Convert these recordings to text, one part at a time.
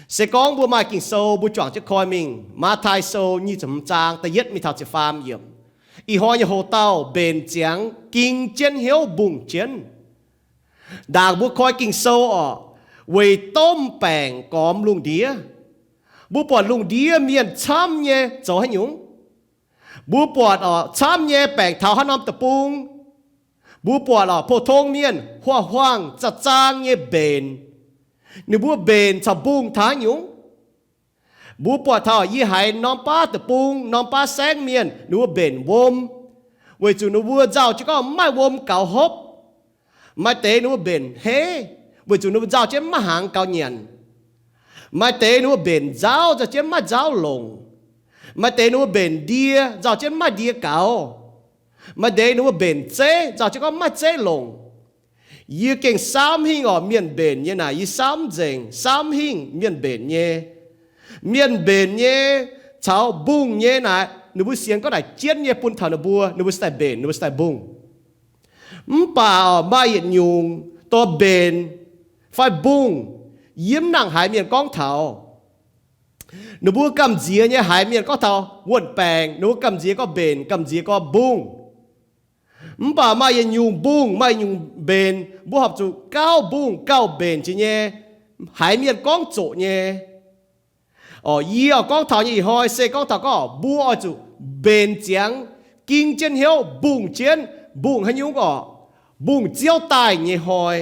Se gorngv mbuo maaih Ging-Sou, mbuo juangc jienv koi mingh, Matv^tai Sou nyic ziepc hmz zaang da'yietv mingh taux ziepc faam yiemc. Ih hnoi nyei houx-dauh mbenc ziangx ging jienv hnyouv mbungh jienv. Ndaangc mbuo koi Ging-Sou orqc, weic domh baengc gormx lungh ndiev. Mbuo buatc lungh ndiev mienh camv nyei zoux haaix nyungc? Mbuo buatc orqc, camv nyei baengc taux haaix norm deic-bung? Mbuo buatc orqc, pou-tong mienh huaang-huaang zaang-zaang nyei mbenc. Ninh mbuo mbenc caux mbungh taux haaix nyungc? Mbuo buatc taux yie haiz norm baav deic-bung, norm baav saengv mienh, ninh mbuo mbenc wuom, weic zuqc ninh mbuo nzauh jienv gorngv mv maaih wuom gaux hopv. Maaih deix ninh mbuo mbenc hei, weic zuqc ninh mbuo nzauh jienv mv maaih hnaangx gaux nyanc. Maaih deix ninh mbuo mbenc nzauh, nzauh jienv mv maaih nzauh longc. Maaih deix ninh mbuo mbenc ndie, nzauh jienv mv maaih ndie gaux. Maaih deix ninh mbuo mbenc zeiv, nzauh jienv gorngv mv maaih zeiv longc. Yie gengh samv hingh orqc, mienh mbenc nyei naaic, yie samv nzengc, samv hingh mienh mbenc nyei. Mienh mbenc nyei caux mbungh nyei naaic, ninh mbuo sienx gorngv naaic jienv nyei bun taux ninh mbuo, ninh mbuo se daaih mbenc, ninh mbuo se daaih mbungh. Mv baac orqc, maaih yietc nyungc dorh mbenc fai mbungh, yie mv nangc haiz mienh gorngv taux. Ninh mbuo gamh nziex nyei haiz mienh gorngv taux wuon-baengc, ninh mbuo gamh nziex gorngv mbenc, gamh nziex gorngv mbungh. Mv baac maaih yietc nyungc mbungh, maaih yietc nyungc mbenc, mbuo horpc zuqc gauh mbungh gauh mbenc jiex nyei, haiz mienh gorngv zoqc nyei. Orqc, yie oix gorngv taux nyei ih hnoi se gorngv taux gorngv mbuo oix zuqc mbenc ziangx, ging jienv hnyouv mbungh jienv. Mbungh haaix nyungc orqc? Mbungh Ziouv daaih nyei hnoi.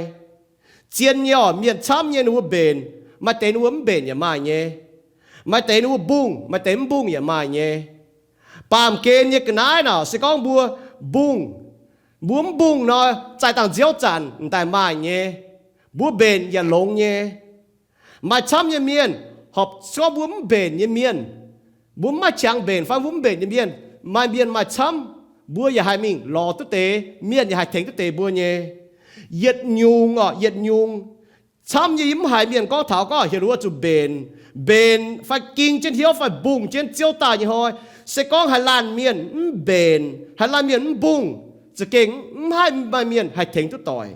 Zien nyei orqc, mienh camv nyei ninh mbuo mbenc, maaih deix ninh mbuo mv mbenc yaac maaih nyei. Maaih deix ninh mbuo mbungh, maaih deix mv mbungh yaac maaih nyei. Baamh gen nyei ga'naaiv naaic se gorngv mbuo mbungh, mbuo mv mbungh nor, zaih dangh nziouv zanc m'daaih maaih nyei. Mbuo mbenc yaac longx nyei. Maaih camv nyei mienh, horpc gorngv mbuo mv mbenc nyei mienh, mbuo mv maaih qangx mbenc fai mbuo mv mbenc nyei mienh, maaih mienh maaih camv, mbuo yaac haih mingh lorz duqv deix, mienh yaac haih tengx duqv deix mbuo nyei. Yietc nyungc orqc, yietc nyungc camv nyei yie mv haiz mienh gorngv taux gorngv heuc ninh mbuo zuqc mbenc, mbenc fai ging jienv hnyouv fai mbungh jienv Ziouv daaih nyei hnoi. Se gorngv haaix laanh mienh mv mbenc, haaix laanh mienh mv mbungh, za'gengh mv haih maaih mienh haih tengx duqv doic.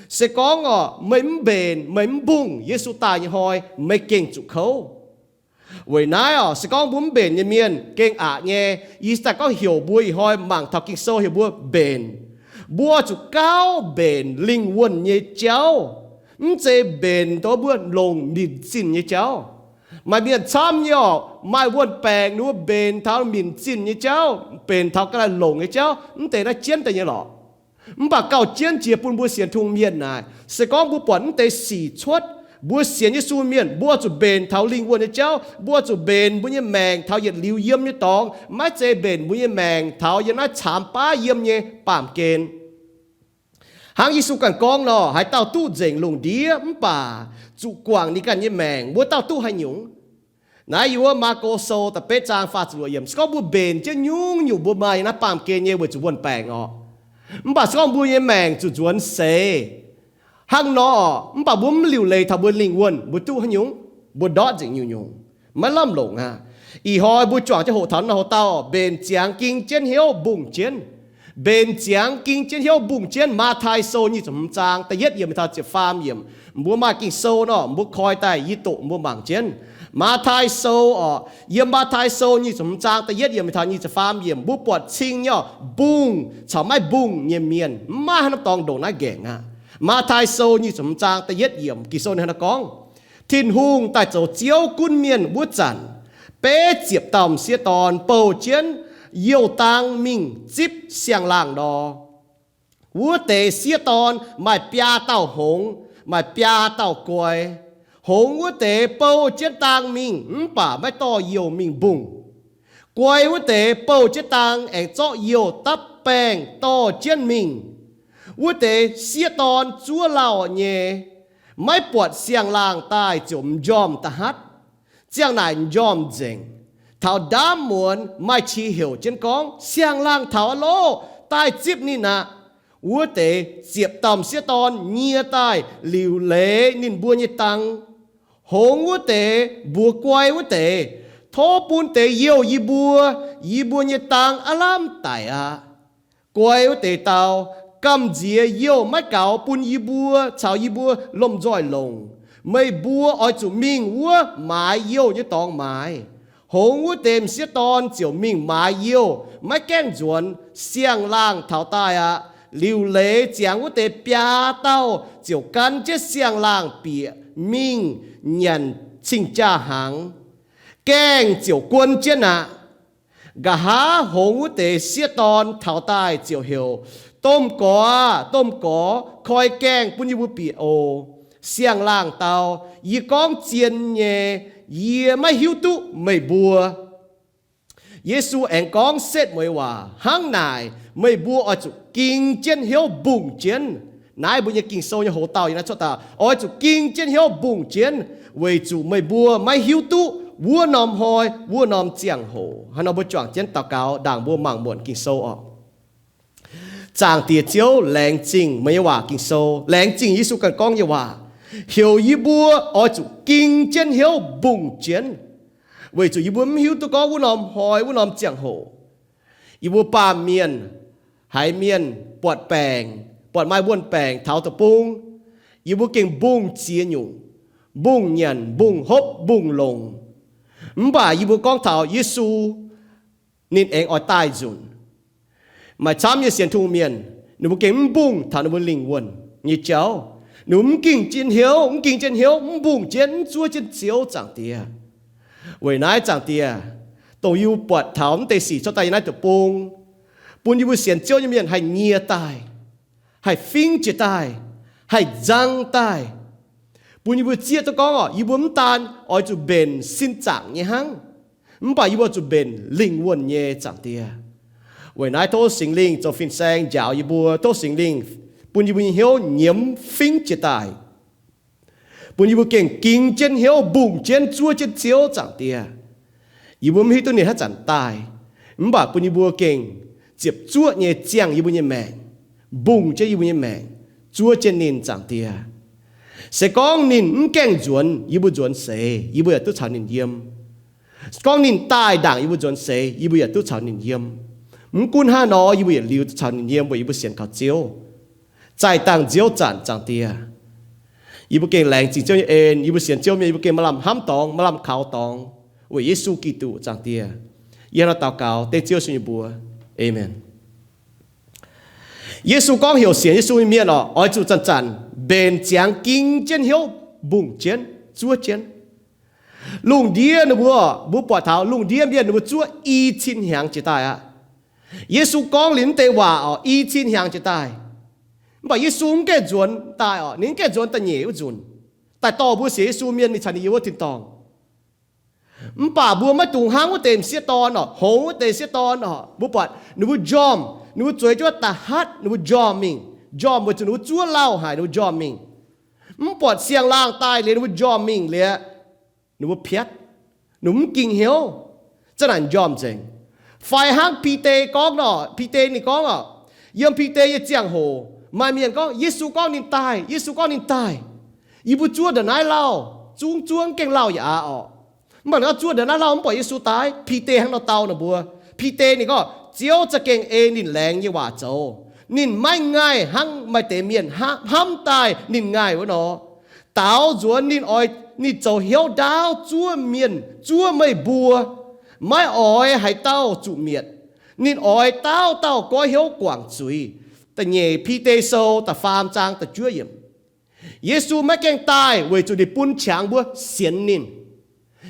Se gorngv orqc, meih mv mbenc, meih mv mbungh, Yesu daaih nyei hnoi meih gengh zuqc kouv. Weic naaiv orqc, se gorngv mbuo mv mbenc nyei mienh gengh aqc nyei. Yie daaih gorngv heuc mbuo ih hnoi mangc taux Ging-Sou heuc mbuo mbenc. Mbuo zuqc gauh mbenc lingh wuonh nyei jauv, mv zeiz mbenc dongh mbuo longc minc zinh nyei jauv. Maaih mienh camv nyei orqc, maaih wuon-baengc ninh mbuo mbenc taux minc zinh nyei jauv, mbenc taux ga'naaiv longc nyei jauv, mv deix naaiv jienv daaih nyei lorqc. Mv baac gauh jienv jiex bun mbuo sienx Tin-Hungh mienh naaic, se gorngv mbuo buatc mv deix sic cuotv, mbuo sienx Yesu mienh, mbuo zuqc mbenc taux lingh wuonh nyei jauv, mbuo zuqc mbenc mbuo nyei maengc taux yietc liuz yiem nyei dorngx, maiv zeiz mbenc mbuo nyei maengc taux yiem naaiv caamx baav yiem nyei baamh gen. Hnangv Yesu ganh gorngv nor, haaix dauh duqv nzengc lungh ndiev mv baac zuqc guangc ninh ganh nyei maengc, wuov dauh duqv haaix nyungc? Naaiv yiem wuov Maako Sou da'betv zaang faah ziepc luoqc yiemc, se gorngv mbuo mbenc jienv nyungc-nyungc mbuo maaih naaiv baamh gen nyei weic zuqc wuon-baengc orqc, mv baac se gorngv mbuo nyei maengc zuqc nzuonx seix hnangv nor orqc, mv baac mbuo mv liuc leiz taux mbuo lingh wuonh, mbuo duqv haaix nyungc? Mbuo ndortv nzengc nyungc-nyungc, maiv lamh longc aqv. Ih hnoi mbuo juangc jienv hoqc taux naaiv houx-dauh, mbenc ziangx ging jienv hnyouv mbungh jienv. Mbenc ziangx ging jienv hnyouv mbungh jienv. Matv^tai Sou nyic ziepc hmz zaang da'yietv yiemc taux ziepc faam yiemc. Mbuo maaih Ging-Sou nor, mbuo koi daaih, yie doqc mbuo mangc jienv. Matv^tai Sou orqc, yiem Matv^tai Sou nyic ziepc hmz zaang da'yietv yiemc taux nyic ziepc faam yiemc, mbuo buatc cing nyei orqc, mbungh caux maiv mbungh nyei mienh. Mv maaih haaix norm dorngx ndongc naaiv nqaengc aqv. Matv^tai Sou nyic ziepc hmz zaang da'yietv yiemc, Ging-Sou ninh hnangv naaiv gorngv, Tin-Hungh daaih zoux Ziouv gunv mienh wuov zanc, beiv ziepc dauh m'sieqv dorn bouh jienv youh dang mingh zipv siang-laangh nor. Wuov deix sieqv dorn maaih biaa dauh hngongx, maaih biaa dauh guai. Hngongx wuov deix bouh jienv dang mingh mv baac maiv dorh youh mingh mbungh. Guai wuov deix bouh jienv dang aengx zorqv youh dapv baengh dorh jienv mingh. Wuov deix sieqv dorn zuov lauh nyei, maiv buatc siang-laangh daaih ziouc m'njormh da'hnatv. Ziang naaic m'njormh nzengc. Taux ndaamv muonz maaih qiex heuc jienv gorngv, Siang-laangh taux aqv loh! Daaih zipv ninh aqv! Wuov deix ziepc dauh m'sieqv dorn nyie daaih liuc leiz ninh mbuo nyei dang. Hngongx wuov deix mbuox guai wuov deix, Tov bun deix youh yie mbuo, yie mbuo nyei dang aav lamh daic aqv. Guai wuov deix dau, Gamh nziex youh maiv gaux bun yie mbuo caux yie mbuo lomh nzoih longc. Meih mbuo oix zuqc mingh wuov maaiz youh nyei dorngx maaiz. Hongx wuov deix m'sieqv dorn ziouc mingh maaiz youh, maiv gaengh nzuonx. Siang-laangh taux daaih aqv. Liuc leiz ziangx wuov deix biaa dauh ziouc gan jienv siang-laangh bieqc mingh nyanc cing-jaa hnaangx. Gaengh ziouc guon jienv aqv. Nqa'haav hongx wuov deix sieqv dorn taux daaih ziouc heuc, Domh Gorx aah! Domh Gorx, koi gaengh bun yie mbuo bieqc oc. Siang-laangh dau, Yie gorngv zien nyei, yie maiv hiuv duqv meih mbuo. Yesu aengx gorngv setv mueiz waac, Hnangv naaic, meih mbuo oix zuqc ging jienv hnyouv mbungh jienv. Naaiv mbuo nyei Ging-Sou nyei hoz dauh yiem naaiv cuotv daaih, Oix zuqc ging jienv hnyouv mbungh jienv, weic zuqc meih mbuo maiv hiuv duqv wuov norm hnoi, wuov norm ziangh hoc. Hnangv nor mbuo juangc jienv daux gaux ndaangc mbuo mangc muonc Ging-Sou oc. Zaangc Diex Ziouv, laengz zingh meih nyei waac Ging-Sou, laengz zingh Yesu ganh gorngv nyei waac, heuc yie mbuo oix zuqc ging jienv hnyouv mbungh jienv, weic zuqc yie mbuo mv hiuv duqv gorngv wuov norm hnoi, wuov norm ziangh hoc yie mbuo baamh mienh, haiz mienh buatc baengc, buatc maaih wuon-baengc taux deic-bung, yie mbuo gengh mbungh ziex nyungc, mbungh nyanc, mbungh hopv, mbungh longc. Mv baac yie mbuo gorngv taux Yesu, ninh aengx oix daaih nzunc. Maaih camv nyei sienx Tin-Hungh mienh, ninh mbuo gengh mv mbungh taux ninh mbuo lingh wuonh nyei jauv. Ninh mbuo mv ging jienv hnyouv, mv ging jienv hnyouv, mv mbungh jienv, mv zuov jienv Ziouv Zaangc Diex. Weic naaiv Zaangc Diex, dongh yie mbuo buatc taux mv deix sic cuotv daaih yiem naaiv deic-bung, bun yie mbuo sienx Ziouv nyei mienh haih nyie daaih, haih fingx jiex daaih, haih nzang daaih, bun yie mbuo zieqv duqv gorngv oc, yie mbuo mv daan oix zuqc mbenc sin zaangc nyei hnangv, mv baac yie mbuo zuqc mbenc lingh wuonh nyei Zaangc Diex. Weic naaiv tov Singx Lingh zoux fin-saeng njaaux yie mbuo, tov Singx Lingh bun yie mbuo nyei hnyouv nyiemz fingx jiex daaih, bun yie mbuo gengh ging jienv hnyouv mbungh jienv zuov jienv Ziouv Zaangc Diex. Yie mbuo mv hiuv duqv ninh haaix zanc daaih, mv baac bun yie mbuo gengh ziepc zuoqv nyei ziangh yie mbuo nyei maengc, mbungh jienv yie mbuo nyei maengc, zuov jienv ninh Zaangc Diex. Se gorngv ninh mv gaengh nzuonx, yie mbuo nzuonx seix, yie mbuo yaac duqv caux ninh yiem. Gorngv ninh daaih ndaangc yie mbuo nzuonx seix, yie mbuo yaac duqv caux ninh yiem. Mv gunv hnangv nor, yie mbuo yietc liuz duqv caux ninh yiem weic yie mbuo sienx kaux Ziouv. Zaih dangh nziouv zanc Zaangc Diex, yie mbuo gengh laengz zingh Ziouv nyei en. Yie mbuo sienx Ziouv mienh, yie mbuo gengh maaih lamh hnamv dorngx, maaih lamh kaux dorngx weic Yesu Giduc Zaangc Diex. Yie hnangv nor daux gaux dengv Ziouv Yesu nyei mbuox. Aamen. Yesu gorngv heuc sienx Yesu nyei mienh oc, oix zuqc zanc-zanc mbenc ziangx ging jienv hnyouv mbungh jienv, zuov jienv. Lungh ndiev ninh mbuo, mbuo buatc taux lungh ndiev mienh ninh mbuo zuov i cin hnyangx jiex daaih aqv. Yesu gorngv liuz mv deix waac oc, i cin hnyangx jiex daaih. Mv baac Yesu mv gaengh nzuonx daaih oc, ninh mv gaengh nzuonx da'nyeic wuov nzunc. Daaih dorh mbuo sienx Yesu mienh mingh caux ninh yiem wuov tin-dorngh. Mv baac mbuo maiv dungx hnangv wuov deix m'sieqv dorn oc, hngongx wuov deix sieqv dorn oc. Mbuo buatc ninh mbuo njormh, ninh mbuo zueiz jienv wuov da'hatv, ninh mbuo njormh mingh. Njormh weic zuqc ninh mbuo zuov lauh haic, ninh mbuo njormh mingh. Mv buatc siang-laangh daaih liuz ninh mbuo njormh mingh liuz, ninh mbuo piatv, ninh mbuo mv ging hnyouv, zanc-zanc njormh nzengc. Fai hnangv Bide gorngv nor, Bide ninh gorngv oc, yiem Bide nyei ziangh hoc maaih mienh gorngv Yesu gorngv ninh daaih, Yesu gorngv ninh daaih. Yie mbuo zuov ndongc naaiv lauh, zungv zuov mv gaengh lauh yaac aqc orqc. Mv baac ninh gorngv zuov ndongc naaiv lauh mv buatc Yesu daaih. Bide hnangv nor dau ninh mbuo. Bide ninh gorngv Ziouv za'gengh ei ninh laengz nyei waac zoux. Ninh maiv ngaih hnangv maaih deix mienh hnamv daaih ninh ngaih wuov nor. Daaux nzuonx ninh oix, ninh zoux hnyouv ndaauv zuov mienh, zuov meih mbuo, maiv oix haaix dauh zuqc mietc. Ninh oix dauh dauh goiv hnyouv guangc zuiz. Da'nyeic Bide Sou da'faam zaang da'juov yiemc. Yesu maiv gaengh daaih weic zuqc ninh bun qangx mbuo sienx ninh.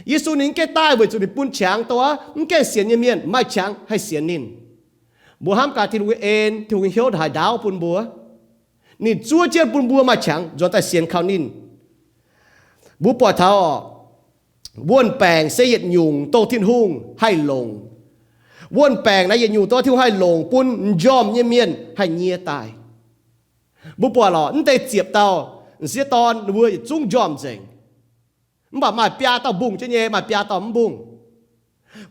Yesu ninh mv gaengh daaih weic zuqc ninh bun qangx dongh wuov mv gaengh sienx nyei mienh maaih qangx haih sienx ninh. Mbuo hnamv gaax Tin-Hungh nyei en, Tin-Hungh nyei hnyouv haaix dauh bun mbuo. Ninh zuov jienv bun mbuo maaih qangx nzuonx daaih sienx kaux ninh. Mbuo buatc taux wuon-baengc se yietc nyungc dongh Tin-Hungh haih longc. Wuon-baengc naaiv yietc nyungc dongh Tin-Hungh haih longc bun m'njormh nyei mienh haih nyie daaih. Mbuo buatc lorqc, mv deix ziepc dauh m'sieqv dorn ninh mbuo yietc zungv njormh nzengc. Mv baac maaih biaa dauh mbungh jienv nyei, maaih biaa dauh mv mbungh.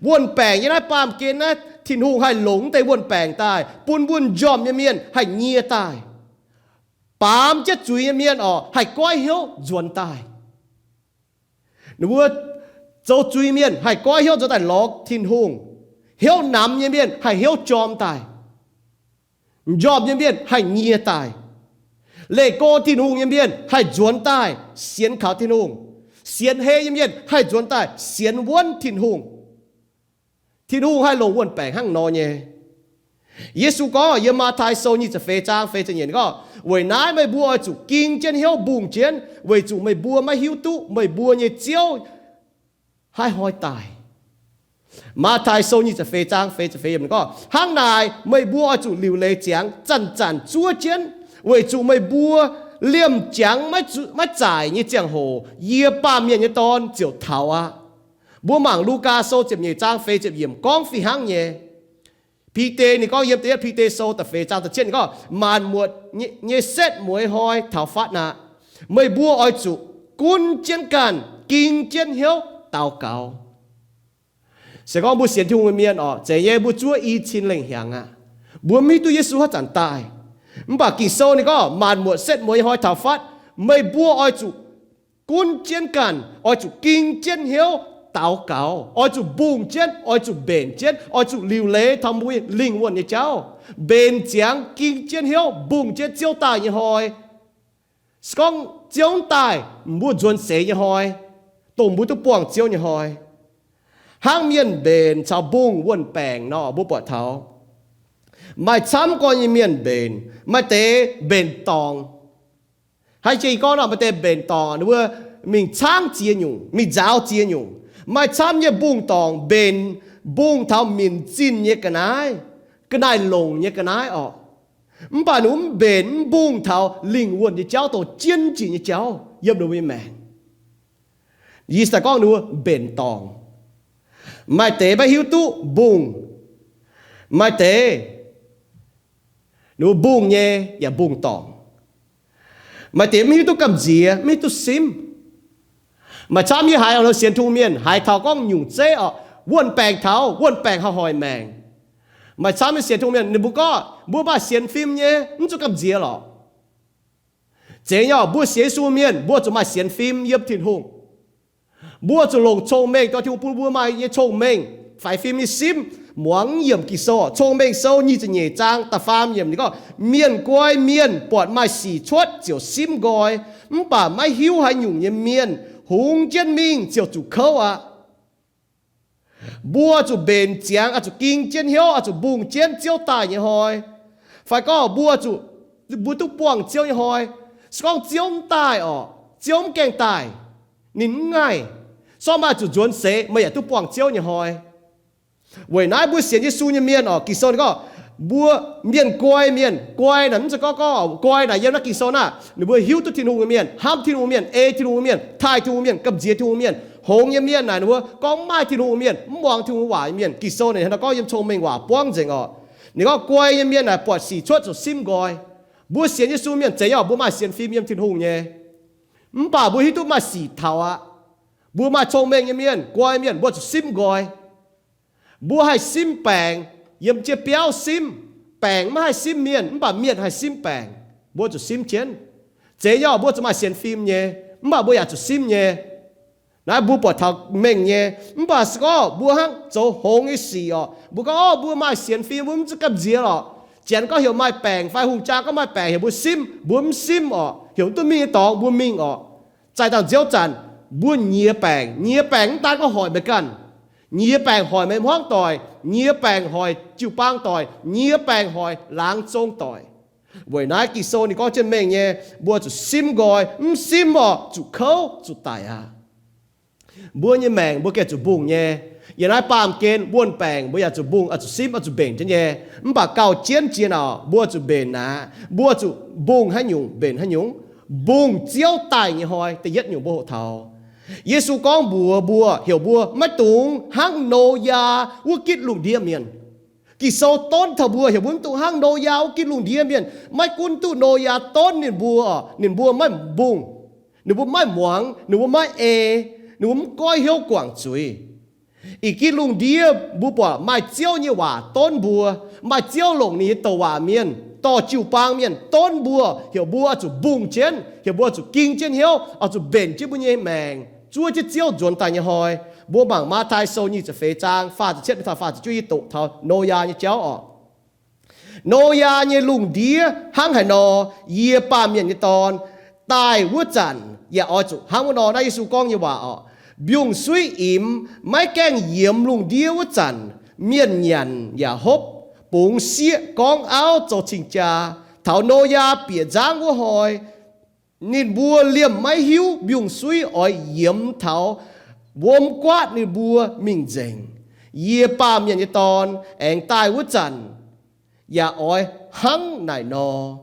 Wuon-baengc yiem naaiv baamh gen naaiv, Tin-Hungh haih longc mv deix wuon-baengc daaih bun wuov m'njormh nyei mienh haih nyie daaih. Baamz jienv zuiz nyei mienh orqc, haih goiv hnyouv nzuonx daaih. Ninh mbuo zoux zuiz mienh haih goiv hnyouv nzuonx daaih lorz Tin-Hungh. Hnyouv namx nyei mienh haih hnyouv jorm daaih. M'njormh nyei mienh haih nyie daaih. Leih go Tin-Hungh nyei mienh haih nzuonx daaih sienx kaux Tin-Hungh. Sienx hei nyei mienh haih nzuonx daaih sienx wuonv Tin-Hungh. Tin-Hungh haih longc wuon-baengc hnangv nor nyei. Yesu gorngv yiem Matv^tai Sou nyic ziepc feix zaang feix ziepc nyeic gorngv, weic naaiv meih mbuo oix zuqc ging jienv hnyouv mbungh jienv, weic zuqc meih mbuo maiv hiuv duqv meih mbuo nyei Ziouv haaix hnoi daaih. Matv^tai Sou nyic ziepc feix zaang feix ziepc feix gorngv, hnangv naaic meih mbuo oix zuqc liuc leiz ziangx zanc-zanc zuov jienv, weic zuqc meih mbuo liemh jangx maiv zaaic nyei ziangh hoc yie, Baamh Mienh nyei Dorn, ziouc taux aqv. Mbuo mangc Lugaa Sou ziepc nyeic zaang feix ziepc yiemc gorngv fih hnangv nyei. Bide ninh gorngv yiem da'yietv Bide Sou da'feix zaang da'cietv ninh gorngv, maanc muotc nyei setv mueiz hnoi taux fatv aqv. Meih mbuo oix zuqc gunv jienv ganh, ging jienv hnyouv daux gaux. Se gorngv mbuo sienx Tin-Hungh nyei mienh oc, zeiz nyei mbuo zuov i cin lengc hnyangx aqv. Mbuo maiv hiuv duqv Yesu haaix zanc daaih. Mv baac Ging-Sou ninh gorngv maanc muotc setv mueiz hnoi taux fatv, meih mbuo oix zuqc gunv jienv ganh, oix zuqc ging jienv hnyouv daux gaux, oix zuqc mbungh jienv, oix zuqc mbenc jienv, oix zuqc liuc leiz taux mbuo lingh wuonh nyei jauv, mbenc ziangx, ging jienv hnyouv, mbungh jienv Ziouv daaih nyei hnoi. Se gorngv Ziouv mv daaih, mbuo nzuonx seix nyei hnoi, dongh mbuo duqv buangh Ziouv nyei hnoi. Hnangv mienh mbenc caux mbungh wuon-baengc nor, mbuo buatc taux maaih camv gorn nyei mienh mbenc, maaih deix mbenc dorngc. Haaix jiex gorngv nor, maaih deix mbenc dorngc, ninh mbuo mingh caangv ziex nyungc, mingh nzaaux ziex nyungc. Maaih camv nyei mbungh dorngc mbenc, mbungh taux minc zinh nyei ga'naaiv, ga'naaiv longc nyei ga'naaiv orqc. Mv baac ninh mv mbenc mv mbungh taux lingh wuonh nyei jauv, dongh jienv jiex nyei jauv yiem ninh mbuo nyei maengc. Yie daaih gorngv ninh mbuo mbenc dorngc. Maaih deix maiv hiuv duqv mbungh. Maaih deix ninh mbuo mbungh nyei yaac mbungh dorngc. Maaih deix mv hiuv duqv gamh nziex, mv hiuv duqv simv. Maaih camv yie haiz oc, sienx Tin-Hungh mienh haiz taux gorngv nyungc zeiv orqc, wuon-baengc taux, wuon-baengc haih hoic maengc. Maaih camv nyei sienx Tin-Hungh mienh ninh mbuo gorngv mbuo maaih sienx fim nyei, mv zuqc gamh nziex lorqc. Zeiz nyei orqc, mbuo sienx Yesu mienh mbuo zuqc maaih sienx fim yiem Tin-Hungh. Mbuo zuqc longc cong-mengh dorh Tin-Hungh bun mbuo maaih nyei cong-mengh, faix fim nyei simv. Muangx yiemc Ging-Sou, Cong-Mengh Sou nyic ziepc nyeic zaang da'faam yiemc ninh gorngv, mienh guai mienh buatc maaih sic cuotv ziouc simv nqoi, mv baac maiv hiuv haaix nyungc nyei mienh hungx jienv mingh ziouc zuqc kouv aqv. Mbuo zuqc mbenc ziangx, oix zuqc ging jienv hnyouv, oix zuqc mbungh jienv Ziouv daaih nyei hnoi. Fai gorngv mbuo zuqc, mbuo duqv buangh Ziouv nyei hnoi. Se gorngv Ziouv mv daaih orqc, Ziouv mv gaengh daaih, ninh mv ngaih, sortv maaih zuqc nzuonx seix meih yaac duqv buangh Ziouv nyei hnoi. Weic naaiv mbuo sienx Yesu nyei mienh orqc, Ging-Sou ninh gorngv mbuo mienh guai mienh, guai naaic mv zeiz gorngv gorngv guai naaic yiem naaiv Ging-Sou naaiv ninh mbuo hiuv duqv Tin-Hungh nyei mienh, hnamv Tin-Hungh mienh, ei Tin-Hungh mienh, taaih Tin-Hungh mienh, gamh nziex Tin-Hungh mienh. Hngongx nyei mienh naaic ninh mbuo gorngv mv maaih Tin-Hungh mienh, mv muangx Tin-Hungh waac nyei mienh. Ging-Sou naaic hnangv naaiv gorngv yiem cong-mengh waac buangv nzengc orqc. Ninh gorngv guai nyei mienh naaic buatc sic cuotv ziouc simv nqoi. Mbuo sienx Yesu mienh zeiz nyei orqc, mbuo maaih sienx fim yiem Tin-Hungh nyei. Mv baac mbuo hiuv duqv maaih sic taux aqv. Mbuo maaih cong-mengh nyei mienh, guai mienh, mbuo zuqc simv nqoi. Mbuo haih simv baengc, yiem jienv biauv simv. Baengc maiv haih simv mienh, mv baac mienh haih simv baengc. Mbuo zuqc simv jienv. Zeiz nyei orqc, mbuo zuqc maaih sienx fim nyei, mv baac mbuo yaac zuqc simv nyei. Naaiv mbuo buatc taux mengh nyei. Mv baac se gorngv mbuo hnangv zoux hngongx nyei sic orqc, mbuo gorngv, orqv, mbuo maaih sienx fim, mbuo mv zuqc gamh nziex lorqc. Janx gorngv heuc maaih baengc fai hungh jaa gorngv maaih baengc heuc mbuo simv, mbuo mv simv orqc. Heuc mv duqv mingh nyei dorngx mbuo mingh orqc. Zaih dangh nziouv zanc mbuo nyiex baengc. Nyiex baengc mv daan gorngv hoic meih ganh. Nyiex baengc hoic meih hmuangv doic, nyiex baengc hoic jiu-baang doic, nyiex baengc hoic laangz zong doic. Weic naaiv Ging-Sou ninh gorngv jienv mengh nyei, mbuo zuqc simv nqoi. Mv simv orqc, zuqc kouv zuqc daic aqv. Mbuo nyei maengc mbuo gengh zuqc mbungh nyei. Yiem naaiv baamh gen wuon-baengc mbuo yaac zuqc mbungh, oix zuqc simv, oix zuqc mbenc jienv nyei. Mv baac gauh jienv jiex naaic mbuo zuqc mbenc aqv. Mbuo zuqc mbungh haaix nyungc mbenc haaix nyungc. Mbungh Ziouv daaih nyei hnoi da'yietv nyungc mbuo hoqc taux. Yesu gorngv mbuox mbuo, heuc mbuo maiv dungx hnangv Noyaa wuov gitv lungh ndiev mienh. Ging-Sou donv taux mbuo heuc mbuo mv dungx hnangv Noyaa wuov gitv lungh ndiev mienh. Maiv gunv duqv Noyaa donv ninh mbuo, ninh mbuo maiv mbungh, ninh mbuo maiv muangx, ninh mbuo maiv ei, ninh mbuo mv goiv hnyouv guangc zuiz. Ih gitv lungh ndiev mbuo buatc maaih Ziouv nyei waac donv mbuo, maaih Ziouv longc ninh nyei douc waac mienh, dorh jiu-baang mienh donv mbuo, heuc mbuo oix zuqc mbungh jienv, heuc mbuo oix zuqc ging jienv hnyouv, oix zuqc mbenc jienv mbuo nyei maengc, zuov jienv Ziouv nzuonx daaih nyei hnoi. Mbuo mangc Matv^tai Sou nyic ziepc feix zaang faah ziepc cietv mingh taux faah ziepc juov yie doqc taux Noyaa nyei jauv orqc. Noyaa nyei lungh ndiev hnangv haaix nor, yie, Baamh Mienh nyei Dorn, daaih wuov zanc yaac oix zuqc hnangv wuov nor. Naaiv Yesu gorngv nyei waac oc. Mbiungc-suiv imx maiv gaengh yiemx lungh ndiev wuov zanc, mienh nyanc yaac hopv, bungx sieqv, gorngv auv, zoux cing-jaa. Taux Noyaa bieqc nzangv wuov hnoi, ninh mbuo liemh maiv hiuv mbiungc-suiv oix yiemx taux wuom guaatv ninh mbuo mingh nzengc. Yie, Baamh Mienh nyei Dorn, aengx daaih wuov zanc yaac oix hnangv naaic nor.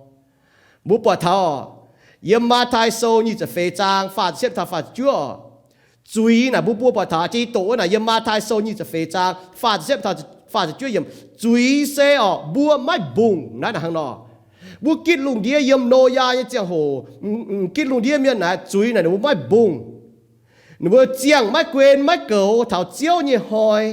Mbuo buatc taux yiem Matv^taai Sou nyic ziepc feix zaang faah ziepc cietv taux faah ziepc juov oc. Zuiz naaic mbuo, mbuo buatc taux jiex doqc wuov naaic, yiem Matv^taai Sou nyic ziepc feix zaang faah ziepc cietv taux faah ziepc juov yiemc, zuiz se oc, mbuo maiv mbungh naaiv hnangv nor. Mbuo gitv lungh ndiev yiem Noyaa nyei ziangh hoc, gitv lungh ndiev mienh naaic zuiz naaic ninh mbuo maiv mbungh. Ninh mbuo ziangh maiv guen maiv goux taux Ziouv nyei hnoi.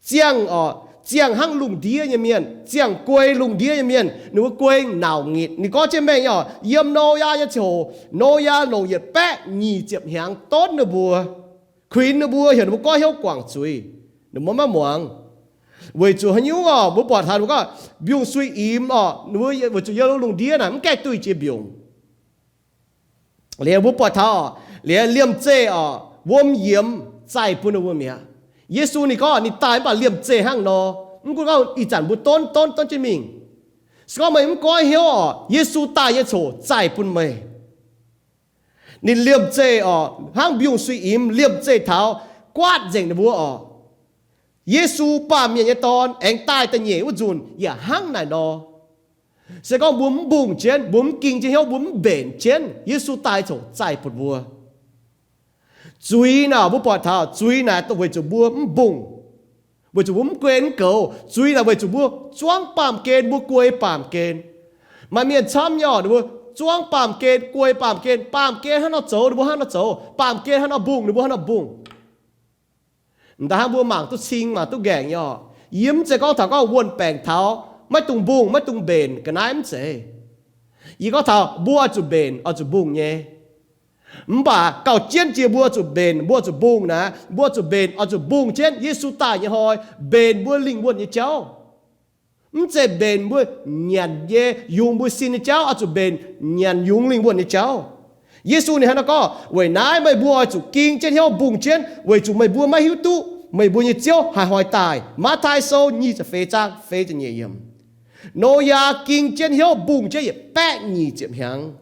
Ziangh oc, ziangh hnangv lungh ndiev nyei mienh, ziangh guei lungh ndiev nyei mienh, ninh mbuo guei nauc ngitc. Ninh gorngv jienv mengh nyei oc, yiem Noyaa nyei ziangh hoc, Noyaa longc yietc baeqv nyic ziepc hnyangx donv ninh mbuo, kuinx ninh mbuo, heuc ninh mbuo goiv hnyouv guangc zuiz. Ninh mbuo maiv muangx. Weic zuqc haaix nyungc oc, mbuo buatc taux ninh mbuo gorngv mbiungc-suiv imx oc, ninh mbuo weic zuqc yiem lungh ndiev naaic mv gaengh duih jiex mbiungc. Liuz mbuo buatc taux oc, liuz liemh zeih oc, wuom yiemx zaih bun ninh mbuo mi'aqv. Yesu ninh gorngv ninh daaih mv baac liemh zeih hnangv nor. Mv gunv gorngv ih zanc mbuo donv donv donv jienv mingh, se gorngv meih mv goiv hnyouv oc, Yesu daaih nyei coc zaih bun meih. Ninh liemh zeih oc, hnangv mbiungc-suiv imx liemh zeih taux guaatv nzengc ninh mbuo oc. Yesu, Baamh Mienh nyei Dorn, aengx daaih da'nyeic wuov nzunc yaac hnangv naaic nor. Se gorngv mbuo mv mbungh jienv, mbuo mv ging jienv hnyouv, mbuo mv mbenc jienv, Yesu daaih coc zaih bun mbuo. Zuiz naaic mbuo buatc taux zuiz naaic weic zuqc mbuo mv mbungh, weic zuqc mbuo mv guei mv goux. Zuiz naaic weic zuqc mbuo zuangv baamh gen, mbuo guei baamh gen. Maaih mienh camv nyei oc, ninh mbuo zuangv baamh gen, guei baamh gen, baamh gen hnangv nor zoux ninh mbuo hnangv nor zoux, baamh gen hnangv nor mbungh ninh mbuo hnangv nor mbungh. M'daaih hnangv mbuo mangc duqv cing mangc duqv nqaengc nyei oc. Yie mv zeiz gorngv taux gorngv wuonh baengc taux maiv dungx mbungh maiv dungx mbenc ga'naaiv, mv zeiz. Yie gorngv taux mbuo oix zuqc mbenc oix zuqc mbungh nyei. Mv baac gauh jienv jiex mbuo zuqc mbenc mbuo zuqc mbungh naaic, mbuo zuqc mbenc oix zuqc mbungh jienv Yesu daaih nyei hnoi mbenc mbuo lingh wuonh nyei jauv. Mv zeiz mbenc mbuo nyanc nyei yungz mbuo sin nyei jauv, oix zuqc mbenc nyanc yungz lingh wuonh nyei jauv. Yesu ninh hnangv naaiv gorngv, weic naaiv meih mbuo oix zuqc ging jienv hnyouv mbungh jienv, weic zuqc meih mbuo maiv hiuv duqv meih mbuo nyei Ziouv haaix hnoi daaih. Matv^taai Sou nyic ziepc feix zaang feix ziepc nyeic yiemc. Noyaa ging jienv hnyouv mbungh jienv yietc baeqv nyic ziepc hnyangx.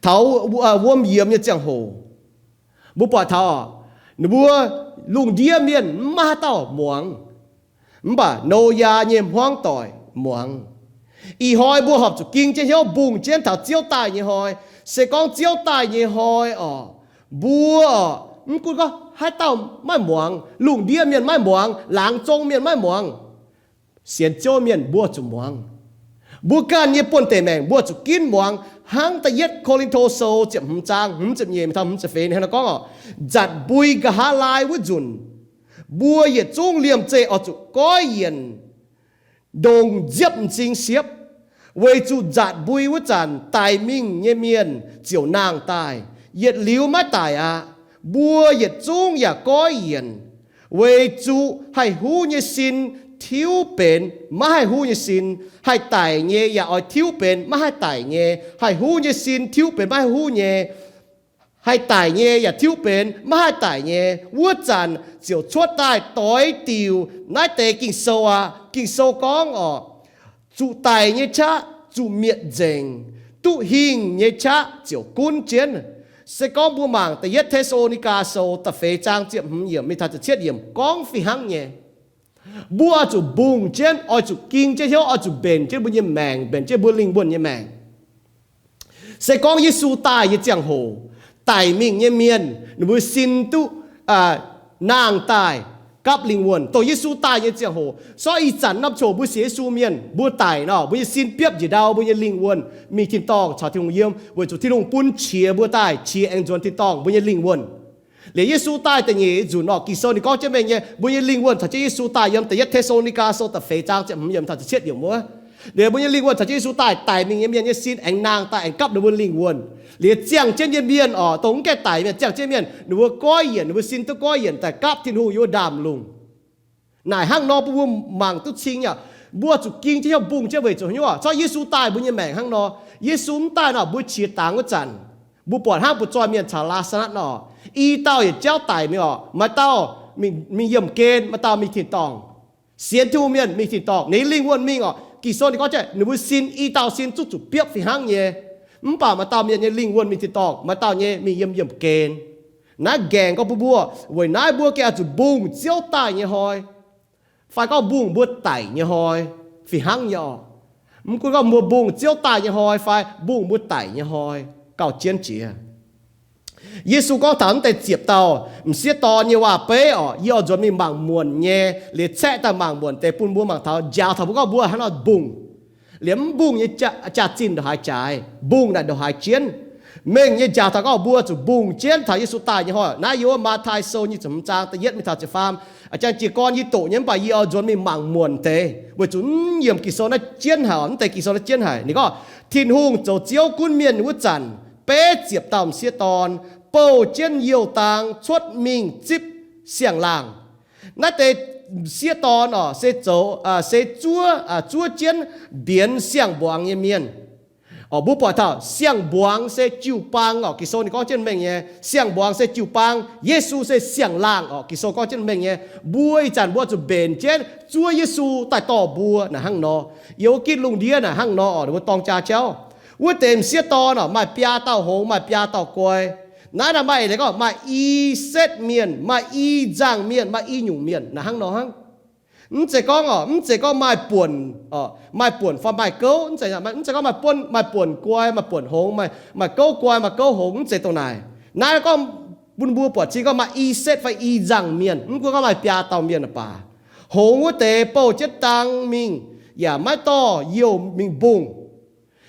Taux wuom yiemx nyei ziangh hoc, mbuo buatc taux ninh mbuo lungh ndiev mienh maiv maaih haaix dauh muangx, mv baac Noyaa nyei hmuangv doic muangx. Ih hnoi mbuo horpc zuqc ging jienv hnyouv mbungh jienv taux Ziouv daaih nyei hnoi. Se gorngv Ziouv daaih nyei hnoi oc, mbuo oc, mv gunv gorngv haaix dauh maiv muangx, lungh ndiev mienh maiv muangx, laangz zong mienh maiv muangx, sienx Ziouv mienh mbuo zuqc muangx. Mbuo ganh nyei buonv-deic maengc mbuo zuqc ginv muangx. Hnangv da'yietv Ko^lin^to Sou ziepc hmz zaang hmz ziepc nyeic taux hmz ziepc feix hnangv naaiv gorngv oc, nzatc mbui nqa'haav laai wuov nzunc, mbuo yietc zungv liemh zeih oix zuqc goiv yienc ndongc nziepv m'zing siepv, weic zuqc nzatc mbui wuov zanc daic mingh nyei mienh ziouc nangh daaih, yietc liuz maiv daic aqv. Mbuo yietc zungv yaac goiv yienc, weic zuqc haih huv nyei sin tiuv benx maiv haih huv nyei sin, haih daic nyei yaac oix tiuv benx maiv haih daic nyei, haih huv nyei sin tiuv benx maiv haih huv nyei, haih daic nyei yaac tiuv benx maiv haih daic nyei. Wuov zanc ziouc cuotv daaih doix diuc naaiv deix Ging-Sou aqv. Ging-Sou gorngv oc, zuqc daic nyei qaqv zuqc mietc nzengc, duqv hingh nyei qaqv ziouc gunv jienv. Se gorngv mbuo mangc da'yietv Te^saa^lo^ni^gaa Sou da'feix zaang ziepc hmz yiemc mingh taux ziepc cietv yiemc gorngv fih hnangv nyei. Mbuo oix zuqc mbungh jienv, oix zuqc ging jienv hnyouv, oix zuqc mbenc jienv mbuo nyei maengc, mbenc jienv mbuo lingh wuonh nyei maengc. Se gorngv Yesu daaih nyei ziangh hoc, daic mingh nyei mienh ninh mbuo sin duqv nangh daaih gapv lingh wuonh. Dongh Yesu daaih nyei ziangh hoc, sortv ih zanc norm coc mbuo sienx Yesu mienh mbuo daic nor, mbuo nyei sin biopv njiec ndau, mbuo nyei lingh wuonh mingh tin-dorngh caux Tin-Hungh yiem, weic zuqc Tin-Hungh bun qiex mbuo daaih, qiex aengx nzuonx tin-dorngh, mbuo nyei lingh wuonh. Liuz Yesu daaih da'nyeic nzunc nor, Ging-Sou ninh gorngv jienv mengh nyei, mbuo nyei lingh wuonh caux jienv Yesu daaih yiem da'yietv Te^saa^lo^ni^gaa Sou da'feix zaang ziepc hmz yiemc taux ziepc cietv yiemc wuov. Liuz mbuo nyei lingh wuonh caux jienv Yesu daaih, daic mingh nyei mienh nyei sin aengx nangh daaih aengx gapv ninh mbuo lingh wuonh. Liuz ziangh jienv nyei mienh oc, dongh mv gaengh daic mienh, ziangh jienv mienh ninh mbuo goiv yienc, ninh mbuo sin duqv goiv yienc daaih gapv Tin-Hungh yiem ndaamv-lungh. Naaic hnangv nor bun mbuo mangc duqv cing aqv. Mbuo zuqc ging jienv hnyouv mbungh jienv weic zuqc hnyouv, corc Yesu daaih mbuo nyei maengc hnangv nor. Yesu mv daaih nor, mbuo qiex dangx wuov zanc, mbuo buatc hnangv mbuo zoih mienh caux Laa^saa^natv nor, i dauh yietc jauv daic mingh orqc. Maaih dauh mingh, mingh yiemh gen, maaih dauh mingh tin-dorngh. Sienx Tin-Hungh mienh mingh tin-dorngh, ninh lingh wuonh mingh orqc. Ging-Sou ninh gorngv jienv ninh mbuo sin, i dauh sin zuqc zuqc biopv fih hnangv nyei. Mv baac maaih dauh mienh nyei lingh wuonh mingh tin-dorngh, maaih dauh nyei mingh yiem yiemh gen. Naaiv nqaengc gorngv bun mbuo, weic naaiv mbuo gengh oix zuqc mbungh Ziouv daaih nyei hnoi, fai gorngv mbungh mbuo daic nyei hnoi fih hnangv nyei orqc. Mv gunv gorngv mbuo mbungh Ziouv daaih nyei hnoi fai mbungh mbuo daic nyei hnoi, gauh jienv jiex. Yesu gorngv taux naaiv deix ziepc dauh m'sieqv dorn nyei waac-beiv orqc, yie oix nzuonx mingh mangc muonc nyei, liuz caeqv daaih mangc muonc deix bun mbuo mangc taux, njaaux taux mbuo gorngv mbuo hnangv nor mbungh. Liemh mv mbungh nyei jaax-zinh ndongc haaix jaaix, mbungh naaic ndongc haaix jienv. Mengh nyei njaaux taux gorngv mbuo zuqc mbungh jienv taux Yesu daaih nyei hnoi. Naaiv yiem wuov Matv^taai Sou nyic ziepc hmz zaang da'yietv mingh taux ziepc faam. A'jang jiez gorn yie doqc nyei, mv baac yie oix nzuonx mingh mangc muonc deix, weic zuqc mv yiemc Ging-Sou naaiv jienv haic, mv deix Ging-Sou naaiv jienv haic. Ninh gorngv, Tin-Hungh zoux Ziouv gunv mienh wuov zanc, beiv ziepc dauh m'sieqv dorn bouh jienv youh dang cuotv mingh zipv siang-laangh. Naaiv deix m'sieqv dorn orqc, se zoux, se zuov, zuov jienv mbienx siang-mbuangz nyei mienh. Orqc, mbuo buatc taux siang-mbuangz se jiu-baang orqc. Ging-Sou ninh gorngv jienv mengh nyei, siang-mbuangz se jiu-baang, Yesu se siang-laangh orqc. Ging-Sou gorngv jienv mengh nyei, mbuo ih zanc mbuo zuqc mbenc jienv zuov Yesu daaih dorh mbuo naaic hnangv nor. Yiem wuov gitv lungh ndiev naaic hnangv nor orqc, ninh mbuo dorng jaa jauv. Wuov deix m'sieqv dorn orqc, maaih biaa dauh hngongx, maaih biaa dauh guai. Naaiv naaic maaih eix leiz gorngv maaih i setv mienh, maaih i nzangh mienh, maaih i nyungc mienh naaic hnangv nor hnangv. Mv zeiz gorngv orqc, mv zeiz gorngv maaih buonc, maaih buonc fai maaih gouv, mv zeiz, mv zeiz gorngv maaih buonc, maaih buonc guai, maaih buonc hngongx, maaih, maaih gouv guai, maaih gouv hngongx, mv zeiz dongh naaic. Naaiv gorngv bun mbuo buatc cing gorngv maaih i setv fai i nzangh mienh, mv gunv gorngv maaih biaa dauh mienh baac, hngongx wuov deix bouh jienv dang mingh, yaac maiv dorh youh mingh mbungh.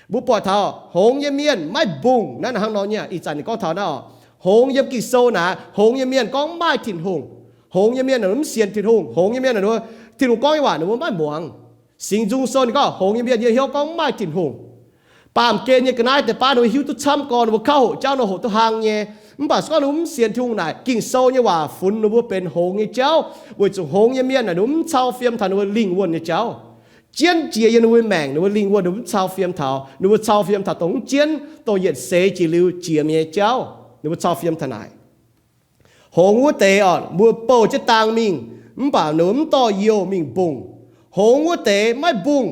Mbuo buatc taux hngongx nyei mienh maiv mbungh naaiv hnangv nor nyei. Ih zanc ninh gorngv taux naaiv orqc, hngongx yiem Ging-Sou naaic, hngongx nyei mienh gorngv mv maaih Tin-Hungh. Hngongx nyei mienh naaic mv sienx Tin-Hungh. Hngongx nyei mienh naaic, Tin-Hungh gorngv nyei waac ninh mbuo maiv muangx. Singx Nzung Sou ninh gorngv hngongx nyei mienh yiem hnyouv gorngv mv maaih Tin-Hungh. Baamh gen nyei ga'naaiv deix baav ninh mbuo hiuv duqv camv gorn, ninh mbuo kauv hoqc jauv nor hoqc duqv hlang nyei. Mv baac se gorngv ninh mbuo mv sienx Tin-Hungh naaic, Ging-Sou nyei waac funx ninh mbuo benx hngongx nyei jauv, weic zuqc hngongx nyei mienh naaic ninh mbuo mv cau fiem taux ninh mbuo lingh wuonh nyei jauv. Jienv jiex yiem ninh mbuo maengc, ninh mbuo lingh wuonh ninh mbuo mv cau fiem taux, ninh mbuo cau fiem taux dongh mv jienv, dongh yietc seix jiex liuz jiex nyei jauv, ninh mbuo cau fiem taux naaic. Hngongx wuov deix orqc, mbuo bouh jienv dang mingh, mv baac ninh mbuo mv dorh youh mingh mbungh. Hngongx wuov deix maiv mbungh.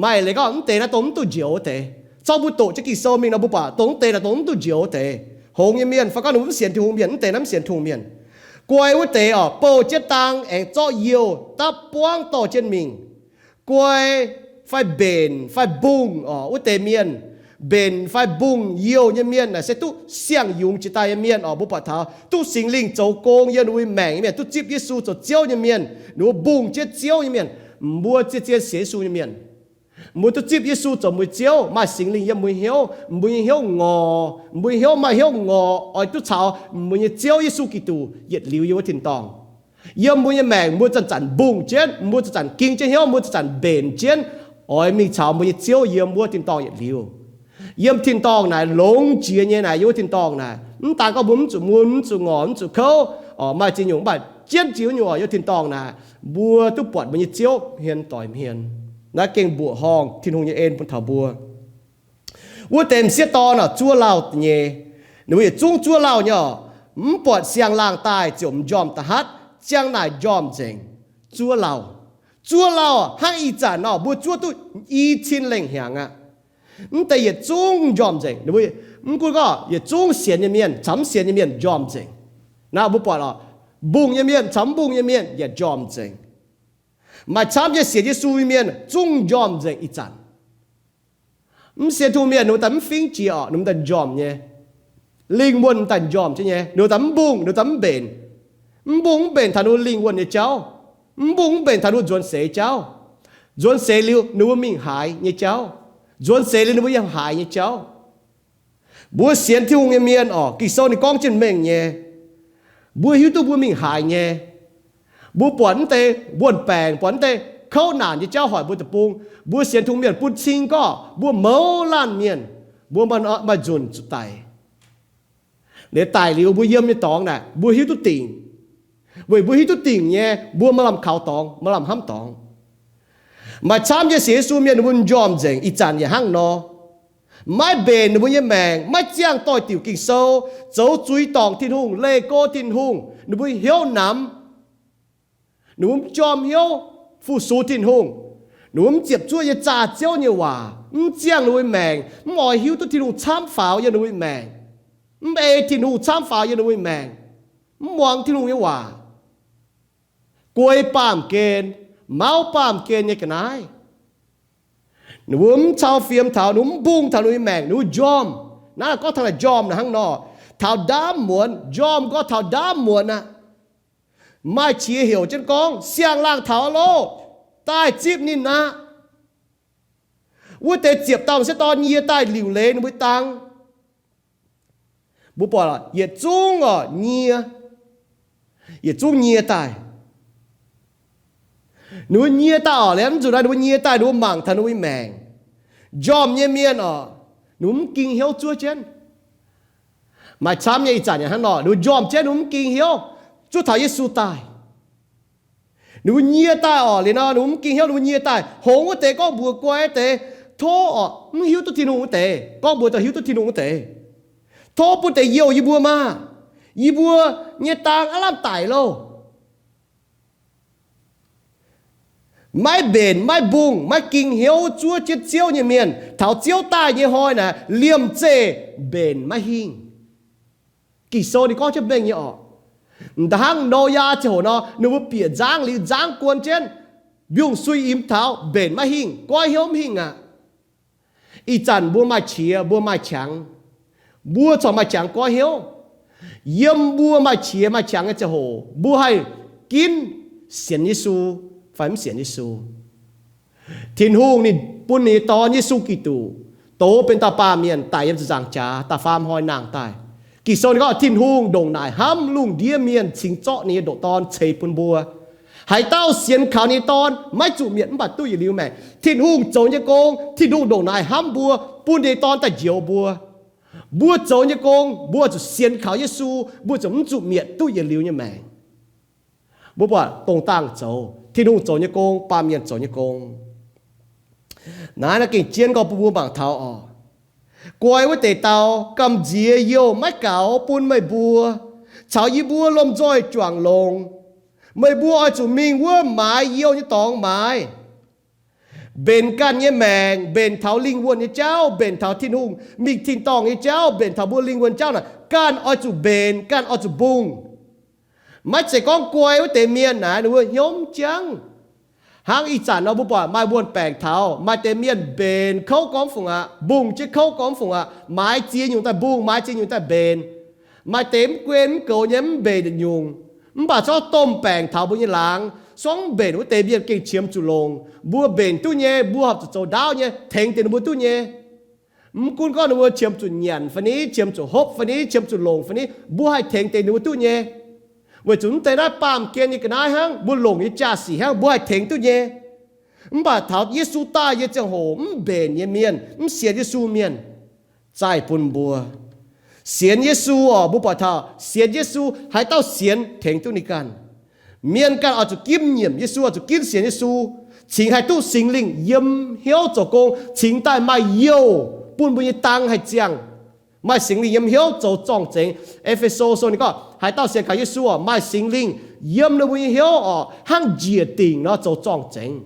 Maaih leiz gorngv mv deix naaiv dongh mv duqv njoux wuov deix. Zorqv mbuo doqc jienv Ging-Sou mingh nor mbuo buatc dongh mv deix naaic dongh mv duqv njoux wuov deix. Hngongx nyei mienh fai gorngv ninh mbuo mv sienx Tin-Hungh mienh, mv deix naaiv mv sienx Tin-Hungh mienh. Guai wuov deix orqc, bouh jienv dang aengx zorqv youh dapv buangv dorh jienv mingh. Guai fai mbenc fai mbungh orqc, wuov deix mienh, mbenc fai mbungh youh nyei mienh naaic se duqv siang-yungz jiex daaih nyei mienh orqc. Mbuo buatc taux duqv Singx Lingh zoux gong yiem ninh mbuo maengc nyei mienh, duqv zipv Yesu zoux Ziouv nyei mienh, ninh mbuo mbungh jienv Ziouv nyei mienh, mbuo zien-zien sienx Yesu nyei mienh. Mbuo duqv zipv Yesu zoux mbuo Ziouv, maaih Singx Lingh yiem mbuo hnyouv, mbuo nyei hnyouv ngorc, mbuo nyei hnyouv maaih hnyouv ngorc oix duqv caux mbuo nyei Ziouv Yesu Giduc yietc liuz yiem wuov tin-dorngh. Yiem mbuo nyei maengc mbuo zanc-zanc mbungh jienv, mbuo zanc-zanc ging jienv hnyouv, mbuo zanc-zanc mbenc jienv oix mingh caux mbuo nyei Ziouv yiem wuov tin-dorngh yietc liuz. Yiem tin-dorngh naaic longx jiex nyei naaic, yiem wuov tin-dorngh naaic mv daan gorngv mbuo mv zuqc mun, mv zuqc ngorc, mv zuqc kouv, orqc, maaih ziex nyungc, mv baac jienv jiex wuov nyungc orqc, yiem tin-dorngh naaic mbuo duqv buatc mbuo nyei Ziouv hmien doic hmien. Naaiv gengh mbuoqc horngh Tin-Hungh nyei en bun taux mbuo. Wuov deix m'sieqv dorn orqc, zuov lauh nyei. Ninh mbuo yietc zungv zuov lauh nyei orqc. Mv buatc siang-laangh daaih ziouc m'njormh da'hatv, ziang naaic njormh nzengc. Zuov lauh. Zuov lauh hnangv ih zanc orqc, mbuo zuov duqv i cin lengh hnyangx aqv. Mv deix yietc zungv njormh nzengc. Mv gunv gorngv yietc zungv sienx nyei mienh caux mv sienx nyei mienh njormh nzengc. Naaiv mbuo buatc orqc, mbungh nyei mienh caux mv mbungh nyei mienh yaac njormh nzengc. Maaih camv nyei sienx Yesu nyei mienh zungv njormh nzengc ih zanc. Mv sienx Tin-Hungh mienh ninh mbuo daaih mv fingx jiex orqc, ninh mbuo daaih njormh nyei. Lingh wuonh daaih njormh jienv nyei, ninh mbuo daaih mv mbungh, ninh mbuo daaih mv mbenc. Mv mbungh mv mbenc taux ninh mbuo lingh wuonh nyei jauv. Mv mbungh mv mbenc taux ninh mbuo nzuonx seix jauv. Nzuonx seix liuz ninh mbuo mingh haaix nyei jauv. Nzuonx seix liuz ninh mbuo yiem haaix nyei jauv. Mbuo sienx Tin-Hungh nyei mienh orqc, Ging-Sou ninh gorngv jienv mengh nyei. Mbuo hiuv duqv mbuo mingh haaix nyei. Mbuo buatc mv deix wuon-baengc, buatc mv deix kouv naanc nyei jauv hoic mbuo deic-bung. Mbuo sienx Tin-Hungh mienh bun cing gorngv mbuo mouz laanh mienh, mbuo maaih, maaih nzunc zuqc daic. Liuz daic liuz mbuo yiem nyei dorngx naaic mbuo hiuv duqv dingc. Weic mbuo hiuv duqv dingc nyei, mbuo maaih lamh kaux dorngx, maaih lamh hnamv dorngx. Maaih camv nyei sienx Yesu mienh ninh mbuo m'njormh nzengc, ih zanc yaac hnangv nor. Maiv mbenc ninh mbuo nyei maengc, maiv ziangh doix-diuc Ging-Sou, zoux zuiz dorngc Tin-Hungh, leih go Tin-Hungh, ninh mbuo hnyouv namx. Ninh mbuo m'jormh hnyouv fu-sux Tin-Hungh. Ninh mbuo m'ziepc zuoqv nyei zaah Ziouv nyei waac, m'ziangh ninh mbuo maengc, m'oix hiuv duqv Tin-Hungh camv faaux yiem ninh mbuo maengc, m'ei Tin-Hungh camv faaux yiem ninh mbuo maengc, m'muangx Tin-Hungh nyei waac, guei baamh gen, mauv baamh gen nyei ga'naaiv. Ninh mbuo m'cau fiem taux, ninh mbuo m'bung taux ninh mbuo nyei maengc, ninh mbuo njormh. Naaiv gorngv taux naaic njormh naaic hnangv nor, taux ndaamv muonz, njormh gorngv taux ndaamv muonz aqv. Maaih qiex heuc jienv gorngv siang-laangh taux loh, daaih zipv ninh aqv. Wuov deix ziepc dauh m'sieqv dorn nyie daaih liuc leiz ninh mbuo dang. Mbuo buatc yietc zungv oc nyie, yietc zungv nyie daaih. Ninh mbuo nyie daaih oc, liemh zuqc naaiv ninh mbuo nyie daaih ninh mbuo mangc taux ninh mbuo nyei maengc. Njormh nyei mienh oc, ninh mbuo m'ging hnyouv zuov jienv. Maaih camv nyei ih zanc yaac hnangv nor, ninh mbuo njormh jienv ninh mbuo m'ging hnyouv, zuov taux Yesu daaih. Ninh mbuo nyie daaih oc, liuz nor ninh mbuo m'ging hnyouv, ninh mbuo nyie daaih hngongx wuov deix gorngv mbuox guai wuov deix, tov oc, mv hiuv duqv Tin-Hungh wuov deix gorngv mbuox dorh hiuv duqv Tin-Hungh wuov deix, tov bun deix youh yie mbuo maah! Yie mbuo nyei dang aav lamh daic loh. Maiv mbenc maiv mbungh maiv ging hnyouv zuov jienv Ziouv nyei mienh taux Ziouv daaih nyei hnoi naaic liemh zeih mbenc maiv hingh. Ging-Sou ninh gorngv jienv mengh nyei oc. M'daaih hnangv Noyaa ziangh hoc nor, ninh mbuo bieqc nzangv liuz nzangv guon jienv, mbiungc-suiv imx taux mbenc maiv hingh, goiv hnyouv mv hingh aqv. Ih zanc mbuo maaih qiex, mbuo maaih qangx, mbuo corc maaih qangx goiv hnyouv. Yiem mbuo maaih qiex maaih qangx nyei ziangh hoc mbuo haih ginv sienx Yesu fai mv sienx Yesu. Tin-Hungh ninh bun ninh nyei Dorn, Yesu Giduc, doz benx dauh baamh mienh daic yiem ziepc nzaangc jaax da'faam hnoi nangh daaih. Ging-Sou ninh gorngv Tin-Hungh ndongc naaic hnamv lungh ndiev mienh cingx zorqv ninh nyei ndoqc Dorn ceix bun mbuo. Haaix dauh sienx kaux ninh nyei Dorn maiv zuqc mietc mv baac duqv yietc liuz maengc. Tin-Hungh zoux nyei gong, Tin-Hungh ndongc naaic hnamv mbuo, bun ninh nyei Dorn daaih njoux mbuo. Mbuo zoux nyei gong, mbuo zuqc sienx kaux Yesu, mbuo ziouc mv zuqc mietc duqv yietc liuz nyei maengc. Mbuo buatc dongh dangh zoux, Tin-Hungh zoux nyei gong, baamh mienh zoux nyei gong. Naaiv naaiv gengh jienv gorngv bun mbuo mangc taux oc. Guai wuov deix dau, gamh nziex youh maiv gaux bun meih mbuo caux yie mbuo lomh nzoih juangc longx. Meih mbuo oix zuqc mingh wuov maaiz youh nyei dorngx maaiz. Mbenc ganh nyei maengc, mbenc taux lingh wuonh nyei jauv, mbenc taux Tin-Hungh mingh tin-dorngh nyei jauv, mbenc taux mbuo lingh wuonh jauv naaic, ganh oix zuqc mbenc, ganh oix zuqc mbungh. Maiv zeiz gorngv guai wuov deix mienh naaic ninh mbuo hnyouv mv jangv. Hnangv ih zanc nor mbuo buatc maaih wuonh baengc taux, maaih deix mienh mbenc kouv gormx fungc aqv, mbungh jienv kouv gormx fungc aqv, maaiz ziex nyungc daaih mbungh, maaiz ziex nyungc daaih mbenc. Maaih deix mv guen mv goux nyei mv mbenc yietc nyungc. Mv baac corc domh baengc taux mbuo nyei laangz, corc mv mbenc wuov deix mienh gengh qiemx zuqc longc. Mbuo mbenc duqv nyei, mbuo horpc zuqc zoux ndaauv nyei tengx deix ninh mbuo duqv nyei. Mv gunv gorngv ninh mbuo qiemx zuqc nyanc fai ni, qiemx zuqc hopv fai ni, qiemx zuqc longc fai ni, mbuo haih tengx deix ninh mbuo duqv nyei. Weic zuqc mv deix naaiv baamh gen nyei ga'naaiv hnangv, mbuo longc nyei jaa-sic hnangv, mbuo haih tengx duqv nyei. Mv baac taux Yesu daaih nyei ziangh hoc mv mbenc nyei mienh, mv sienx Yesu mienh, zaih bun mbuo. Sienx Yesu oc, mbuo buatc taux sienx Yesu, haaix dauh sienx tengx duqv ninh ganh. Mienh ganh oix zuqc ginv nyiemc Yesu, oix zuqc ginv sienx Yesu, cingx haih duqv Singx Lingh yiem hnyouv zoux gong, cingx daaih maaih youh bun mbuo nyei dang haih ziangh. Maaih Singx Lingh yiem hnyouv zoux zorng-zengx. E^fe^so Sou ninh gorngv haaix dauh sienx kaux Yesu oc, maaih Singx Lingh yiem ninh mbuo nyei hnyouv oc, hnangv njiec dingc nor zoux zorng-zengx.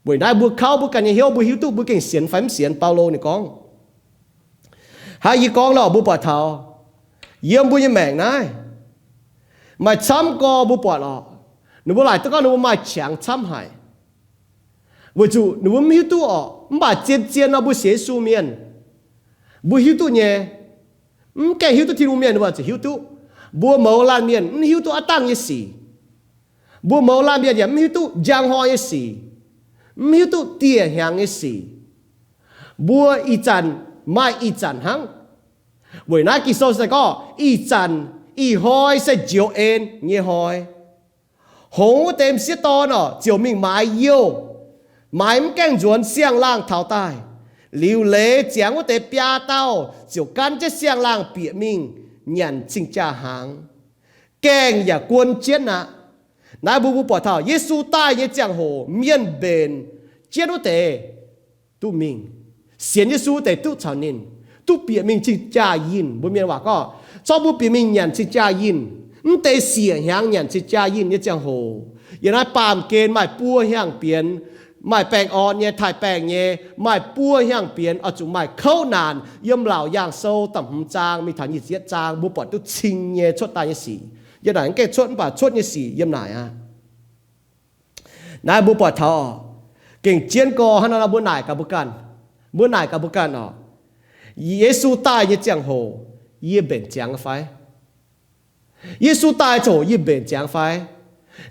Weic naaiv mbuo kauv mbuo ganh nyei hnyouv, mbuo hiuv duqv mbuo gengh sienx fai mv sienx. Baulo ninh gorngv, hnangv yie gorngv nor, mbuo buatc taux yiem mbuo nyei maengc naaiv, maaih camv gorx mbuo buatc oc, ninh mbuo laaic duqv gorngv ninh mbuo maaih qangx camv haic, weic zuqc ninh mbuo mv hiuv duqv oc. Mv baac zien-zien nor mbuo sienx Yesu mienh, mbuo hiuv duqv nyei. Mv gaengh hiuv duqv Tin-Hungh mienh mbuo ziouc hiuv duqv. Mbuo mouz laanh mienh mv hiuv duqv aav dangh nyei sic. Mbuo mouz laanh mienh yaac mv hiuv duqv njang hnoi nyei sic, mv hiuv duqv dieh hnyangx nyei sic. Mbuo ih zanc maaih ih zanc hnangv. Weic naaiv Ging-Sou se gorngv ih zanc, ih hnoi se njoux en nyei hnoi. Hngongx wuov deix m'sieqv dorn oc, ziouc mingh maaiz youh, maaiz mv gaengh nzuonx siang-laangh taux daaih. Liuc leiz ziangx wuov deix biaa dauh ziouc gan jienv siang-laangh bieqc mingh nyanc cing-jaa hnaangx. Gaengh yaac guon jienv aqv. Naaiv mbuo, mbuo buatc taux Yesu daaih nyei ziangh hoc, mienh mbenc jienv wuov deix duqv mingh. Sienx Yesu wuov deix duqv caux ninh, duqv bieqc mingh cing-jaa yinh. Mbuo mienh waac gorngv, zorqv mbuo bieqc mingh nyanc cing-jaa yinh. Mv deix siec hnyangx nyanc cing-jaa yinh nyei ziangh hoc, yiem naaiv baamh gen maaih buo hnyangx-bienx, maaih baengh orn nyei, taaih baengh nyei, maaih buo hnyangx-bienx oix zuqc maaih kouv naanc. Yiem Laauc Yaangh Sou da'hmz zaang mingh taux nyic ziepc yietv zaang, mbuo buatc duqv cing nyei cuotv daaih nyei sic. Yiem naaic mv gaengh cuotv, mv baac cuotv nyei sic yiem naaic aqv. Naaiv mbuo buatc taux oc, gengh jienv gorx hnangv nor, mbuo naaic gaax mbuo ganh, mbuo naaic gaax mbuo ganh oc, Yesu daaih nyei ziangh hoc, yie mbenc ziangx fai? Yesu daaih ziangh hoc yie mbenc ziangx fai?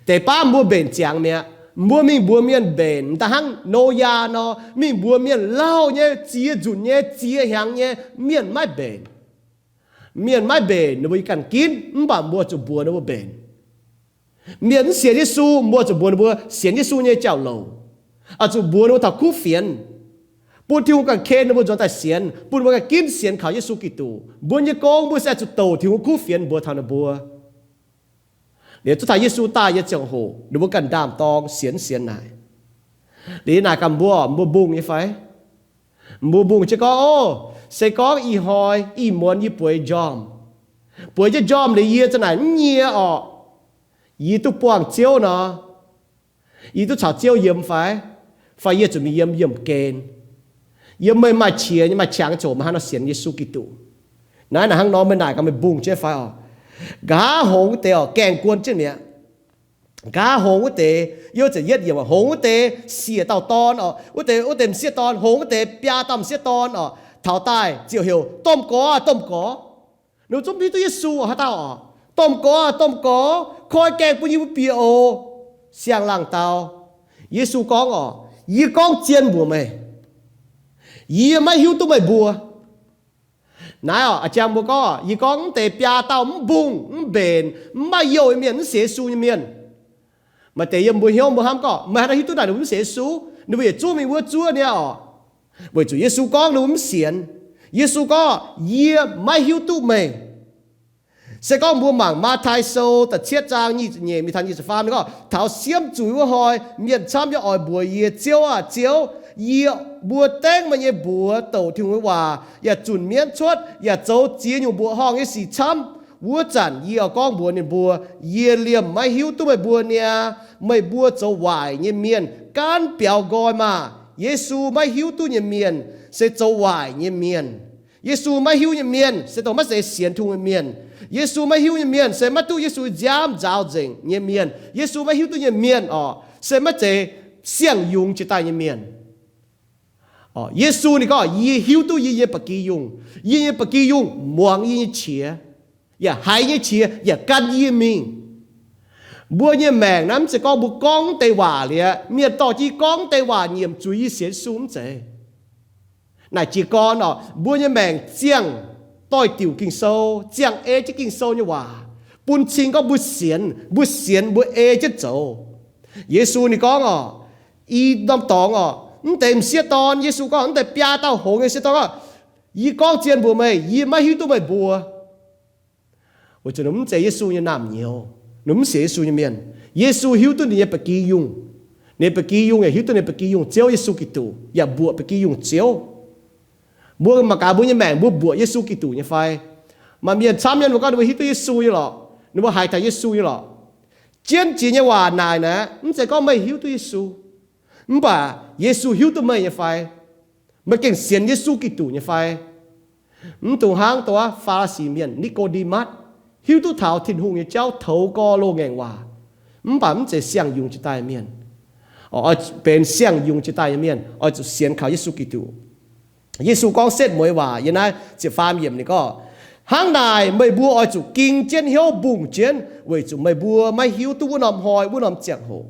Deix baav mbuo mbenc ziangx mi'aqv. Mbuo mingh mbuox mienh mbenc, m'daaih hnangv Noyaa nor, mingh mbuox mienh lauh nyei, ziex nzunc nyei, ziex hnyangx nyei, mienh maiv mbenc. Mienh maiv mbenc ninh mbuo yie ganh ginv, mv baac mbuo zuqc mbuox ninh mbuo mbenc. Mienh mv sienx Yesu, mbuo zuqc mbuox ninh mbuo sienx Yesu nyei jauv-louc, oix zuqc mbuox ninh mbuo taux kuv fienx, bun Tin-Hungh ganh ken ninh mbuo nzuonx daaih sienx, bun ninh mbuo ganh ginv sienx kaux Yesu Giduc. Mbuo nyei gong mbuo se oix zuqc douc Tin-Hungh kuv fienx mbuox taux ninh mbuo. Liuz zuqc taux Yesu daaih nyei ziangh hoc ninh mbuo ganh ndaam-dorng sienx, sienx naaic. Liuz naaic gaax mbuo, mbuo mbungh nyei fai? Mbuo mbungh jienv gorngv, Ov, se gorngv ih hnoi ih muonz yie bueix njormh, bueix jienv njormh liuz yie za'naaic mv nyie orqc, yie duqv buangh Ziouv nor, yie duqv caux Ziouv yiem fai? Fai yie zuqc mingh yiem yiemh gen, yiem meih maaih qiex nyei, maaih qangx nyei ziangh hoc, meih hnangv nor sienx Yesu Giduc. Naaiv naaic hnangv nor meih naaic gaax meih mbungh jienv fai orqc? Nqa'haav hngongx wuov deix orqc, gaengh guon jienv mi'aqv. Nqa'haav hngongx wuov deix, yiem ziepc yietv yiemc, hngongx wuov deix siec dauh dorn orqc, wuov deix, wuov deix m'sieqv dorn, hngongx wuov deix biaa dauh m'sieqv dorn orqc, taux daaih ziouc heuc, Domh Gorx, Domh Gorx. Ninh zungv hiuv duqv Yesu haaix dauh orqc. Domh Gorx, Domh Gorx, koi gaengh bun yie mbuo bieqc oc, siang-laangh dau. Yesu gorngv orqc, Yie gorngv zien mbuox meih, yie maiv hiuv duqv meih mbuo. Naaiv orqc, a'jang mbuo gorngv, yie gorngv mv deix biaa dauh mv mbungh, mv mbenc, mv maaih youh nyei mienh, mv sienx Yesu nyei mienh. Maaih deix yiem mbuo hnyouv mbuo hnamv gorngv, meih haaix nor hiuv duqv naaic ninh mbuo mv sienx Yesu? Ninh mbuo yietc zungv mingh wuov zuov niaa orqc. Weic zuqc Yesu gorngv ninh mbuo mv sienx. Yesu gorngv, Yie maiv hiuv duqv meih. Se gorngv mbuo mangc Matv^taai Sou da'cietv zaang nyic ziepc nyeic mingh taux nyic ziepc faam, ninh gorngv, Taux siemv zuiz wuov hnoi, mienh camv nyei oix mbuox yie, Ziouv aah! Ziouv! Yie mbuo dengv meih nyei mbuox douc Tin-Hungh nyei waac, yaac zunc mienv cuotv, yaac zoux ziex nyungc mbuoqc horngh nyei sic camv. Wuov zanc yie oix gorngv mbuox ninh mbuo, Yie liemh maiv hiuv duqv meih mbuo niaa. Meih mbuo zoux waaic nyei mienh gaanv biaux nqoi maah! Yesu maiv hiuv duqv nyei mienh se zoux waaic nyei mienh. Yesu maiv hiuv nyei mienh se dongh maiv zeiz sienx Tin-Hungh nyei mienh. Yesu maiv hiuv nyei mienh se maiv duqv Yesu nziaamv nzaaux nzengc nyei mienh. Yesu maiv hiuv duqv nyei mienh orqc, se maiv zeiz siang-yungz jiex daaih nyei mienh. Yesu ninh gorngv, Yie hiuv duqv yie nyei ba'gi yungh. Yie nyei ba'gi yungh muangx yie nyei qiex, yaac haiz nyei qiex, yaac gan yie mingh. Mbuo nyei maengc naaiv mv zeiz gorngv mbuo gorngv deix waac liuz, mienh dorh jienv gorngv deix waac nyiemc zuiz yie sienx Yesu, mv zeiz. Naaic jiez gorn orqc, mbuo nyei maengc ziangh doix-diuc Ging-Sou, ziangh ei jienv Ging-Sou nyei waac, bun cing gorngv mbuo sienx, mbuo sienx, mbuo ei jienv zoux. Yesu ninh gorngv orqc, I norm dorngx orqc, mv deix m'sieqv dorn, Yesu gorngv, mv deix biaa dauh hngongx nyei m'sieqv dorn gorngv, Yie gorngv zien mbuox meih, yie maiv hiuv duqv meih mbuo. Weic zuqc ninh mv zeiz Yesu nyei naamh nyouz, ninh mv sienx Yesu nyei mienh. Yesu hiuv duqv ninh nyei ba'gi yungh. Ninh ba'gi yungh yaac hiuv duqv ninh ba'gi yungh Ziouv Yesu Giduc, yaac mbuoqc ba'gi yungh Ziouv. Mbuo mangc gaax mbuo nyei maengc mbuo mbuoqc Yesu Giduc nyei fai? Maaih mienh camv mienh mbuo gorngv ninh mbuo hiuv duqv Yesu nyei lorqc, ninh mbuo haiz taux Yesu nyei lorqc. Jienv jiex nyei waac naaic naaic, mv zeiz gorngv meih hiuv duqv Yesu, mv baac Yesu hiuv duqv meih nyei fai? Meih gengh sienx Yesu Giduc nyei fai? Mv dungx hnangv dongh Faa^li^si Mienh, Ni^go^nde^matv, hiuv duqv taux Tin-Hungh nyei jauv, toux gorx loz-ngaengc waac, mv baac mv zeiz siang-yungz jiex daaih mienh. Oix benx siang-yungz jiex daaih nyei mienh, oix zuqc sienx kaux Yesu Giduc. Yesu gorngv setv mueiz waac yiem naaiv ziepc faam yiemc ninh gorngv, Hnangv naaic meih mbuo oix zuqc ging jienv hnyouv mbungh jienv, weic zuqc meih mbuo maiv hiuv duqv wuov norm hnoi wuov norm ziangh hoc.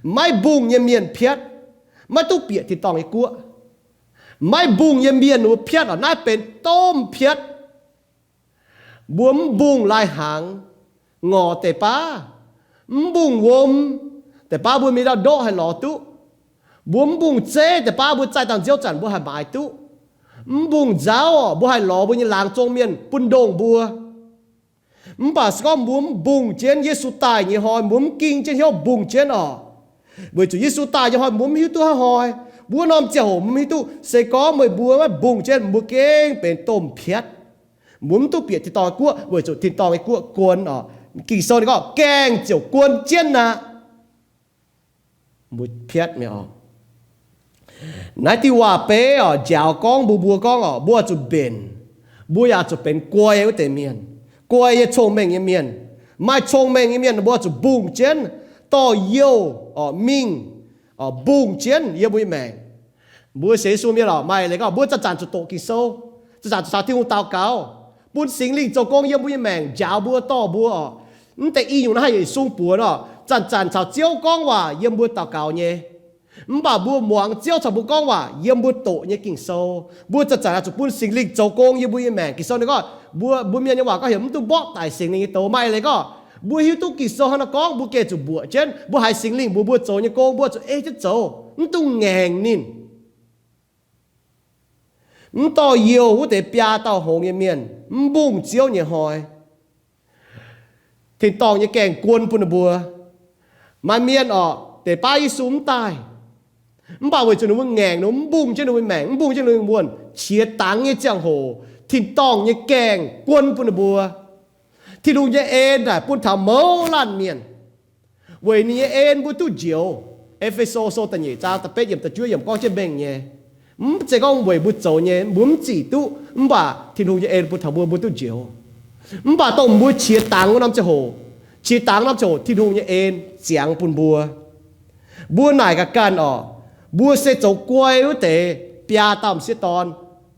Maiv mbungh nyei mienh piatv, maiv duqv bieqc tin-dorngh nyei guoqv. Maiv mbungh nyei mienh wuov piatv orqc, naaiv benx domh piatv. Mbuo mv mbungh lai-hnaangx, ngorc deix baav, mv mbungh wuom deix baav mbuo mingh ndau ndoqv haih lorz duqv. Mbuo mv mbungh zeiv deix baav mbuo zaih dangh nziouv zanc mbuo haih maaiz duqv. Mv mbungh nzauv orqc, mbuo haih lorz mbuo nyei laangz zong mienh bun ndongh mbuo. Mv baac se gorngv mbuo mv mbungh jienv Yesu daaih nyei hnoi, mbuo mv ging jienv hnyouv mbungh jienv oc. Weic zuqc Yesu daaih nyei hnoi mbuo mv hiuv duqv haaix hnoi. Wuov norm ziangh hoc mbuo mv hiuv duqv. Se gorngv meih mbuo maiv mbungh jienv, mbuo gengh benx domh piatv. Mbuo mv duqv bieqc tin-dorngh nyei guoqv, weic zuqc tin-dorngh nyei guoqv guon oc. Ging-Sou ninh gorngv gaengh ziouc guon jienv aqv. Mbuo piatv mi'aqv oc. Naaiv diuh waac-beiv oc, njaaux gorngv mbuox mbuo gorngv oc, mbuo zuqc mbenc, mbuo yaac zuqc benx guai wuov deix mienh, guai nyei cong-mengh nyei mienh. Maaih cong-mengh nyei mienh mbuo zuqc mbungh jienv, dorh youh oc mingh oc mbungh jienv yiem mbuo nyei maengc. Mbuo sienx Yesu mienh oc, maaih leiz gorngv mbuo zanc-zanc zuqc doqc Ging-Sou, zanc-zanc zuqc caux Tin-Hungh daux gaux, bun Singx Lingh zoux gong yiem mbuo nyei maengc, njaaux mbuo, dorh mbuo oc. Mv deix i nyungc naaiv haih yietc sung buonc oc. Zanc-zanc caux Ziouv gorngv waac yiem mbuo daux gaux nyei. Mv baac mbuo muangx Ziouv caux mbuo gorngv waac yiem mbuo doqc nyei Ging-Sou. Mbuo zanc-zanc oix zuqc bun Singx Lingh zoux gong yiem mbuo nyei maengc. Ging-Sou ninh gorngv, mbuo, mbuo mienh nyei waac gorngv heuc mv duqv mborqv daic Singx Lingh nyei doz. Maaih leiz gorngv mbuo hiuv duqv Ging-Sou hnangv naaiv gorngv, mbuo gengh zuqc mbuoqc jienv, mbuo haiz Singx Lingh mbuox mbuo zoux nyei gong, mbuo zuqc ei jienv zoux, mv dungx ngaengc ninh. Mv dorh youh wuov deix biaa dauh hngongx nyei mienh mv mbungh Ziouv nyei hnoi, tin-dorngh nyei gaengh guon bun ninh mbuo. Maaih mienh oc, deix baav Yesu mv daaih, mv baac weic zuqc ninh mbuo ngaengc, ninh mbuo mv mbungh jienv ninh mbuo maengc, mv mbungh jienv ninh mbuo wuonh, qiex dangx nyei ziangh hoc, tin-dorngh nyei gaengh guon bun ninh mbuo. Tin-Hungh nyei en naaic bun taux mouz laanh mienh. Weic ninh nyei en mbuo duqv njoux. E^fe^so Sou da'nyeic zaang da'betv yiemc da'juov yiemc gorngv jienv mengh nyei. Mv zeiz gorngv weic mbuo zoux nyei, mbuo mv zic duqv, mv baac Tin-Hungh nyei en bun taux mbuo, mbuo duqv njoux. Mv baac dongh mbuo qiex dangx wuov norm ziangh hoc, qiex dangx norm ziangh hoc Tin-Hungh nyei en ziangx bun mbuo. Mbuo naaic gaax ganh oc, mbuo se zoux guai wuov deix biaa dauh m'sieqv dorn,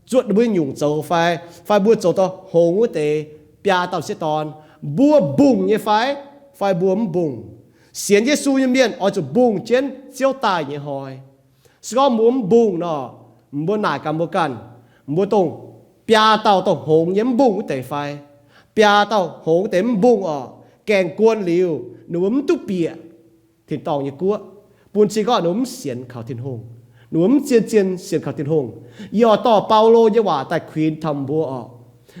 zuotc mbuo nyungc zoux fai, fai mbuo zoux dorh hngongx wuov deix biaa dauh m'sieqv dorn, mbuo mbungh nyei fai, fai mbuo mv mbungh? Sienx Yesu nyei mienh oix zuqc mbungh jienv Ziouv daaih nyei hnoi. Se gorngv mbuo mv mbungh nor, mbuo naaic gaax mbuo ganh, mbuo dongh biaa dauh dongh hngongx nyei mv mbungh wuov deix fai? Biaa dauh hngongx deix mv mbungh oc, gaengh guon liuz, ninh mbuo mv duqv bieqc tin-dorngh nyei guoqv, bun cing gorngv ninh mbuo mv sienx kaux Tin-Hungh, ninh mbuo mv zien-zien sienx kaux Tin-Hungh. Yie oix dorh Baulo nyei waac daaih kuinx taux mbuo oc.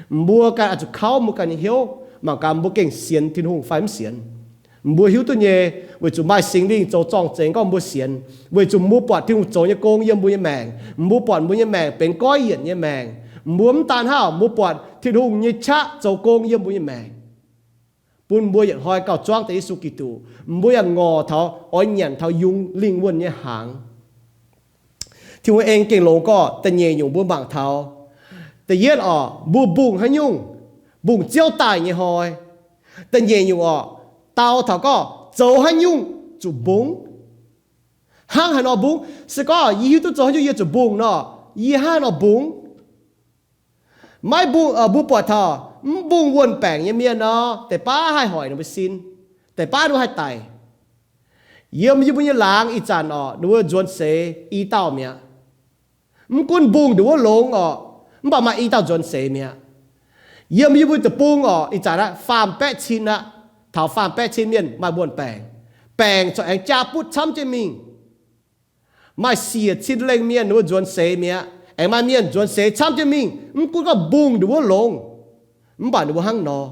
Mbuo ganh oix zuqc kauv mbuo ganh nyei hnyouv, mangc gaax mbuo gengh sienx Tin-Hungh fai mv sienx. Mbuo hiuv duqv nyei, weic zuqc maaih Singx Lingh zoux zorng-zengx gorngv mbuo sienx, weic zuqc mbuo buatc Tin-Hungh zoux nyei gong yiem mbuo nyei maengc, mbuo buatc mbuo nyei maengc benx goiv yienc nyei maengc. Mbuo mv daan hnangv, mbuo buatc Tin-Hungh nyei qaqv zoux gong yiem mbuo nyei maengc, bun mbuo yietc hnoi gauh zuangv deix Yesu Giduc. Mbuo yaac ngorc taux oix nyanc taux yungz lingh wuonh nyei hnaangx. Tin-Hungh en gengh longx gorqv da'nyeic nyungc mbuo mangc taux. Da'yietv oc, mbuo mbungh haaix nyungc? Mbungh Ziouv daaih nyei hnoi. Da'nyeic nyungc oc, dau taux gorngv zoux haaix nyungc zuqc mbungh? Hnangv haaix nor mbungh? Se gorngv yie hiuv duqv zoux haaix nyungc yie zuqc mbungh nor, yie hnangv haaix nor mbungh? Maiv mbungh, mbuo buatc taux mv mbungh wuonh baengc nyei mienh nor, deix baav haih hoic ninh mbuo sin, deix baav ninh mbuo haih daic. Yiem, yiem mbuo nyei laangz ih zanc oc, ninh mbuo nzuonx seix i dauh mi'aqv. Mv gunv mbungh nduqc wuov longx oc, mv baac maaih i dauh nzuonx seix mi'aqv. Yiem yie mbuo deic-bung oc, ih zanc aqv faam-baeqv cin aqv. Taux faam-baeqv cin mienh maaih wuonh baengc, baengc corc aengx jaa butv camv jienv mingh. Maaih siec cin lengh mienh ninh mbuo nzuonx seix mi'aqv. Aengx maaih mienh nzuonx seix camv jienv mingh, mv gunv gorngv mbungh nduqc wuov longx, mv baac ninh mbuo hnangv nor.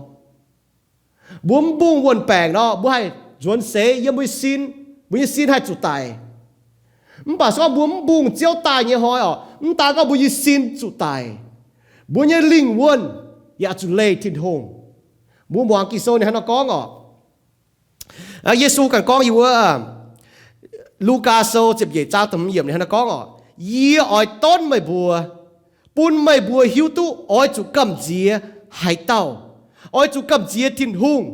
Mbuo mv mbungh wuonh baengc nor, mbuo haih nzuonx seix yiem mbuo nyei sin, mbuo nyei sin haih zuqc daic. Mv baac se gorngv mbuo mv mbungh Ziouv daaih nyei hnoi oc, mv daan gorngv mbuo nyei sin zuqc daic, mbuo nyei lingh wuonh yaac zuqc leih Tin-Hungh. Mbuo muangx Ging-Sou ninh hnangv nor gorngv oc. Yesu ganh gorngv yiem wuov Lugaa Sou ziepc nyeic zaang da'hmz yiemc ninh hnangv nor gorngv oc, yie oix donv meih mbuo, bun meih mbuo hiuv duqv oix zuqc gamh nziex haaix dauh. Oix zuqc gamh nziex Tin-Hungh.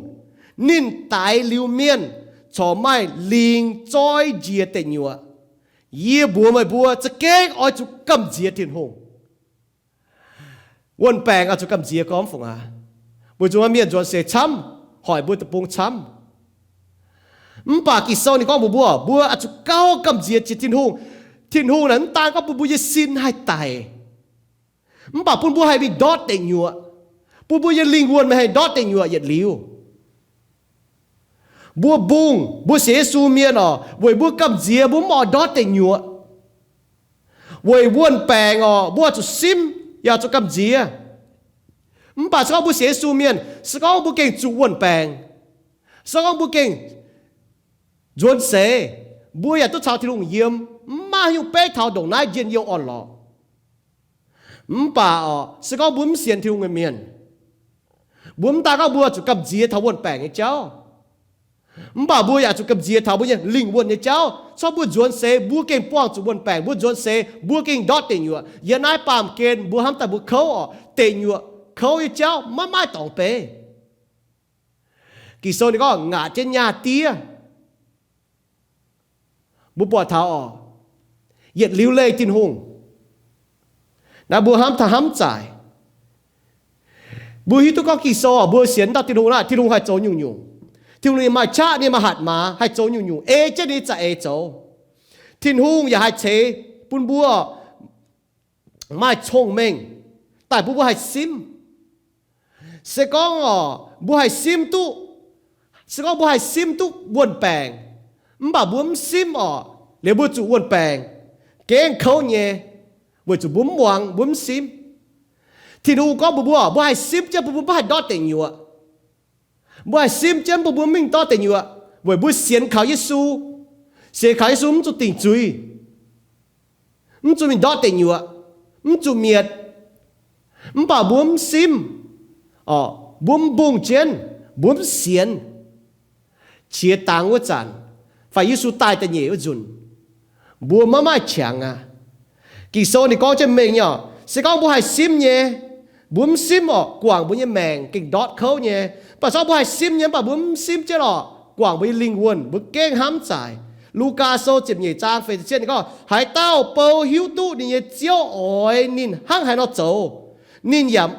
Ninh daix liuz mienh corc maaih lingx zoih njiec deic nyuoqc. Yie mbuox meih mbuo za'gengh oix zuqc gamh nziex Tin-Hungh. Wuonh baengc oix zuqc gamh nziex gormx fungc aqv. Weic zuqc mienh nzuonx seix camv, hoic mbuo deic-bung camv. Mv baac Ging-Sou ninh gorngv mbuox mbuo, mbuo oix zuqc gauh gamh nziex jiex Tin-Hungh. Tin-Hungh naaic mv daan gorngv bun mbuo nyei sin haih daic, mv baac bun mbuo haih mingh ndortv deic nyuoqc, bun mbuo nyei lingh wuonh maiv haih ndortv deic nyuoqc yietc liuz. Mbuo mbungh, mbuo sienx Yesu mienh oc, weic mbuo gamh nziex mbuo mv oix ndortv deic nyuoqc. Weic wuonh baengc oc, mbuo zuqc simv yaac zuqc gamh nziex. Mv baac se gorngv mbuo sienx Yesu mienh, se gorngv mbuo gengh zuqc wuon-baengc, se gorngv mbuo gengh nzuonx seix, mbuo yaac duqv caux Tin-Hungh yiem, mv maaih haaix nyungc beiv taux ndongc naaiv njien-youh orn-lorqc. Mv baac orqc, se gorngv mbuo mv sienx Tin-Hungh nyei mienh, mbuo mv daan gorngv mbuo zuqc gamh nziex taux wuon-baengc nyei jauv, mv baac mbuo yaac zuqc gamh nziex taux mbuo nyei lingh wuonh nyei jauv. Corc mbuo nzuonx seix mbuo gengh buangh zuqc wuon-baengc, mbuo nzuonx seix mbuo gengh ndortv deic nyuoqc. Yiem naaiv baamh gen mbuo hnamv daaih mbuo kouv orqc, deic nyuoqc kouv nyei jauv maiv maaih dorngx beiv. Ging-Sou ninh gorngv ngaatc jienv nyaah diev. Mbuo buatc taux orqc, yietc liuz leih Tin-Hungh, naaiv mbuo hnamv taux hnamv zaaic. Mbuo hiuv duqv gorngv Ging-Sou orqc, mbuo sienx dauh Tin-Hungh naaic, Tin-Hungh haih zoux nyungc-nyungc. Tin-Hungh ninh maaih qaqv, ninh maaih hatc maaz, haih zoux nyungc-nyungc, ei jienv ninh za'eix zoux. Tin-Hungh yaac haih ceix bun mbuo maaih cong-mengh daaih bun mbuo haih simv. Se gorngv orqc, mbuo haih simv duqv, se gorngv mbuo haih simv duqv wuon-baengc, mv baac mbuo mv simv orqc, liuz mbuo zuqc wuon-baengc, gengh kouv nyei, weic zuqc mbuo mv muangx, mbuo mv simv. Tin-Hungh gorngv mbuox mbuo, mbuo haih simv jienv bun mbuo maiv haih ndortv deic nyuoqc. Mbuo haih simv jienv bun mbuo mv mingh ndortv deic nyuoqc weic mbuo sienx kaux Yesu. Sienx kaux Yesu mv zuqc dingc zuiz, mv zuqc mingh ndortv deic nyuoqc, mv zuqc mietc. Mv baac mbuo mv simv, orqc, mbuo mv mbungh jienv, mbuo mv sienx. Qiex dangx wuov zanc, fai Yesu daaih da'nyeic wuov nzunc, mbuo maiv maaih qangx aqv. Ging-Sou ninh gorngv jienv mengh nyei orqc, se gorngv mbuo haih simv nyei, mbuo mv simv orqc, guangc mbuo nyei maengc gengh ndortv kouv nyei. Mv baac se gorngv mbuo haih simv nyei, mv baac mbuo mv simv jienv orqc, guangc mbuo nyei lingh wuonh, mbuo gengh hnamv zaaic. Lugaa Sou ziepc nyeic zaang feix ziepc cietv ninh gorngv, haaix dauh bou hiuv duqv ninh nyei ziouv oix ninh hnangv haaix nor zoux, ninh yaac,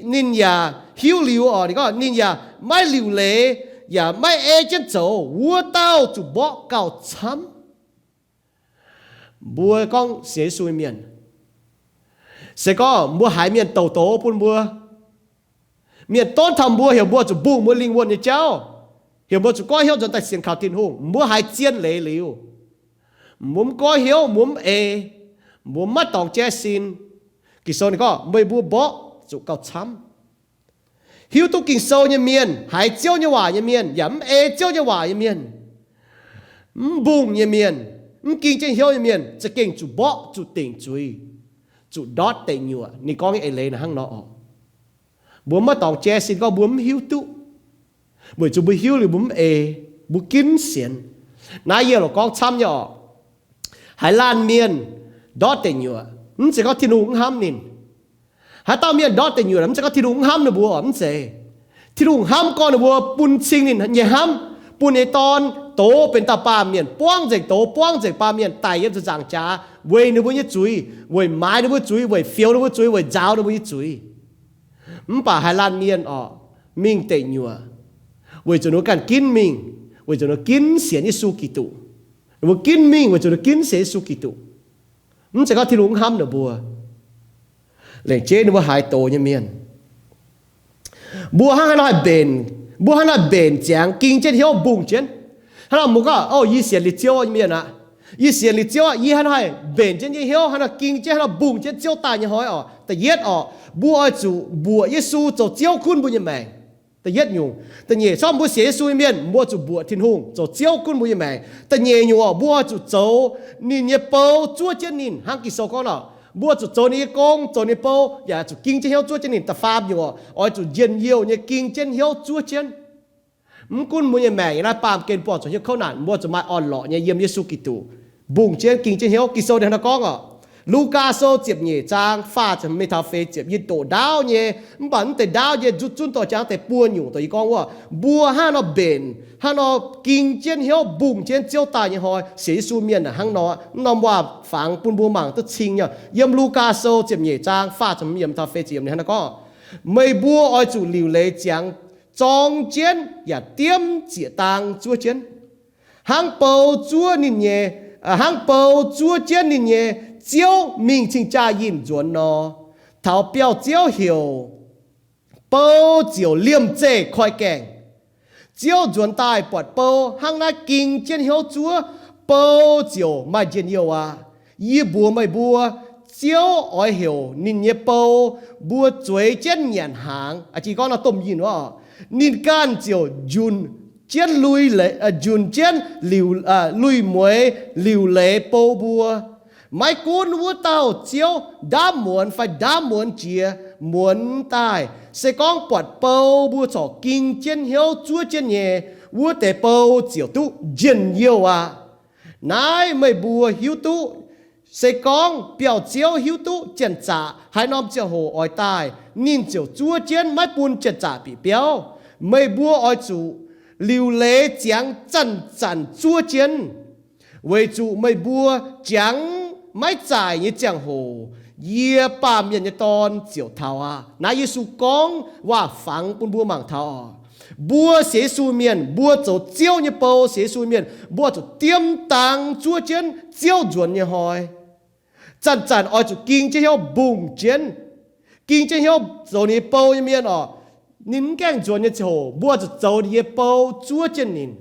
ninh yaac hiuv liuz orqc, ninh gorngv ninh yaac maiv liuc leiz, yaac maiv ei jienv zoux, wuov dauh zuqc mborqv gauh camv. Mbuo gorngv sienx Yesu nyei mienh, se gorngv mbuo haiz mienh douc doz bun mbuo, mienh donv taux mbuo, heuc mbuo zuqc mbungh mbuo lingh wuonh nyei jauv, heuc mbuo zuqc goiv hnyouv nzuonx daaih sienx kaux Tin-Hungh, mbuo haiz zien leiz liuz, mbuo mv goiv hnyouv, mbuo mv ei, mbuo maiv dorngx jaiv sin. Ging-Sou ninh gorngv meih mbuo mborqv zuqc gauh camv. Hiuv duqv Ging-Sou nyei mienh, haiz Ziouv nyei waac nyei mienh, yaac mv ei Ziouv nyei waac nyei mienh, mv mbungh nyei mienh, mv ging jienv hnyouv nyei mienh, za'gengh zuqc mborqv, zuqc dingc zuiz, zuqc ndortv deic nyuoqc. Ninh gorngv nyei eix leiz naaiv hnangv nor orqc. Mbuo maiv dorngx jaiv sin gorngv mbuo mv hiuv duqv, weic zuqc mbuo hiuv liuz mbuo mv ei, mbuo ginv sienx. Naaiv yie loc gorngv camv nyei orqc. Haaix laanh mienh ndortv deic nyuoqc, mv zeiz gorngv Tin-Hungh mv hnamv ninh. Haaix dauh mienh ndortv deic nyuoqc, mv zeiz gorngv Tin-Hungh mv hnamv ninh mbuo orqc, mv zeiz. Tin-Hungh hnamv gorngv ninh mbuo bun cing ninh nyei hnamv, bun ninh nyei Dorn doz benx dauh baamh mienh, buangv nzengc doz, buangv nzengc baamh mienh daic yiem ziepc nzaangc jaax weic ninh mbuo nyei zuiz, weic maaiz ninh mbuo zuiz, weic fioux ninh mbuo zuiz, weic nzaaux ninh mbuo nyei zuiz. Mv baac haaix laanh mienh orqc, mingh deic nyuoqc weic zuqc ninh mbuo ganh ginv mingh, weic zuqc ninh mbuo ginv sienx Yesu Giduc. Ninh mbuo ginv mingh weic zuqc ninh mbuo ginv sienx Yesu Giduc. Mv zeiz gorngv Tin-Hungh mv hnamv ninh mbuo. Laengz jeiv ninh mbuo haaix doz nyei mienh. Mbuo hnangv haaix nor haih mbenc, mbuo hnangv haaix nor mbenc ziangx ging jienv hnyouv mbungh jienv? Hnangv nor mbuo gorngv, o, yie sienx liuz Ziouv nyei mienh aqv. Yie sienx liuz Ziouv aqv, yie hnangv haaix nor haih mbenc jienv nyei hnyouv, hnangv haaix nor ging jienv, hnangv haaix nor mbungh jienv Ziouv daaih nyei hnoi orqc? Da'yietv orqc, mbuo oix zuqc mbuoqc Yesu zoux Ziouv gunv mbuo nyei maengc. Da'yietv nyungc. Da'nyeic, se gorngv mbuo sienx Yesu nyei mienh, mbuo zuqc mbuoqc Tin-Hungh zoux Ziouv gunv mbuo nyei maengc. Da'nyeic nyungc orqc, mbuo oix zuqc zoux ninh nyei bou zuov jienv ninh, hnangv Ging-Sou gorngv nor, mbuo zuqc zoux ninh nyei gong, zoux ninh nyei bou, yaac zuqc ging jienv hnyouv zuov jienv ninh. Da'faam nyungc orqc, oix zuqc njien-youh nyei ging jienv hnyouv zuov jienv. Mv gunv mbuo nyei maengc yiem naaiv baamh gen buangh zuqc hnyouv kouv naanc, mbuo zuqc maaih orn-lorqc nyei yiem Yesu Giduc mbungh jienv, ging jienv hnyouv. Ging-Sou ninh hnangv nor gorngv orqc, Lugaa Sou ziepc nyeic zaang faah ziepc hmz mingh taux feix ziepc, yie doqc ndaauv nyei, mv baac mv deix ndaauv yie nzutv zunv dorh jangx deix buo nyungc dongh yie gorngv wuov, mbuo hnangv haaix nor mbenc, hnangv haaix nor ging jienv hnyouv mbungh jienv Ziouv daaih nyei hnoi, sienx Yesu mienh hnangv nor. Mv norm waac fangx bun mbuo mangc duqv cing nyei. Yiem Lugaa Sou ziepc nyeic zaang faah ziepc hmz yiemc taux feix ziepc yiemc ninh hnangv nor gorngv, meih mbuo oix zuqc liuc leiz ziangx zorng jienv yaac diemv zieqc dang zuov jienv, hnangv bou zuov ninh nyei, hnangv bou zuov jienv ninh nyei ziouv mingh cing-jaa yinh nzuonx nor. Taux biauv-ziouv heuc, bou ziouc liemh zeih koi gaengh. Ziouv nzuonx daaih buatc bou hnangv naaiv ging jienv hnyouv zuov, bou ziouc maaih njien-youh aqv. Yie mbuox meih mbuo, Ziouv oix heuc ninh nyei bou mbuo zueiz jienv nyanc hnaangx. Aa, jiex gorngv nor domh yinh wuov, ninh ganh ziouc njunc jienv lui leiz, njunc jienv liuc, lui-mueiz liuc leiz bou mbuo. Maiv gunv wuov dauh ziouv ndaamv muonz fai ndaamv muonz jiex muonz daaih, se gorngv buatc bou mbuo corc ging jienv hnyouv zuov jienv nyei, wuov deix bou ziouc duqv njien-youh aqv. Naaiv meih mbuo hiuv duqv, se gorngv biauv-ziouv hiuv duqv janx-zaqc haaix norm ziangh hoc oix daaih, ninh ziouc zuov jienv maiv bun janx-zaqc bieqc biauv. Meih mbuo oix zuqc liuc leiz ziangx zanc-zanc zuov jienv, weic zuqc meih mbuo jangx maiv zaaic nyei ziangh hoc yie, Baamh Mienh nyei Dorn, ziouc taux aqv. Naaiv Yesu gorngv waac-fangx bun mbuo mangc taux oc. Mbuo sienx Yesu mienh, mbuo zoux Ziouv nyei bou sienx Yesu mienh, mbuo zuqc diemv dang zuov jienv Ziouv nzuonx nyei hnoi. Zanc-zanc oix zuqc ging jienv hnyouv mbungh jienv, ging jienv hnyouv zoux ninh nyei bou nyei mienh oc. Ninh mv gaengh nzuonx nyei ziangh hoc, mbuo zuqc zoux ninh nyei bou zuov jienv ninh.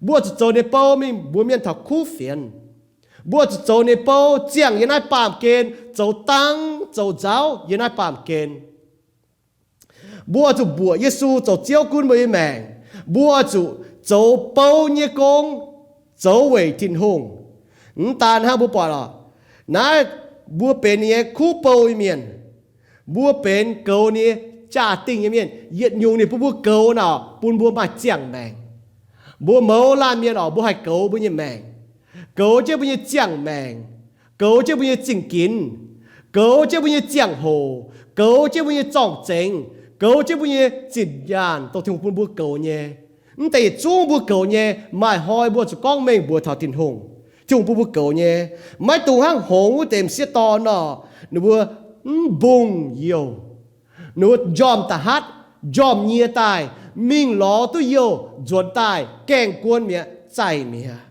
Mbuo zuqc zoux ninh nyei bou mingh mbuox mienh taux kuv fienx. Mbuo zuqc zoux ninh nyei bou ziangh yiem naaiv baamh gen, zoux dang zoux nzauv yiem naaiv baamh gen. Mbuo zuqc mbuoqc Yesu zoux Ziouv gunv mbuo nyei maengc. Mbuo zuqc zoux bou nyei gong, zoux weic Tin-Hungh. Mv daan hnangv, mbuo buatc oc, naaiv mbuo benx ninh nyei kuv bou nyei mienh. Mbuo benx goux ninh nyei jaa-dingh nyei mienh. Yietc nyungc ninh bun mbuo goux naaic bun mbuo maaih ziangh maengc. Mbuo mouz laanh mienh oc, mbuo haih goux mbuo nyei maengc, goux jienv mbuo nyei ziangh maengc, goux jienv mbuo nyei zingh ginx, goux jienv mbuo nyei ziangh hoc, goux jienv mbuo nyei zorng-zengx, goux jienv mbuo nyei zinh nyaanh, dongh Tin-Hungh bun mbuo goux nyei. Mv deix yietc zungv mbuo goux nyei, maaih hnoi mbuo zuqc gorngv mengh mbuox taux Tin-Hungh, Tin-Hungh bun mbuo goux nyei. Maiv dungx hnangv hngongx wuov deix m'sieqv dorn nor, ninh mbuo mv mbungh youh, ninh mbuo njormh da'hatv, njormh nyie daaih, mingh lorz duqv youh nzuonx daaih gaengh guon mi'aqv, zaih mi'aqv.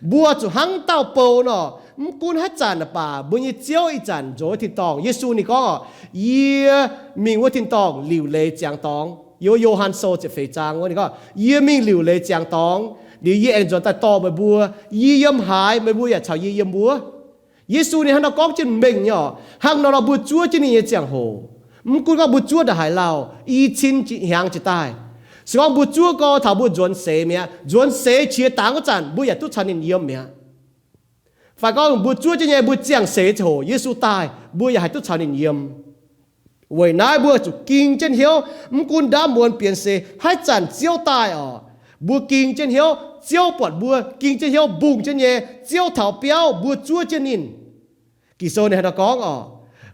Mbuo zuqc hnangv dauh bou nor, mv gunv haaix zanc baac mbuo nyei Ziouv ih zanc nzuonx wuov tin-dorngh. Yesu ninh gorngv oc, yie mingh wuov tin-dorngh liuc leiz ziangx dorngx. Yiem Yo^han Sou ziepc feix zaang wuov ninh gorngv, yie mingh liuc leiz ziangx dorngx, liuz yie aengx nzuonx daaih dorh meih mbuo. Yie yiem haaix, meih mbuo yaac caux yie yiem wuov. Yesu ninh hnangv nor gorngv jienv mengh nyei oc. Hnangv nor nor mbuo zuov jienv ninh nyei ziangh hoc, mv gunv gorngv mbuo zuov ndongc haaix lauh, i cin hnyangx jiez daaih, se gorngv mbuo zuov gorx taux mbuo nzuonx seix mi'aqv, nzuonx seix qiex dangx wuov zanc mbuo yaac duqv caux ninh yiem mi'aqv. Fai gorngv mbuo zuov jienv nyei mbuo ziangh seix ziangh hoc Yesu daaih, mbuo yaac haih duqv caux ninh yiem. Weic naaiv mbuo zuqc ging jienv hnyouv, mv gunv ndaamv muonz bienx seix, haaix zanc Ziouv daaih oc, mbuo ging jienv hnyouv, Ziouv buatc mbuo ging jienv hnyouv mbungh jienv nyei, Ziouv taux biauv mbuo zuov jienv ninh. Ging-Sou ninh hnangv naaiv gorngv oc,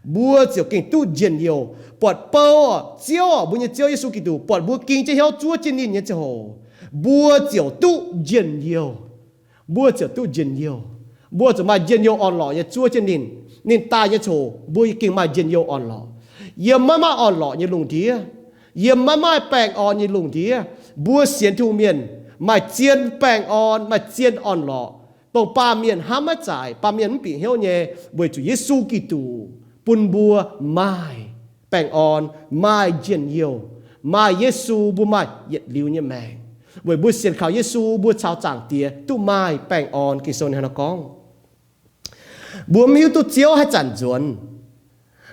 mbuo ziouc gengh duqv njien-youh. Buatc bou oc, Ziouv oc, mbuo nyei Ziouv Yesu Giduc buatc mbuo ging jienv hnyouv zuov jienv ninh nyei ziangh hoc, mbuo ziouc duqv njien-youh. Mbuo ziouc duqv njien-youh. Mbuo zuqc maaih njien-youh orn-lorqc nyei zuov jienv ninh. Ninh daaih nyei ziangh hoc mbuo gengh maaih njien-youh orn-lorqc. Yiem maiv maaih orn-lorqc nyei lungh ndiev, yiem maiv maaih baengh orn nyei lungh ndiev, mbuo sienx Tin-Hungh mienh maaih zien baengh orn, maaih zien orn-lorqc, dongh baamh mienh hnamv maiv zaaic, baamh mienh mv bieqc hnyouv nyei, weic zuqc Yesu Giduc bun mbuo maaih baengh orn, maaih njien-youh. Maaih Yesu mbuo maaih yietc liuz nyei maengc. Weic mbuo sienx kaux Yesu mbuo caux Zaangc Diex duqv maaih baengh orn. Ging-Sou hnangv naaiv gorngv, mbuo mv hiuv duqv Ziouv haaix zanc nzuonx.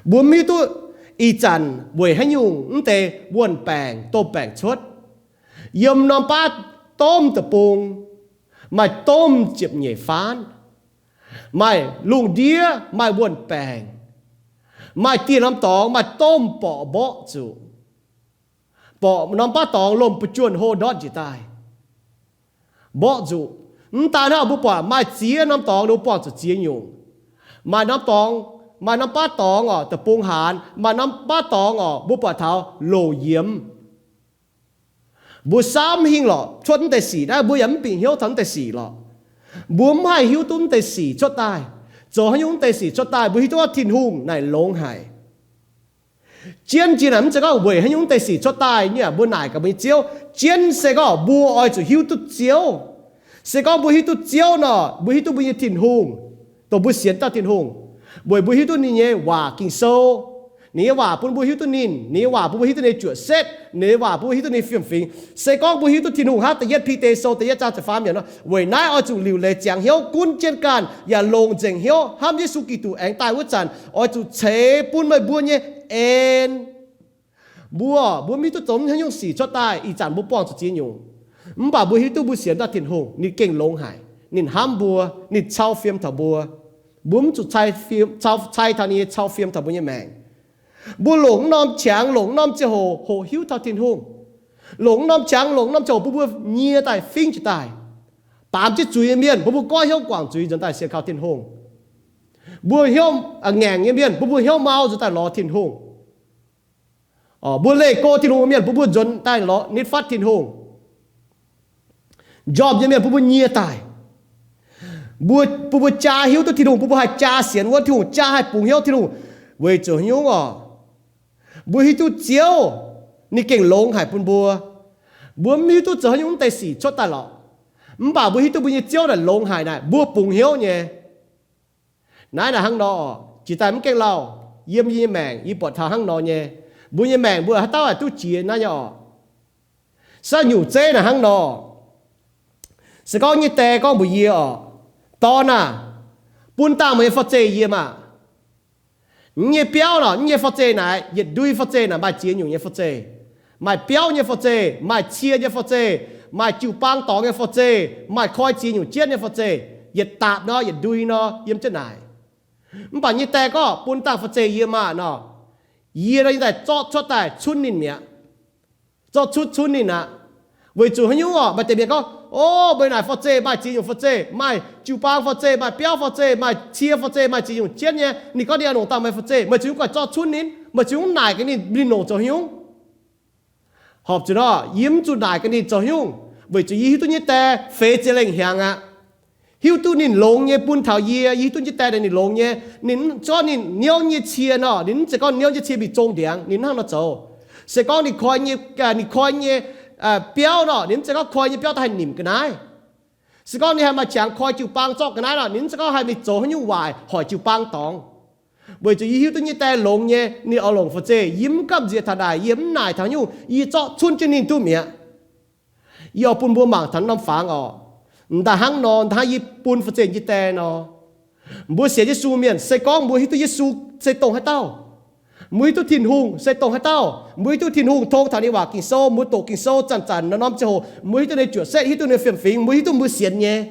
Mbuo mv hiuv duqv ih zanc weic haaix nyungc mv deix wuon-baengc domh baengc cuotv. Yiem norm baav domh deic-bung maaih domh ziepc nyeic faanv, maaih lungh ndiev maaih wuon-baengc, maaih dieh norm dorngx maaih domh borqc mborqv zuqc. Borqc norm baav dorngx lomh bujuonh hlo ndortv njiec daaih, mborqv zuqc. Mv daaih hnangv, mbuo buatc maaih ziex norm dorngx ninh mbuo buangh zuqc ziex nyungc. Maaih norm dorngx, maaih norm baav dorngx oc, deic-bung haanz. Maaih norm baav dorngx oc, mbuo buatc taux loc yiemx. Mbuo samv hingh lorqc cuotv mv deix sic naaiv, mbuo yaac mv bieqc hnyouv taux mv deix sic lorqc. Mbuo mv haih hiuv duqv mv deix sic cuotv daaih. Zoux haaix nyungc mv deix sic cuotv daaih, mbuo hiuv duqv Tin-Hungh naaic longx haic. Jienv jiex naaic mv zeiz gorngv weic haaix nyungc mv deix sic cuotv daaih nyei aqv. Mbuo naaic gaax mbuo nyei Ziouv, jienv se gorngv mbuo oix zuqc hiuv duqv Ziouv. Se gorngv mbuo hiuv duqv Ziouv nor, mbuo hiuv duqv mbuo nyei Tin-Hungh, dongh mbuo sienx dauh Tin-Hungh, weic mbuo hiuv duqv ninh nyei waac Ging-Sou, Ninh nyei waac bun mbuo hiuv duqv ninh. Ninh nyei waac bun mbuo hiuv duqv ninh nyei juoqc setv. Ninh nyei waac bun mbuo hiuv duqv ninh nyei fiem-fingx. Se gorngv mbuo hiuv duqv Tin-Hungh hnangv, Da'yietv Bide Sou da'yietv zaang ziepc faam yiemc nor, weic naaiv oix zuqc liuc leiz ziangx hnyouv, gunv jienv ganh, yaac longc nzengc hnyouv hnamv Yesu Giduc aengx daaih wuov zanc, oix zuqc ceix bun meih mbuo nyei en. Mbuo, mbuo mv hiuv duqv zoux haaix nyungc sic cuotv daaih, ih zanc mbuo buangh zuqc ziex nyungc. Mv baac mbuo hiuv duqv mbuo sienx daaih Tin-Hungh, ninh gengh longx haic. Ninh hnamv mbuo, ninh cau fiem taux mbuo. Mbuo mv zuqc cai fiem, cau, cai taux ninh nyei cau fiem taux mbuo nyei maengc. Mbuo longc mv norm qangx, longc mv norm ziangh hoc hoqc hiuv taux Tin-Hungh. Longc mv norm qangx, longc mv norm ziangh hoc bun mbuo nyie daaih fingv jiez daaih. Baamz jienv zuiz nyei mienh, bun mbuo goiv hnyouv guangc zuiz nzuonx daaih sienx kaux Tin-Hungh. Mbuo hnyouv, aa, ngaengc nyei mienh, bun mbuo hnyouv mau nzuonx daaih lorz Tin-Hungh. Mbuo leih go Tin-Hungh nyei mienh, bun mbuo nzuonx daaih lorz nitv fatv Tin-Hungh. Njormh nyei mienh, bun mbuo nyie daaih. Mbuo, bun mbuo jaa hiuv duqv Tin-Hungh, bun mbuo haih jaa sienx wuonv Tin-Hungh, jaa haih bungx hnyouv Tin-Hungh. Weic zuqc haaix nyungc orqc? Mbuo hiuv duqv Ziouv ninh gengh longx haic bun mbuo. Mbuo mv hiuv duqv zoux haaix nyungc mv deix sic cuotv daaih lorqc. Mv baac mbuo hiuv duqv mbuo nyei Ziouv naaic longx haic naaic, mbuo bungx hnyouv nyei. Naaiv naaic hnangv nor orqc, jiex daaih mv gaengh lauh, yiem yie nyei maengc yie buatc taux hnangv nor nyei. Mbuo nyei maengc mbuo haaix dauh haih duqv jiex naaiv nyei orqc? Saav nyungc zeiv naaic hnangv nor. Se gorngv nyei die gorngv mbuox yie orqc, Dorn aah, bun dangh meih nyei forv-zeih yie maah! Mv nyei biauv nor, mv nyei forv-zeih naaic, yietc ndui forv-zeih naaic maaih ziex nyungc nyei forv-zeih. Maaih biauv nyei forv-zeih, maaih cie nyei forv-zeih, maaih jiu-baang dorngx nyei forv-zeih, maaih koi ziex nyungc jienv nyei forv-zeih. Yietc daapc nor, yietc ndui nor, yiem jienv naaic. Mv baac nyei die gorngv, Bun dangh forv-zeih yie maah! Nor, yie nor yie daaih zorqv cuotv daaih cunv ninh mi'aqv. Zorqv cuotv cunv ninh aqv. Weic zuqc haaix nyungc orqc? Maaih deix mienh gorngv, O, meih naaic forv-zeih maaih ziex nyungc forv-zeih, maaih jiu-baang forv-zeih, maaih biauv forv-zeih, maaih cie forv-zeih, maaih ziex nyungc jienv nyei. Ninh gorngv ninh oix longc dangh meih forv-zeih, meih zuqc hiuv duqv oix zorqv cunv ninh. Meih zuqc hiuv duqv naaic gaax ninh, ninh longc zoux haaix nyungc. Horpc zuqc nor, yie mv zuqc naaic gaax ninh zoux haaix nyungc, weic zuqc yie hiuv duqv nyei die feix ziex lengh hnyangx aqv. Hiuv duqv ninh longx nyei bun taux yie, yie hiuv duqv nyei die ninh longx nyei. Ninh mv, se gorngv ninh niouv nyei cie nor, ninh mv zeiz gorngv niouv nyei cie mingh zong ndiangx, ninh mv hnangv nor zoux. Se gorngv ninh koi nyei, ninh koi nyei biauv nor, ninh mv zeiz gorngv koi nyei biauv daaih haih nimc ga'naaiv. Se gorngv ninh haih maaih qangx koi jiu-baang zorqv ga'naaiv nor, ninh mv zeiz gorngv haih mingh zoux haaix nyungc waaic hoic jiu-baang dorngx. Weic zuqc yie hiuv duqv nyei die longx nyei, ninh oix longc forv-zeih, yie mv gamh nziex taux naaic, yie mv naaic taux haaix nyungc, yie zorqv cunv jienv ninh duqv mi'aqv. Yie oix bun mbuo mangc taux norm fangx orqc, m'daaih hnangv nor, hnangv yie bun forv-zeih nyei die nor. Mbuo sienx Yesu mienh, se gorngv mbuo hiuv duqv Yesu se dongh haaix dauh, mbuo hiuv duqv Tin-Hungh se dongh haaix dauh, mbuo hiuv duqv Tin-Hungh tong taux ninh waac Ging-Sou, mbuo doqc Ging-Sou zanc-zanc norm-norm ziangh hoc, mbuo hiuv duqv ninh nyei juoqc setv, hiuv duqv ninh nyei fiem-fingx, mbuo hiuv duqv mbuo sienx nyei.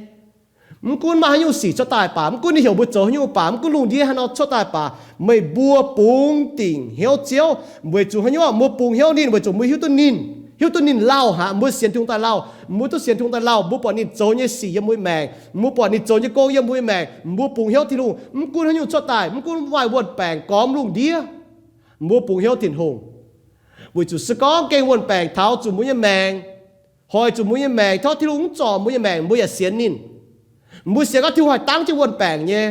Mv gunv maaih haaix nyungc sic cuotv daaih baac, mv gunv ninh heuc mbuo zoux haaix nyungc baac, mv gunv lungh ndiev haaix nor cuotv daaih baac, meih mbuo bungx dingc hnyouv Ziouv. Weic zuqc haaix nyungc? Mbuo bungx hnyouv ninh weic zuqc mbuo hiuv duqv ninh, hiuv duqv ninh lauh aqv. Mbuo sienx Tin-Hungh daaih lauh, mbuo duqv sienx Tin-Hungh daaih lauh, mbuo buatc ninh zoux nyei sic yiem mbuo nyei maengc, mbuo buatc ninh zoux nyei gong yiem mbuo nyei maengc, mbuo bungx hnyouv Tin-Hungh. Mv gunv haaix nyungc cuotv daaih, mv gunv maaih wuon-baengc gormx lungh ndiev, mbuo bungx hnyouv Tin-Hungh. Weic zuqc se gorngv gengh wuon-baengc taux zuqc mbuo nyei maengc, hoic zuqc mbuo nyei maengc, tov Tin-Hungh mv zorc mbuo nyei maengc, mbuo yaac sienx ninh. Mbuo sienx gorngv Tin-Hungh haih dangv jienv wuon-baengc nyei.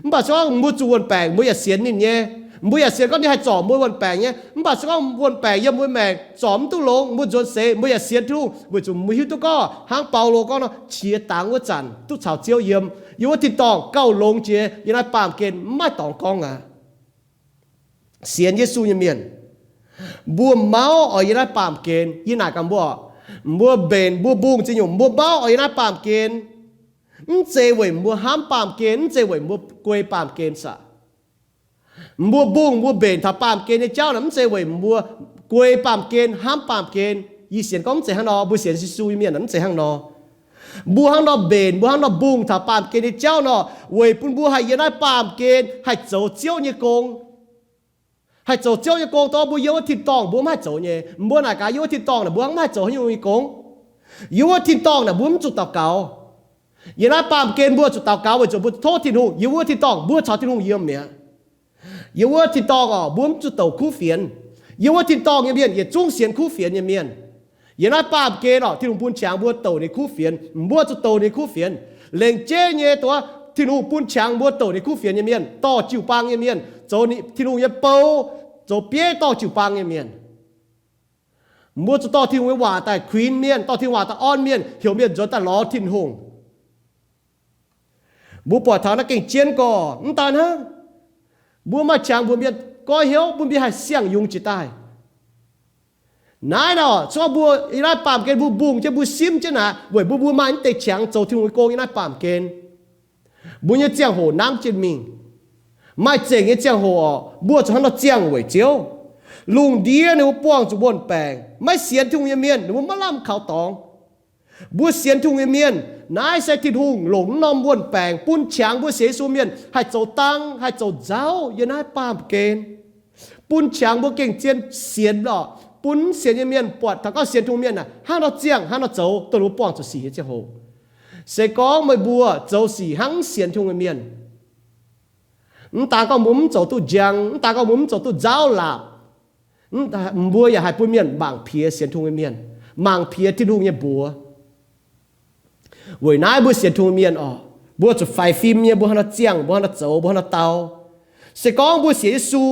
Mv baac se gorngv mbuo zuqc wuon-baengc, mbuo yaac sienx ninh nyei. Mbuo yaac sienx gorngv ninh haih zorc mbuo wuon-baengc nyei. Mv baac se gorngv wuon-baengc yiem mbuo maengc zorc mv duqv longx, mbuo nzuonx seix, mbuo yaac sienx Tin-Hungh, weic zuqc mbuo hiuv duqv gorngv hnangv Baulo gorngv nor, qiex dangx wuov zanc duqv caux Ziouv yiem. Yiem wuov tin-dorngh gauh longx jiex, yiem naaiv baamh gen mv maaih dorngx gorngv aqv. Sienx Yesu nyei mienh, mbuo mauv oix yiem naaiv baamh gen. Yie naaic gaax mbuo, mbuo mbenc mbuo mbungh ziex nyungc, mbuo mauv oix yiem naaiv baamh gen, mv zeiz weic mbuo hnamv baamh gen, mv zeiz weic mbuo guei baamh gen saah. Mbuo mbungh mbuo mbenc taux baamh gen nyei jauv naaic, mv zeiz weic mbuo guei baamh gen, hnamv baamh gen. Yie sienx gorngv mv zeiz hnangv nor. Mbuo sienx Yesu nyei mienh mv zeiz hnangv nor. Mbuo hnangv nor mbenc, mbuo hnangv nor mbungh taux baamh gen nyei jauv nor, weic bun mbuo haih yiem naaiv baamh gen haih zoux Ziouv nyei gong. Haih zoux Ziouv nyei gong. Dongh mbuo yiem wuov tin-dorngh mbuo mv haih zoux nyei. Mbuo naaic gaax, yiem wuov tin-dorngh naaic mbuo mv haih zoux haaix nyungc nyei gong. Yiem wuov tin-dorngh naaic mbuo mv zuqc daux gaux. Yiem naaiv baamh gen mbuo zuqc daux gaux weic zuqc mbuo tov Tin-Hungh. Yiem wuov tin-dorngh mbuo caux Tin-Hungh yiem mi'aqv. Yiem wuov tin-dorngh orqc, mbuo mv zuqc douc kuv fienx. Yiem wuov tin-dorngh nyei mienh yietc zungv sienx kuv fienx nyei mienh. Yiem naaiv baamh gen orqc, Tin-Hungh bun qangx mbuo douc ninh kuv fienx, mbuo zuqc douc ninh kuv fienx. Lengc jeiv nyei dongh Tin-Hungh bun qangx mbuo douc ninh kuv fienx nyei mienh, dorh jiu-baang nyei mienh, zoux Tin-Hungh nyei bou, zoux bieiv dorh jiu-baang nyei mienh. Mbuo zuqc dorh Tin-Hungh nyei waac daaih kuinx mienh, dorh Tin-Hungh waac daaih orn mienh, heuc mienh nzuonx daaih lorz Tin-Hungh. Mbuo buatc taux naaiv gengh jienv gorx mv daan hnangv. Mbuo maaih qangx mbuox mienh, goiv hnyouv, bun mbuo haih siang-yungz jiex daaih. Naaiv nor, se gorngv mbuo yiem naaiv baamh gen mbuo mbungh jienv, mbuo simv jienv naaic, weic mbuo, mbuo maaih naaiv deix qangx zoux Tin-Hungh nyei gong yiem naaiv baamh gen. Mbuo nyei ziangh hoc nangv jienv mingh. Maaih zengc nyei ziangh hoc orqc, mbuo zuqc hnangv nor ziangh weic Ziouv. Lungh ndiev ninh mbuo buangh zuqc wuon-baengc. Maiv sienx Tin-Hungh nyei mienh ninh mbuo maiv lamh kaux dorngx. Mbuo sienx Tin-Hungh nyei mienh, naaiv se Tin-Hungh longc naaiv norm wuon-baengc bun qangx mbuo sienx Yesu mienh haih zoux dang, haih zoux nzauv yiem naaiv baamh gen. Bun qangx mbuo gengh zien sienx lorqc, bun mv sienx nyei mienh buatc taux gorngv sienx Tin-Hungh mienh aah, hnangv nor ziangh, hnangv nor zoux, dongh ninh mbuo buangh zuqc sic nyei ziangh hoc. Se gorngv meih mbuo zoux sic hnangv mv sienx Tin-Hungh nyei mienh, mv daan gorngv mbuo mv zoux duqv njang, mv daan gorngv mbuo mv zoux duqv nzauv laapc, mbuo yaac haih bun mienh mangc piex sienx Tin-Hungh nyei mienh, mangc piex Tin-Hungh nyei mbuox. Weic naaiv mbuo sienx Tin-Hungh mienh orqc, mbuo zuqc faix fim nyei, mbuo hnangv nor ziangh, mbuo hnangv nor zoux, mbuo hnangv nor dau. Se gorngv mbuo sienx Yesu,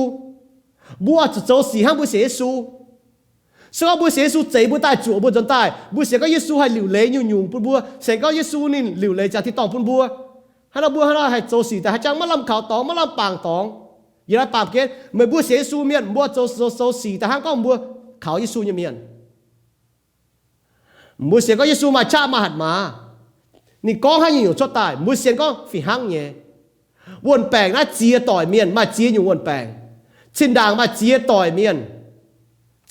mbuo oix zuqc zoux sic hnangv mbuo sienx Yesu. Se gorngv mbuo sienx Yesu zeix mbuo daaih zuoqc mbuo nzuonx daaih, mbuo sienx gorngv Yesu haih liuc leiz nyungc-nyungc bun mbuo, sienx gorngv Yesu ninh liuc leiz ziangx tin-dorngh bun mbuo, hnangv nor mbuo hnangv nor haih zoux sic daaih haih jangx maiv lamh kaux dorngx, maiv lamh bangc dorngx. Yiem naaiv baamh gen, meih mbuo sienx Yesu mienh, mbuo zoux, zoux, zoux sic daaih hnangv gorngv mbuo kaux Yesu nyei mienh. Mbuo sienx gorngv Yesu maaih qaqv maaih hatc maaz. Ninh gorngv haaix nyungc cuotv daaih, mbuo sienx gorngv fih hnangv nyei. Wuon-baengc naaiv ziex doic mienh, maaih ziex nyungc wuon-baengc. Zinh ndaangc maaih ziex doic mienh,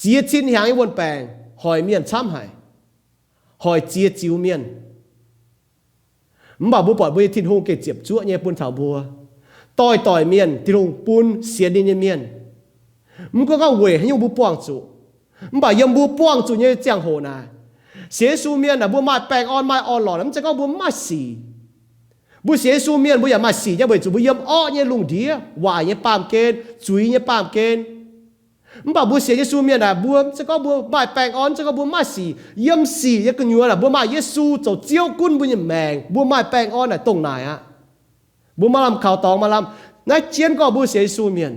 ziex cin hnyangx nyei wuon-baengc, hoic mienh camv haic, hoic ziex ziux mienh. Mv baac mbuo buatc mbuo nyei Tin-Hungh gengh ziepc zuoqv nyei bun taux mbuo. Doic-doic mienh Tin-Hungh bun sienx ninh nyei mienh. Mv gunv gorngv weic haaix nyungc mbuo buangh zuqc, mv baac yiem mbuo buangh zuqc nyei ziangh hoc naaic, sienx Yesu mienh naaic, mbuo maaih baengh orn, maaih orn-lorqc, mv zeiz gorngv mbuo mv maaih sic. Mbuo sienx Yesu mienh mbuo yaac maaih sic nyei, weic zuqc mbuo yiem orqv nyei lungh ndiev, waaic nyei baamh gen, zuiz nyei baamh gen. Mv baac mbuo sienx Yesu mienh naaic, mbuo mv zeiz gorngv mbuo maaih baengh orn, mv zeiz gorngv mbuo mv maaih sic. Yiem sic nyei gu'nyuoz naaic, mbuo maaih Yesu zoux Ziouv gunv mbuo nyei maengc, mbuo maaih baengh orn naaic dongh naaic aqv. Mbuo maaih lamh kaux dorngx maaih lamh. Naaiv jienv gorngv mbuo sienx Yesu mienh,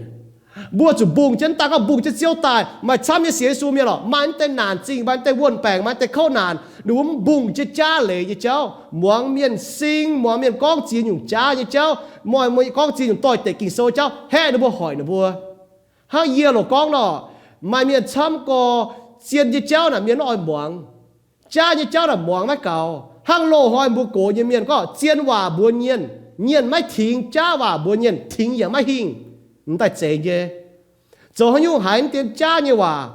mbuo zuqc mbungh jienv, daaih gorngv mbungh jienv Ziouv daaih. Maaih camv nyei sienx Yesu mienh lorqc, maaih naaiv deix naanc zingh, maaih naaiv deix wuon-baengc, maaih naaiv deix kouv naanc, ninh mbuo mv mbungh jienv jaav leiz nyei jauv, muangx mienh sing, muangx mienh gorngv ziex nyungc jaav nyei jauv, muangx gorngv ziex nyungc doix-dekc Ging-Sou jauv, haeqv ninh mbuo, hoic ninh mbuo. Hnangv yie loc gorngv nor, maaih mienh camv gorx, zien nyei jauv naaic mienh mv oix muangx. Jaav nyei jauv naaic muangx maiv gaux. Hnangv loz-hnoi mbuo gox nyei mienh gorngv zien waac mbuox nyienh, nyienh maiv tingx, jaav waac mbuox nyienh, tingx yaac maiv hingh. M'daaih zeiz nyei. Zoux haaix nyungc haiz mv dien jaav nyei waac,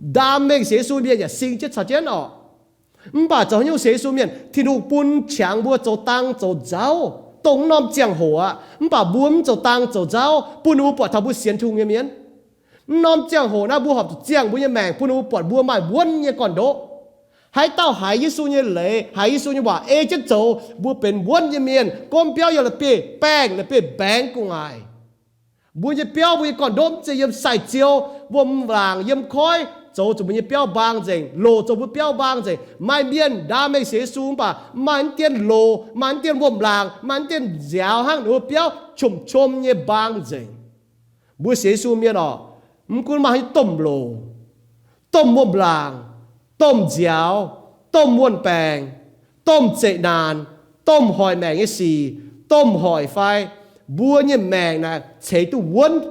ndaam mengh sienx Yesu mienh yaac sing jienv caux jienv orqc. Mv baac zoux haaix nyungc sienx Yesu mienh, Tin-Hungh bun qangx mbuo zoux dang zoux nzauv, dongh mv norm ziangh hoc aqv. Mv baac mbuo mv zoux dang zoux nzauv bun ninh mbuo buatc taux mbuo sienx Tin-Hungh nyei mienh. Mv norm ziangh hoc naaiv mbuo horpc zuqc ziangh mbuo nyei maengc bun ninh mbuo buatc mbuo maaih wuonv nyei gorn-ndoqv. Haaix dauh haiz Yesu nyei leiz, haiz Yesu nyei waac ei jienv zoux, mbuo benx wuonv nyei mienh. Gomv biauv yiem la'bieiv baengh, la'bieiv mbaengx gu'nguaaic. Mbuo nyei biauv, mbuo nyei gorn-ndoqv mv zeiz yiem sai-ziou, wuom-laangc, yiem koiv zoux zuqc mbuo nyei biauv mbaang nzengc, loc zoux mbuo biauv mbaang nzengc. Maaih mienh ndaam mengh sienx Yesu mv baac maaih mv dien loc, maaih mv dien wuom-laangc, maaih mv dien nziaaux hnangv, ninh mbuo biauv qom-qom nyei mbaang nzengc. Mbuo sienx Yesu mienh orqc, mv gunv maaih haaix nyungc domh loc, domh wuom-laangc, domh nziaaux, domh wuon-baengc, domh zeqc naanc, domh hoic maengc nyei sic, domh hoic fai, mbuo nyei maengc naaic ceix duqv wuonv,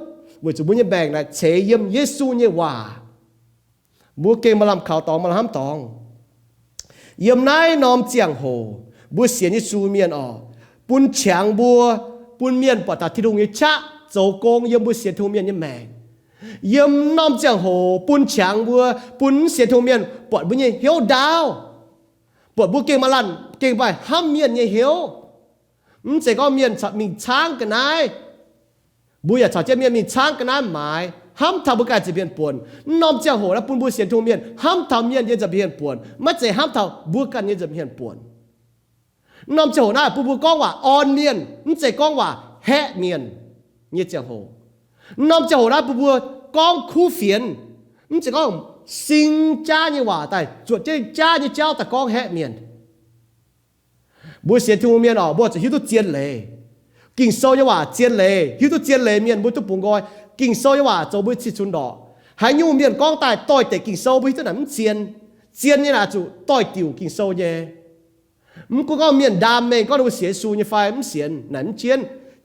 weic zuqc mbuo nyei maengc naaic ceix yiem Yesu nyei waac. Mbuo gengh maaih lamh kaux dorngx, maaih lamh hnamv dorngx. Yiem naaiv norm ziangh hoc, mbuo sienx Yesu mienh orqc, bun qangx mbuo, bun mienh buatc taux Tin-Hungh nyei qaqv zoux gong yiem mbuo sienx Tin-Hungh mienh nyei maengc. Yiem norm ziangh hoc bun qangx mbuo, bun mv sienx Tin-Hungh mienh buatc mbuo nyei hnyouv ndaauv, buatc mbuo gengh maaih laanh, gengh maaih hnamv mienh nyei hnyouv. Mv zeiz gorngv mienh mingh caangv ga'naaiv, mbuo yaac caux jienv mienh mingh caangv ga'naaiv maaiz, hnamv taux mbuo ganh nza'hmien buonc. Mv norm ziangh hoc naaiv bun mbuo sienx Tin-Hungh mienh hnamv taux mienh nyei nza'hmien buonc, maiv zeiz hnamv taux mbuo ganh nyei nza'hmien buonc. Mv norm ziangh hoc naaiv bun mbuo gorngv waac orn mienh, mv zeiz gorngv waac haeqv mienh nyei ziangh hoc. Mv norm ziangh hoc naaiv bun mbuo gorngv kuv fienx, mv zeiz gorngv sing jaav nyei waac daaih, zuotc jienv jaav nyei jauv daaih gorngv haeqv mienh. Mbuo sienx Tin-Hungh mienh orqc, mbuo zuqc hiuv duqv zien leiz. Ging-Sou nyei waac zien leiz, hiuv duqv zien leiz mienh mbuo duqv bungx nqoi. Ging-Sou nyei waac zoux mbuo cih cunx ndorqc. Haaix nyungc mienh gorngv daaih doix-dekc Ging-Sou mbuo hiuv duqv naaic mv zien. Zien nyei naaic zuqc doix-diuc Ging-Sou nyei. Mv gunv gorngv mienh ndaam mengh gorngv ninh mbuo sienx Yesu nyei fai mv sienx naaic mv jienv.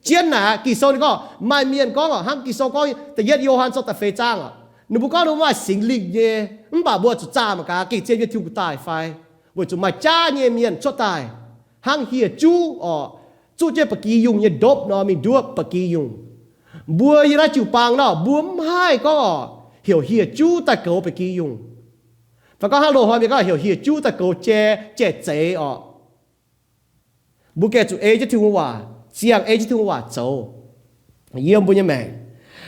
Jienv naaic aqv. Ging-Sou ninh gorngv maaih mienh gorngv oc, hnangv Ging-Sou gorngv da'yietv Yo^han Sou da'feix zaang oc, ninh mbuo gorngv ninh mbuo maaih Singx Lingh nyei, mv baac mbuo zuqc zaah mangc gaax gengh zien nyei Tin-Hungh daaih fai, weic zuqc maaih jaav nyei mienh cuotv daaih hnangv hieh juv oc, zuqv jienv ba'gi yungh nyei ndopv nor mingh nduov ba'gi yungh. Mbuo yiem naaiv jiu-baang nor, mbuo mv haih gorngv oc, heuc hieh juv daaih goux ba'gi yungh, fai gorngv hnangv loz-hnoi mienh gorngv heuc hieh juv daaih goux jai, jai-zeix oc. Mbuo gengh zuqc ei jienv Tin-Hungh waac, ziangh ei jienv Tin-Hungh waac zoux yiem mbuo nyei maengc.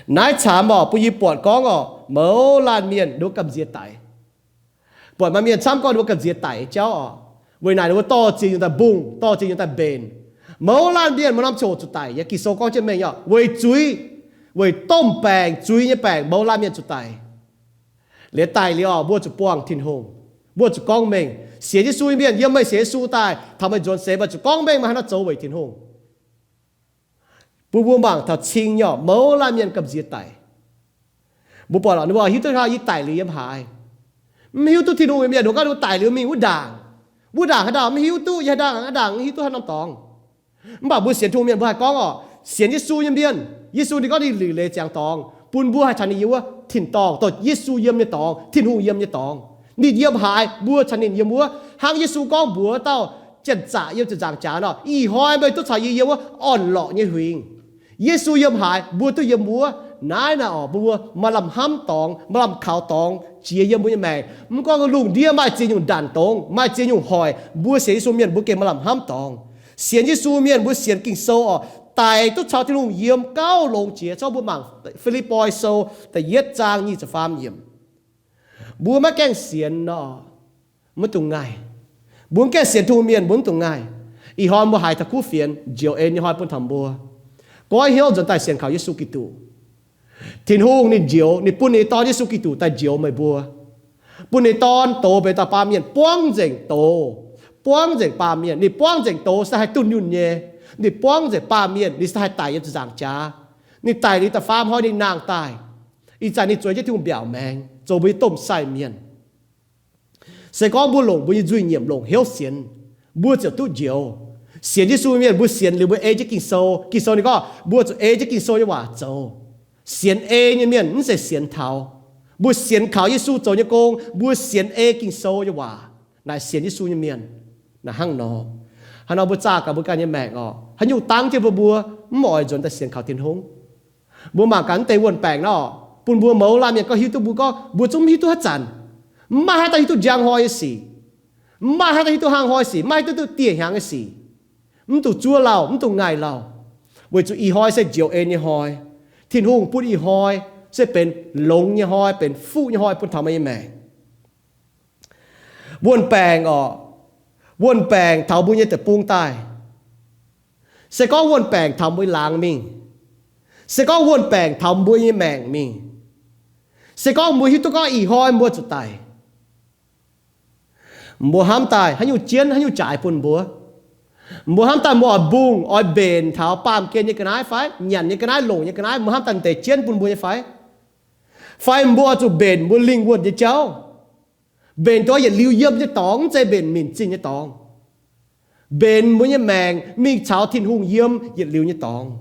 Naaiv camv oc, bun yie buatc gorngv oc, mouz laanh mienh nduov gamh nziex daic. Buatc maaih mienh camv gorngv nduov gamh nziex daic nyei jauv oc, weic naaic ninh mbuo dorh ziex nyungc daaih mbungh, dorh ziex nyungc daaih mbenc. Mouz laanh mienh maaih norm ziangh hoc zuqc daic. Yaac Ging-Sou gorngv jienv mengh oc, weic zuiz, weic domh baengc, zuiz nyei baengc, mouz laanh mienh zuqc daic. Liuz daic liuz oc, mbuo zuqc buangh Tin-Hungh. Mbuo zuqc gorngv mengh. Sienx Yesu nyei mienh, yiem meih sienx Yesu daaih, taux meih nzuonx seix, meih zuqc gorngv mengh meih haaix nor zoux weic Tin-Hungh. Bun mbuo mangc taux cing nyei oc, mouz laanh mienh gamh nziex daic. Mbuo buatc lorqc, ninh mbuo hiuv duqv hnangv yie daic liuz yiem haaix. Mv hiuv duqv Tin-Hungh nyei mienh, ninh mbuo gorngv ninh mbuo daic liuz mingh wuov ndaangc, wuov ndaangc haaix dauh mv hiuv duqv, yiem haaix ndaangc, haaix ndaangc mv hiuv duqv haaix norm dorngx. Mv baac mbuo sienx Tin-Hungh mienh mbuo haih gorngv oc, sienx Yesu nyei mienh, Yesu ninh gorngv ninh liuc leiz ziangx dorngx bun mbuo haih taux ninh yiem wuov tin-dorngh, dongh Yesu yiem nyei dorngx, Tin-Hungh yiem nyei dorngx. Ninh yiem haaix, mbuo caux ninh yiem wuov. Hnangv Yesu gorngv mbuox dauh janx-zaqc yiem ziepc nzaangc jaax nor, ih hnoi meih duqv caux yie yiem wuov orn-lorqc nyei huingx. Yesu yiem haaix, mbuo duqv yiem wuov. Naaiv naaic oc, mbuo maaih lamh hnamv dorngx, maaih lamh kaux dorngx jiex yiem mbuo nyei maengc. Mv gorngv lungh ndiev maaih ziex nyungc ndanc dongz, maaih ziex nyungc hoic, mbuo sienx Yesu mienh mbuo gengh maaih lamh hnamv dorngx. Sienx Yesu mienh mbuo sienx Ging-Sou oc, daic duqv caux Tin-Hungh yiem gauh longx jiex. Zorqv mbuo mangc Fi^lipv^poi Sou da'yietv zaang nyic ziepc faam yiemc. Mbuo maiv gaengh sienx nor, maiv dungx ngaih. Mbuo mv gaengh sienx Tin-Hungh mienh mbuo mv dungx ngaih. Ih hnoi mbuo haiz taux kuv fienx njoux en nyei hnoi bun taux mbuo, goiv hnyouv nzuonx daaih sienx kaux Yesu Giduc. Tin-Hungh ninh njoux, ninh bun ninh Dorn Yesu Giduc daaih njoux meih mbuo, bun ninh Dorn douz benx dauh baamh mienh buangv nzengc douz, buangv nzengc baamh mienh. Ninh buangv nzengc douz se haih dunh yunh nyei. Ninh buangv nzengc baamh mienh ninh se haih daic yiem ziepc nzaangc jaax. Ninh daic liuz da'faam hnoi ninh nangh daaih. Ih zanc ninh zueiz jienv Tin-Hungh mbiaauc maengx zoux mbuo nyei domh sai mienh. Se gorngv mbuo longc mbuo nyei nzuih nyiemc longc hnyouv sienx, mbuo ziouc duqv njoux. Sienx Yesu mienh mbuo sienx liuz mbuo ei jienv Ging-Sou. Ging-Sou ninh gorngv mbuo zuqc ei jienv Ging-Sou nyei waac zoux. Sienx ei nyei mienh mv zeiz sienx taux. Mbuo sienx kaux Yesu zoux nyei gong, mbuo sienx ei Ging-Sou nyei waac, naaic sienx Yesu nyei mienh. Naaic hnangv nor, hnangv nor mbuo zaah gaax mbuo ganh nyei maengc oc, haaix nyungc dangv jienv mbuo, mbuo mv oix nzuonx daaih sienx kaux Tin-Hungh. Mbuo mangc gaax mv deix wuon-baengc nor, bun mbuo mouz laanh mienh gorngv hiuv duqv mbuo gorngv mbuo zungv mv hiuv duqv haaix zanc, mv maaih haaix dauh hiuv duqv njang hnoi nyei sic, mv maaih haaix dauh hiuv duqv hnangv hnoi sic, mv maaih haaix dauh hiuv duqv dieh hnyangx nyei sic, mv dungx zuov lauh, mv dungx ngaih lauh, weic zuqc ih hnoi se njoux en nyei hnoi. Tin-Hungh bun ih hnoi se benx longx nyei hnoi, benx fuqv nyei hnoi bun taux meih nyei maengc. Wuon-baengc oc, wuon-baengc taux mbuo nyei deic-bung daaih. Se gorngv wuon-baengc taux mbuo laangz mingh, se gorngv wuon-baengc taux mbuo nyei maengc mingh, se gorngv mbuo hiuv duqv gorngv ih hnoi mbuo zuqc daic, mbuo hnamv daaih haaix nyungc jienv haaix nyungc jaaix bun mbuo? Mbuo hnamv daaih mbuo oix mbungh oix mbenc taux baamh gen nyei ga'naaiv fai nyanc nyei ga'naaiv, longc nyei ga'naaiv, mbuo hnamv daaih deix jienv bun mbuo nyei fai? Fai mbuo oix zuqc mbenc mbuo lingh wuonh nyei jauv, mbenc dongh yietc liuz yiem nyei dorngx, mv zeiz mbenc minc zinh nyei dorngx, mbenc mbuo nyei maengc mingh caux Tin-Hungh yiem yietc liuz nyei dorngx.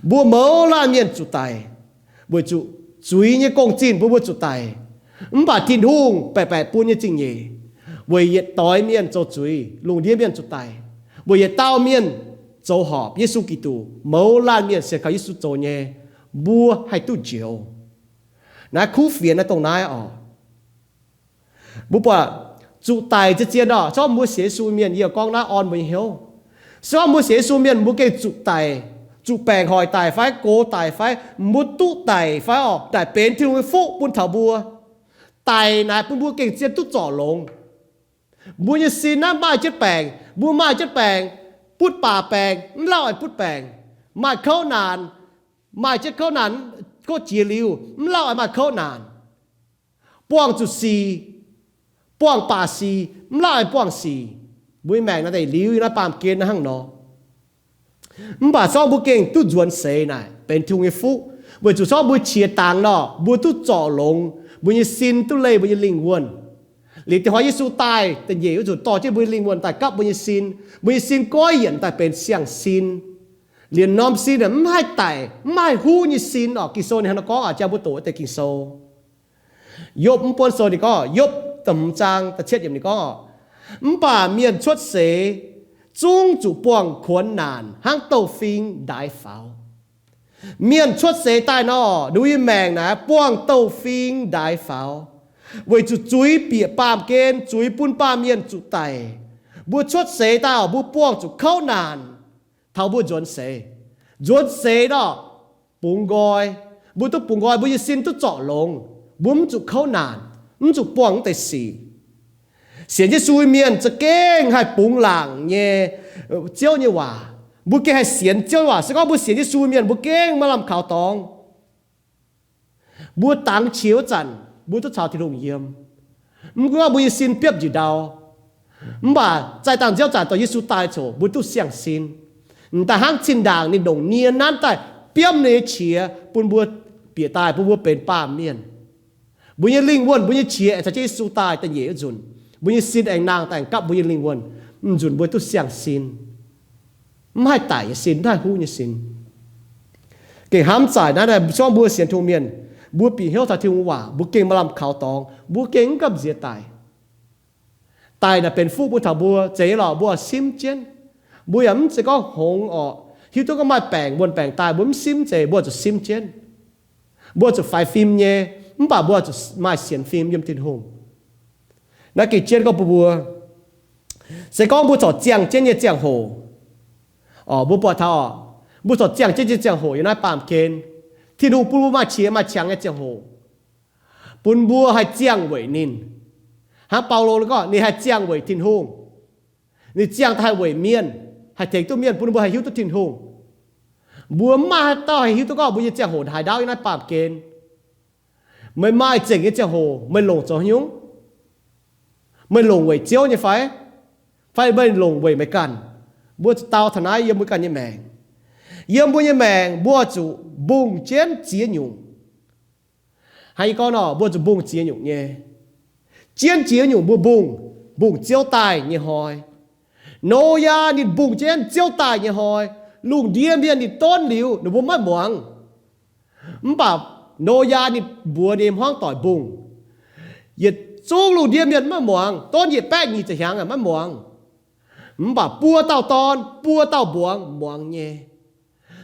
Mbuo mouz laanh mienh zuqc daic weic zuqc zuiz nyei gong-zinh bun mbuo zuqc daic. Mv baac Tin-Hungh baeqc baeqc bun nyei zingh nyeic, weic yietc doix mienh zoux zuiz, lungh ndiev mienh zuqc daic, weic yietc dauh mienh zoux horpc, Yesu Giduc. Mouz laanh mienh sienx kaux Yesu zoux nyei, mbuo haih duqv njoux. Naaiv kuv fienx naaiv dongh naaiv oc. Mbuo buatc zuqc daic zien-zien oc, se gorngv mbuo sienx Yesu mienh, yie gorngv naaiv orn mbuo nyei hnyouv. Se gorngv mbuo sienx Yesu mienh, mbuo gengh zuqc daic, zuqc baengc hoic daic fai, gox daic fai, mbuo duqv daic fai oc, daic benx Tin-Hungh nyei fuqv bun taux mbuo. Daic naaic bun mbuo gengh zien duqv zorc longx. Mbuo nyei sin naaiv maaih jienv baengc, mbuo maaih jienv baengc, butv baac baengc, mv lauh haic butv baengc, maaih kouv naanc, maaih jienv kouv naanc, kouv jiex liuz, mv lauh haic maaih kouv naanc, buangh zuqc sic, buangh baac sic, mv lauh haic buangh sic. Mbuo nyei maengc naaiv deix liuz yiem naaiv baamh gen naaiv hnangv nor. Mv baac se gorngv mbuo gengh duqv nzuonx seix naaic benx Tin-Hungh nyei fuqv, weic zuqc se gorngv mbuo qiex dangx nor, mbuo duqv zorc longx, mbuo nyei sin duqv leih mbuo nyei lingh wuonh. Liuz da'nyeic hnoi Yesu daaih da'nyeic wuov nzunc dorh jienv mbuo nyei lingh wuonh daaih gapv mbuo nyei sin, mbuo nyei sin goiv yienc daaih benx siang-sin. Liemh norm sin mv haih daic, mv haih huv nyei sin orqc. Ging-Sou ninh hnangv nor gorngv aqv. Jang mbuo doqc wuov deix Ging-Sou, Yopv mv buonv sou ninh gorngv, Yopv da'hmz zaang da'cietv yiemc ninh gorngv, mv baac mienh cuotv seix zungv zuqc buangh kuonx naanc hnangv douh fing ndaix faaux. Mienh cuotv seix daaih nor, ninh mbuo nyei maengc naaic buangh douh fing ndaix faaux, weic zuqc zuiz bieqc baamh gen, zuiz bun baamh mienh zuqc daic. Mbuo cuotv seix daaih oc, mbuo buangh zuqc kouv naanc taux mbuo nzuonx seix. Nzuonx seix nor, bungx nqoi. Mbuo duqv bungx nqoi, mbuo nyei sin duqv zorc longx, mbuo mv zuqc kouv naanc, mv zuqc buangh wuov deix sic. Sienx Yesu mienh za'gengh haih bungx laangc nyei Ziouv nyei waac. Mbuo gengh haih sienx Ziouv nyei waac. Se gorngv mbuo sienx Yesu mienh, mbuo gengh maaih lamh kaux dorngx. Mbuo dangx qiex wuov zanc, mbuo duqv caux Tin-Hungh yiem. Mv gunv mbuo nyei sin biopv njiec ndau, mv baac zaih dangh nziouv zanc dorh Yesu daaih coc, mbuo duqv siang-sin. M'daaih hnangv zinh ndaangc ninh ndongc nie nanv daaih biomv ninh nyei qiex bun mbuo bieqc daaih, bun mbuo benx baamh mienh. Mbuo nyei lingh wuonh, mbuo nyei qiex aengx caux jienv Yesu daaih da'nyeic wuov nzunc, mbuo nyei sin aengx nangh daaih aengx gapv mbuo nyei lingh wuonh. M'nzunc mbuo duqv siang-sin, mv haih daic nyei sin, mv haih huv nyei sin. Gengh hnamv zaaic naaiv, se gorngv mbuo sienx Tin-Hungh mienh, mbuo bieqc hnyouv taux Tin-Hungh waac, mbuo gengh maaih lamh kaux dorngx, mbuo gengh mv gamh nziex daic. Daic naaic benx fuqv bun taux mbuo. Zeiz lorqc, mbuo simv jienv. Mbuo yaac mv zeiz gorngv hngongx orqc, hiuv duqv gorngv maaih baengc, wuonh baengc daaih, mbuo mv simv zeiz, mbuo zuqc simv jienv. Mbuo zuqc faix fim nyei, mv baac mbuo zuqc maaih sienx fim yiem Tin-Hungh. Naaiv gengh jienv gorngv bun mbuo, se gorngv mbuo corc ziangh jienv nyei ziangh hoc, orqc, mbuo buatc taux, mbuo corc ziangh jienv nyei ziangh hoc yiem naaiv baamh gen, Tin-Hungh bun mbuo maaih qiex maaih qangx nyei ziangh hoc, bun mbuo haih ziangh weic ninh. Hnangv Baulo gorngv, ninh haih ziangh weic Tin-Hungh. Ninh ziangh daaih haih weic mienh, haih tengx duqv mienh, bun mbuo haih hiuv duqv Tin-Hungh. Mbuo mv maaih haaix dauh haih hiuv duqv gorngv mbuo nyei ziangh hoc haaix ndaauv yiem naaiv baamh gen. Meih maaih zengc nyei ziangh hoc, meih longc zoux haaix nyungc? Meih longc weic Ziouv nyei fai? Fai meih longc weic meih ganh? Mbuo zuqc dau taux naaiv yiem mbuo ganh nyei maengc. Yiem mbuo nyei maengc mbuo zuqc mbungh jienv ziex nyungc. Hnangv yie gorngv nor, mbuo zuqc mbungh ziex nyungc nyei. Jienv ziex nyungc mbuo mbungh, mbungh Ziouv daaih nyei hnoi. Noyaa ninh mbungh jienv Ziouv daaih nyei hnoi, lungh ndiev mienh ninh donv liuz ninh mbuo maiv muangx. Mv baac Noyaa ninh mbuox ninh nyei hmuangv doic mbungh, yietc zungv lungh ndiev mienh maiv muangx, donv yietc baeqv nyic ziepc hnyangx maiv muangx. Mv baac buo dauh dorn, buo dauh mbuangz, muangx nyei.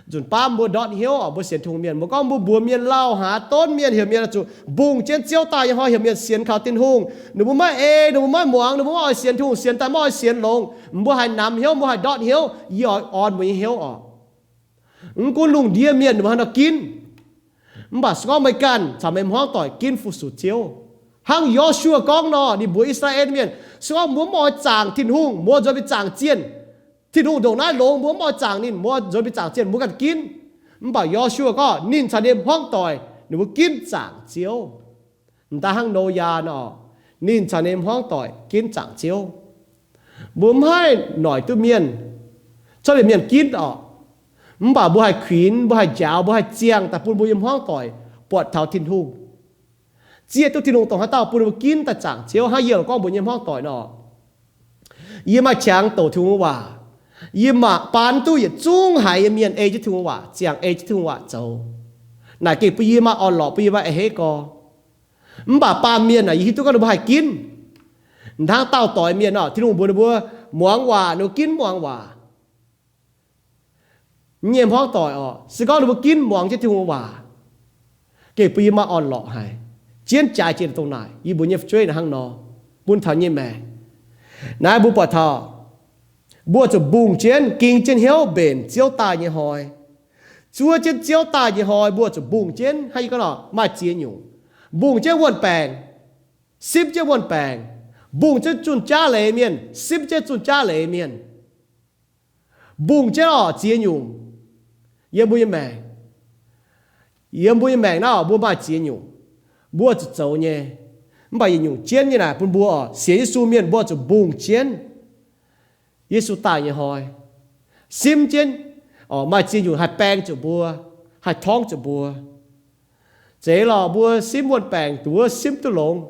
Nzunc baav mbuo ndortv hnyouv oc, mbuo sienx Tin-Hungh mienh, mbuo gorngv mbuo mbuox mienh lauh haaix, donv mienh heuc mienh zuqc mbungh jienv Ziouv daaih nyei hnoi, heuc mienh sienx kaux Tin-Hungh, ninh mbuo maiv ei, ninh mbuo maiv muangx, ninh mbuo maiv oix sienx Tin-Hungh, sienx daaih maiv oix sienx longx. Mbuo haih namx hnyouv, mbuo haih ndortv hnyouv, yie oix orn mbuo nyei hnyouv oc. Mv gunv lungh ndiev mienh ninh mbuo haaix nor ginv, mv baac se gorngv meih ganh caux meih hmuangv doic ginv fu-sux Ziouv, hnangv Yo^su^waa gorngv nor, ninh mbuox I^saa^laa^en Mienh, se gorngv mbuo mv oix zaangc Tin-Hungh, mbuo nzuonx mingh zaangc zienh. Tin-Hungh ndongc naaiv longx, mbuo mv oix zaangc ninh, mbuo nzuonx mingh zaangc zienh, mbuo ganh ginv. Mv baac Yo^su^waa gorngv ninh caux ninh hmuangv doic ninh mbuo ginv zaangc Ziouv. M'daaih hnangv Noyaa nor, ninh caux ninh hmuangv doic ginv zaangc Ziouv. Mbuo mv haih noic duqv mienh, cuotv liuz mienh ginv oc. Mv baac mbuo haih kuinx, mbuo haih njaaux, mbuo haih ziangh daaih bun mbuo nyei hmuangv doic buatc taux Tin-Hungh, zieqv duqv Tin-Hungh dongh haaix dauh bun mbuo ginv daaih zaangc Ziouv. Hnangv yie gorngv mbuox nyei hmuangv doic nor, yie maaih qangx doqc Tin-Hungh waac. Yie maaih baan duqv yietc zungv haiz nyei mienh ei jienv Tin-Hungh waac, ziangh ei jienv Tin-Hungh waac zoux. Naaic gengh bun yie maaih orn-lorqc, bun yie maaih a'hneiv gorx. Mv baac baamh mienh naaic yie hiuv duqv gorngv ninh mbuo haih ginv. Hnangv dauh doix mienh nor, Tin-Hungh mbuox ninh mbuo muangx waac, ninh mbuo ginv muangx waac. Nyei hmuangv doic oc, se gorngv ninh mbuo ginv muangx jienv Tin-Hungh waac, gengh bun yie maaih orn-lorqc haic. Jienv jaaix jiex dongh naaic, yie mbuox nyei fu'jueiv naaic hnangv nor, bun taux nyei maengc. Naaiv mbuo buatc taux, mbuo zuqc mbungh jienv, ging jienv hnyouv mbenc Ziouv daaih nyei hnoi. Zuov jienv Ziouv daaih nyei hnoi mbuo zuqc mbungh jienv. Hnangv yie gorngv nor, maaih ziex nyungc. Mbungh jienv wuonh baengc, simv jienv wuonh baengc. Mbungh jienv zunh jaav leiz mienh, simv jienv zunh jaav leiz mienh. Mbungh jienv oc ziex nyungc yiem mbuo nyei maengc. Yiem mbuo nyei maengc naaiv oc, mbuo maaih ziex nyungc mbuo zuqc zoux nyei. Mv baac yietc nyungc jienv nyei naaic bun mbuo oc, sienx Yesu mienh mbuo zuqc mbungh jienv Yesu daaih nyei hnoi, simv jienv. Maaih ziex nyungc haih baeng zuqc mbuo, haih torngv zuqc mbuo. Zeiz lorqc, mbuo simv wuonh baengc duqv simv duqv longx.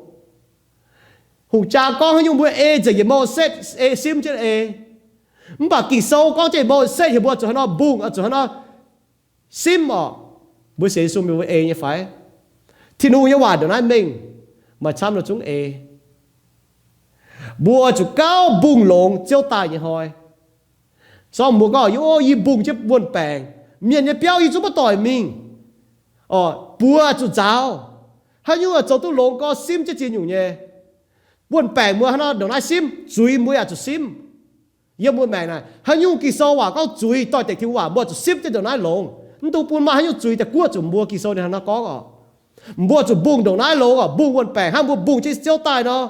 Hungh jaa gorngv haaix nyungc mbuo ei nzengc yietc mouh setv, ei simv jienv ei. Mv baac Ging-Sou gorngv jienv mbuo setv heuc mbuo zuqc haaix nor mbungh, zuqc haaix nor simv orqc. Mbuo sienx Yesu mienh mbuo ei nyei fai? Tin-Hungh nyei waac ndongc naaiv mengh, maaih camv nor zungv ei. Mbuo oix zuqc gauh mbungh longx Ziouv daaih nyei hnoi. Sorng mbuo gorngv, yie, yie mbungh jienv wuon-baengc, mienh nyei biauv yie zungv maiv doic mingh. Orqc, buoz zuqc nzaaux. Haaix nyungc zoux duqv longx gorx simv jienv ziex nyungc nyei. Wuon-baengc mbuo haaix nor ndongc naaiv simv, zuiz mbuo yaac zuqc simv. Yiem mbuo maengc naaic, haaix nyungc Ging-Sou waac gorngv zuiz doix-dekc Tin-Hungh waac, mbuo zuqc simv jienv ndongc naaiv longx. Mv dungx bun maaih haaix nyungc zuiz daaih guoqv zuqc mbuo. Ging-Sou ninh hnangv naaiv gorngv orqc. Mbuo zuqc mbungh ndongc naaiv longx orqc, mbungh wuon-baengc hnangv mbuo mbungh jienv Ziouv daaih nor.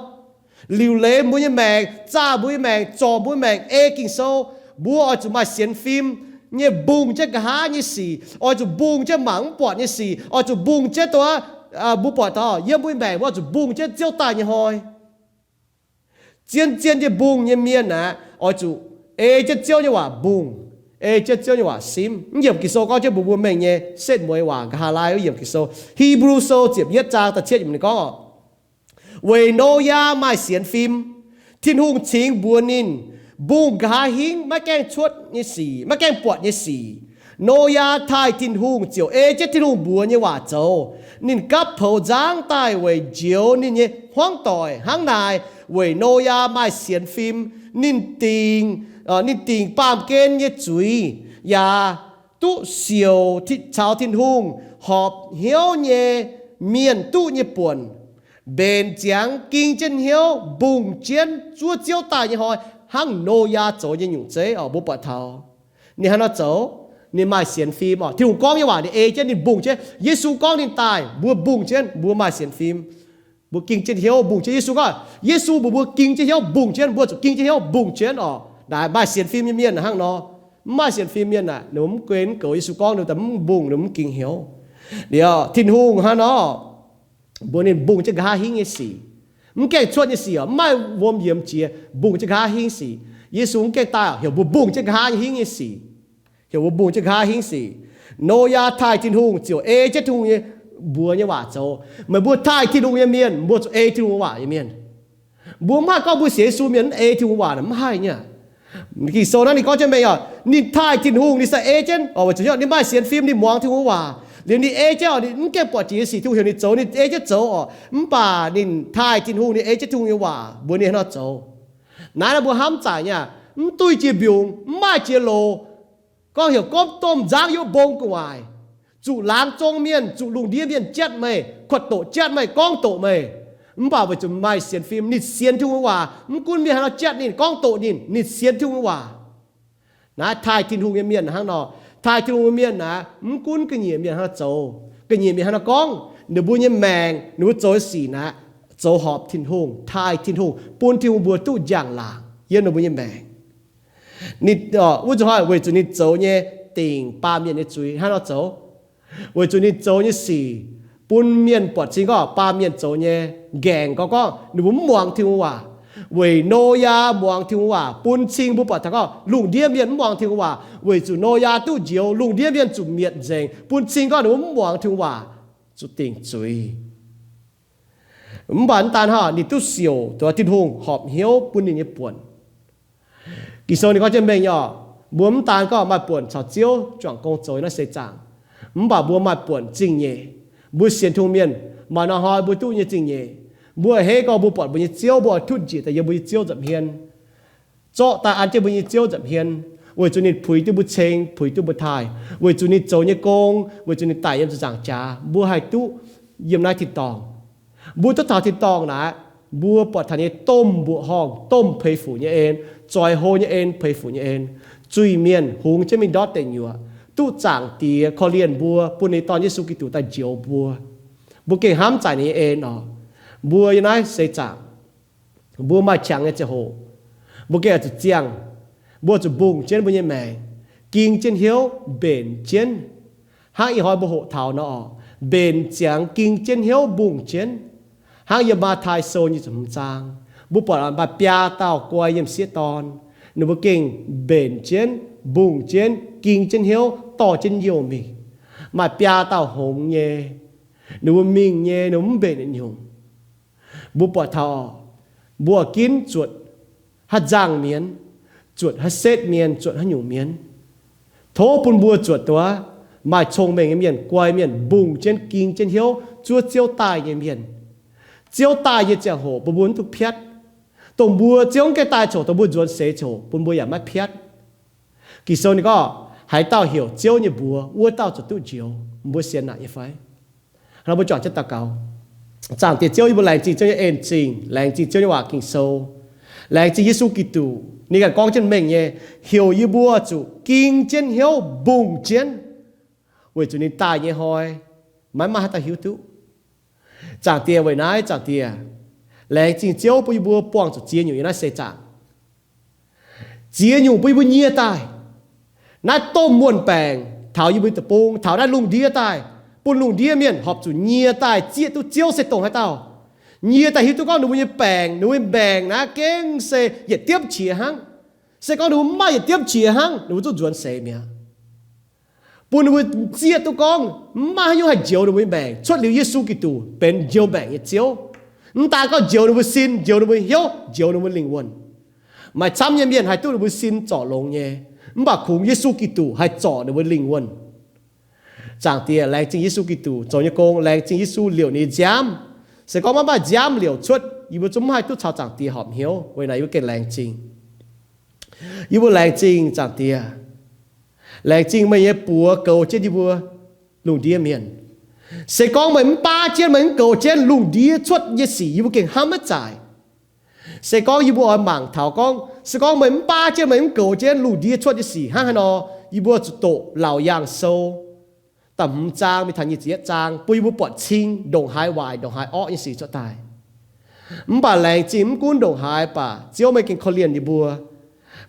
Liuc leiz mbuo nyei maengc, zaah mbuo nyei maengc, zorc mbuo nyei maengc ei Ging-Sou. Mbuo oix zuqc maaih sienx fim nyei mbungh jienv nqa'haav nyei sic, oix zuqc mbungh jienv mangc mv buatc nyei sic, oix zuqc mbungh jienv dongh mbuo buatc taux yiem mbuo nyei maengc, mbuo oix zuqc mbungh jienv Ziouv daaih nyei hnoi. Zien-zien nyei mbungh nyei mienh aeqv, oix zuqc ei jienv Ziouv nyei waac mbungh, ei jienv Ziouv nyei waac simv. Mv yiemc Ging-Sou gorngv jienv mbuox mbuo mengh nyei setv mueiz waac, nqa'haav laai wuov yiemc Ging-Sou, Hipv^lu Sou ziepc yietv zaang da'cietv yiemc ninh gorngv, weic Noyaa maaih sienx fim, Tin-Hungh cingx mbuox ninh mbungh nqa'haav hingv maiv gaengh cuotv nyei sic, maiv gaengh buatc nyei sic. Noyaa taaih Tin-Hungh ziouc ei jienv Tin-Hungh mbuox nyei waac zoux. Ninh gapv poux nzangv daaih weic njoux ninh nyei hmuangv doic. Hnangv naaic, weic Noyaa maaih sienx fim, ninh dingc, ninh dingc baamh gen nyei zuiz, yaac duqv siouc caux Tin-Hungh horpc hnyouv nyei mienh duqv nyei buonc, mbenc ziangx ging jienv hnyouv mbungh jienv zuov Ziouv daaih nyei hnoi, hnangv Noyaa zoux nyei nyungc zeiv orqc. Mbuo buatc taux ninh haaix nor zoux? Ninh maaih sienx fim orqc. Tin-Hungh gorngv nyei waac ninh ei jienv, ninh mbungh jienv. Yesu gorngv ninh daaih, mbuo mbungh jienv, mbuo maaih sienx fim. Mbuo ging jienv hnyouv mbungh jienv. Yesu gorngv, Yesu mbuox mbuo ging jienv hnyouv mbungh jienv, mbuo zuqc ging jienv hnyouv mbungh jienv orqc. Naaic maaih sienx fim nyei mienh hnangv nor. Mv maaih sienx fim mienh aeqv, ninh mbuo mv guen mv goux Yesu gorngv, ninh mbuo mv mbungh, ninh mbuo mv ging hnyouv. Liuz Tin-Hungh hnangv nor mbuox ninh mbungh jienv nqa'haav hingv nyei sic, mv gaengh cuotv nyei sic orqc, mv maaih wuom yiemx jiex, mbungh jienv nqa'haav hingv sic. Yesu mv gaengh daaih orqc, heuc mbuo mbungh jienv nqa'haav hingv nyei sic. Heuc mbuo mbungh jienv nqa'haav hingv sic. Noyaa taaih Tin-Hungh ziouc ei jienv Tin-Hungh nyei mbuox nyei waac zoux. Meih mbuo taaih Tin-Hungh nyei mienh, mbuo zuqc ei Tin-Hungh waac nyei mienh. Mbuo mv haih gorngv mbuo sienx Yesu mienh mv ei Tin-Hungh waac naaic, mv haih nyei. Ging-Sou naaiv ninh gorngv jienv mengh orqc, ninh taaih Tin-Hungh, ninh sai ei jienv orqc, weic zuqc ninh maaih sienx fim, ninh muangx Tin-Hungh waac. Liuz ninh ei jienv orqc, ninh mv gaengh buatc jiex nyei sic Tin-Hungh heuc ninh zoux, ninh ei jienv zoux orqc. Mv baac ninh taaih Tin-Hungh, ninh ei jienv Tin-Hungh nyei waac mbuox ninh haaix nor zoux. Naaiv nor mbuo hnamv zaaic nyei, mv duih jiex mbiungc, mv maaih jiex loz, gorngv heuc gomv domh nzangv yiem mbong gu'nguaaic, zuqc laangz zong mienh, zuqc lungh ndiev mienh jatv meih, kuotv doqc jatv meih, gorngv doqc meih. Mv baac weic zuqc maaih sienx fim, ninh sienx Tin-Hungh nyei waac. Mv gunv mienh haaix nor jatv ninh, gorngv doqc ninh, ninh sienx Tin-Hungh nyei waac. Naaiv taaih Tin-Hungh nyei mienh hnangv nor. Taaih Tin-Hungh nyei mienh naaic, mv gunv ga'nyiec mienh haaix nor zoux, ga'nyiec mienh haaix nor gorngv, ninh mbuo nyei maengc, ninh mbuo zoux nyei sic naaic, zoux horpc Tin-Hungh, taaih Tin-Hungh, bun Tin-Hungh mbuo duqv njang-laangc yiem ninh mbuo nyei maengc. Ninh, wuov zuqc hnoi weic zuqc ninh zoux nyei dingc baamh mienh nyei zuiz. Hnangv nor zoux, weic zuqc ninh zoux nyei sic bun mienh buatc cing gorngv baamh mienh zoux nyei nqaengc gorngv, gorngv ninh mbuo mv muangx Tin-Hungh waac. Weic Noyaa muangx Tin-Hungh waac bun cing mbuo buatc taux gorngv lungh ndiev mienh mv muangx Tin-Hungh waac. Weic zuqc Noyaa duqv njoux, lungh ndiev mienh zuqc mietc nzengc, bun cing gorngv ninh mbuo mv muangx Tin-Hungh waac, zuqc dingc zuiz. Mv baac mv daan hnangv, ninh duqv siouc duqv Tin-Hungh horpc hnyouv bun ninh nyei buonc. Ging-Sou ninh gorngv jienv mengh nyei orqc, mbuo mv daan gorngv maaih buonc caux Ziouv juangc gong zoux naaiv seix zaangc, mv baac mbuo maaih buonc zingh nyeic. Mbuo sienx Tin-Hungh mienh, maaih norm hnoi mbuo duqv nyei zingh nyeic. Mbuo hei gorngv mbuo buatc mbuo nyei Ziouv, mbuo oix tutv njiec daaih yiem mbuo nyei Ziouv nza'hmien, zorqv daaih an jienv mbuo nyei Ziouv nza'hmien, weic zuqc ninh puix duqv mbuo ceng, puix duqv mbuo taaih, weic zuqc ninh zoux nyei gong, weic zuqc ninh daic yiem ziepc nzaangc jaax, mbuo haih duqv yiem naaiv tin-dorngh. Mbuo duqv taux tin-dorngh naaic, mbuo buatc taux nyei domh mbuoqc horngh, domh peix fuc nyei en, zoix hlo nyei en, peix fuc nyei en, zuiz-mienh hungx jienv mingh ndortv deic nyuoqc, duqv Zaangc Diex korv-lienh mbuo, bun ninh Dorn Yesu Giduc daaih njoux mbuo. Mbuo gengh hnamv zaaic ninh nyei en oc. Mbuo yiem naaiv seix zaangc, mbuo maaih qangx nyei ziangh hoc, mbuo gengh oix zuqc ziangh, mbuo zuqc mbungh jienv mbuo nyei maengc, ging jienv hnyouv mbenc jienv, hnangv ih hnoi mbuo hoqc taux nor, mbenc ziangx ging jienv hnyouv mbungh jienv. Hnangv yiem Matv^tai Sou nyic ziepc hmz zaang, mbuo buatc maaih biaa dauh guai yiem sieqv dorn, ninh mbuo gengh mbenc jienv, mbungh jienv, ging jienv hnyouv, dorh jienv youh mingh. Maaih biaa dauh hngongx nyei, ninh mbuo mingh nyei, ninh mbuo mv mbenc nyungc. Mbuo buatc taux mbuo ginv zuotc haaix nzangc mienz, zuotc haaix setv mienh, zuotc haaix nyungc mienh. Tov bun mbuo zuotc duqv maaih cong-mengh nyei mienh, guai mienh, mbungh jienv, ging jienv hnyouv zuov Ziouv daaih nyei mienh. Ziouv daaih nyei ziangh hoc bun mbuo mv duqv piatv. Dongh mbuo Ziouv mv gaengh daaih ziouc dongh mbuo nzuonx seix ziouc bun mbuo yaac maiv piatv. Ging-Sou ninh gorngv, haaix dauh heuc Ziouv nyei mbuox, wuov dauh zuqc duqv njoux. Mbuo sienx naaic nyei fai? Hnangv mbuo juangc jienv daux gaux. Zaangc Diex Ziouv, yie mbuo laengz zingh Ziouv nyei en zingh, laengz zingh Ziouv nyei waac Ging-Sou, laengz zingh Yesu Giduc. Ninh ganh gorngv jienv mengh nyei, heuc yie mbuo zuqc ging jienv hnyouv mbungh jienv, weic zuqc ninh daaih nyei hnoi maiv maaih haaix dauh hiuv duqv. Zaangc Diex, weic naaiv Zaangc Diex, laengz zingh Ziouv bun yie mbuo buangh zuqc ziex nyungc yiem naaiv seix zaangc. Ziex nyungc bun yie mbuo nyie daaih. Naaiv domh muonh baengc taux yie mbuo deic-bung, taux naaiv lungh ndiev daaih, bun lungh ndiev mienh horpc zuqc nyie daaih zieqv duqv Ziouv se dongh haaix dauh. Nyie daaih hiuv duqv gorngv ninh mbuo nyei baengc, ninh mbuo nyei maengc naaiv gengh se yietc diemv qiex hnangv. Se gorngv ninh mbuo mv maaih yietc diemv qiex hnangv, ninh mbuo zungv nzuonx seix mi'aqv. Bun ninh mbuo zieqv duqv gorngv mv maaih haaix nyungc haih njoux ninh mbuo nyei maengc cuotv liuz Yesu Giduc benx njoux maengc nyei Ziouv. Mv daan gorngv njoux ninh mbuo sin, njoux ninh mbuo hnyouv, njoux ninh mbuo lingh wuonh. Maaih camv nyei mienh haih duqv ninh mbuo sin zorc longx nyei, mv baac kungx Yesu Giduc haih zorc ninh mbuo lingh wuonh. Zaangc Diex, laengz zingh Yesu Giduc zoux nyei gong, laengz zingh Yesu liouc ninh nyei nziaamv. Se gorngv maiv maaih nziaamv liouc cuotv, yie mbuo zungv mv haih duqv caux Zaangc Diex horpc hnyouv. Weic naaic yie mbuo gengh laengz zingh. Yie mbuo laengz zingh Zaangc Diex. Laengz zingh meih nyei buoz goux jienv yie mbuo lungh ndiev mienh. Se gorngv meih mv baav jienv, meih mv goux jienv, lungh ndiev cuotv nyei sic yie mbuo gengh hnamv maiv zaaic. Se gorngv yie mbuo oix mangc taux gorngv, se gorngv meih mv baav jienv, meih mv goux jienv lungh ndiev cuotv nyei sic hnangv haaix nor, yie mbuo zuqc doqc laauc yaangh sou da'hmz zaang mingh taux nyic ziepc yietv zaang bun yie mbuo buatc cing ndongc haaix waaic ndongc haaix orqv nyei sic cuotv daaih. Mv baac laengz zingh mv gunv ndongc haaix baac Ziouv meih gengh korv-lienh yie mbuo.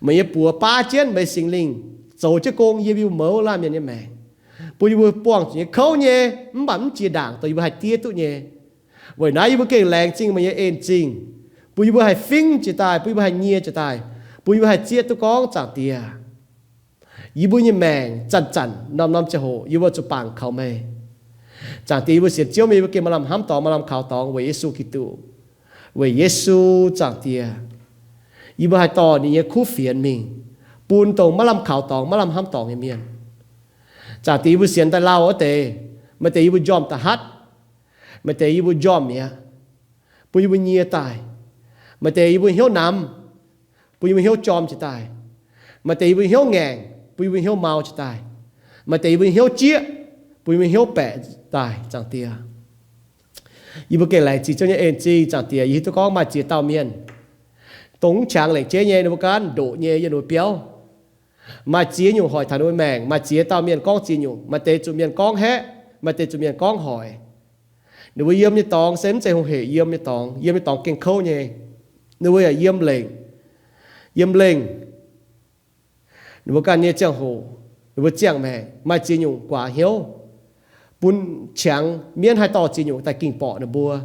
Meih nyei buoz baav jienv, meih Singx Lingh zoux jienv gong yiem yie mbuo mouz laanh mienh nyei maengc, bun yie mbuo buangh zuqc nyei kouv nyei, mv baac mv jiex ndaangc dongh yie mbuo haih diev duqv nyei. Weic naaiv yie mbuo gengh laengz zingh meih nyei en zingh, bun yie mbuo haih fingv jiez daaih, bun yie mbuo haih nyie jiez daaih, bun yie mbuo haih zieqv duqv gorngv Zaangc Diex, yie mbuo nyei maengc zanc-zanc norm-norm ziangh hoc yie mbuo zuqc bangc kaux meih. Zaangc Diex, yie mbuo sienx Ziouv mingh, yie mbuo gengh maaih lamh hnamv dorngx, maaih lamh kaux dorngx weic Yesu Giduc. Weic Yesu, Zaangc Diex, yie mbuo haih dorh ninh nyei kuv fienx mingh bun dongh maiv lamh kaux dorngx, maiv lamh hnamv dorngx nyei mienh. Zaangc Diex, yie mbuo sienx daaih lauh wuov deix, maaih deix yie mbuo njormh da'hatv, maaih deix yie mbuo njormh mi'aqv, bun yie mbuo nyie daaih. Maaih deix yie mbuo hnyouv namx, bun yie mbuo hnyouv jorm jiez daaih. Maaih deix yie mbuo hnyouv ngaengc, bun yie mbuo hnyouv mau jiez daaih. Maaih deix yie mbuo hnyouv jieqv, bun yie mbuo hnyouv baeqc daaih, Zaangc Diex. Yie mbuo gengh laengz zingh Ziouv nyei en zingh, Zaangc Diex. Yie hiuv duqv gorngv maaih ziex dauh mienh, dongh mv qangx lengc jeiv nyei, ninh mbuo ganh ndoqc nyei yiem ninh mbuo biauv. Maaih ziex nyungc hoic taux ninh mbuo maengc. Maaih ziex dauh mienh gorngv ziex nyungc. Maaih deix zuqc mienh gorngv haeqv, maaih deix zuqc mienh gorngv hoic. Ninh mbuo yiem nyei dorngx se mv zeiz hungh heic yiem nyei dorngx. Yiem nyei dorngx gengh kouv nyei. Ninh mbuo yaac yiem lengc, yiem lengh ninh mbuo ganh nyei ziangh hoc, ninh mbuo ziangh maengc. Maaih ziex nyungc guaax hnyouv, bun qangx mienv haih dorh ziex nyungc daaih ging borqc ninh mbuo.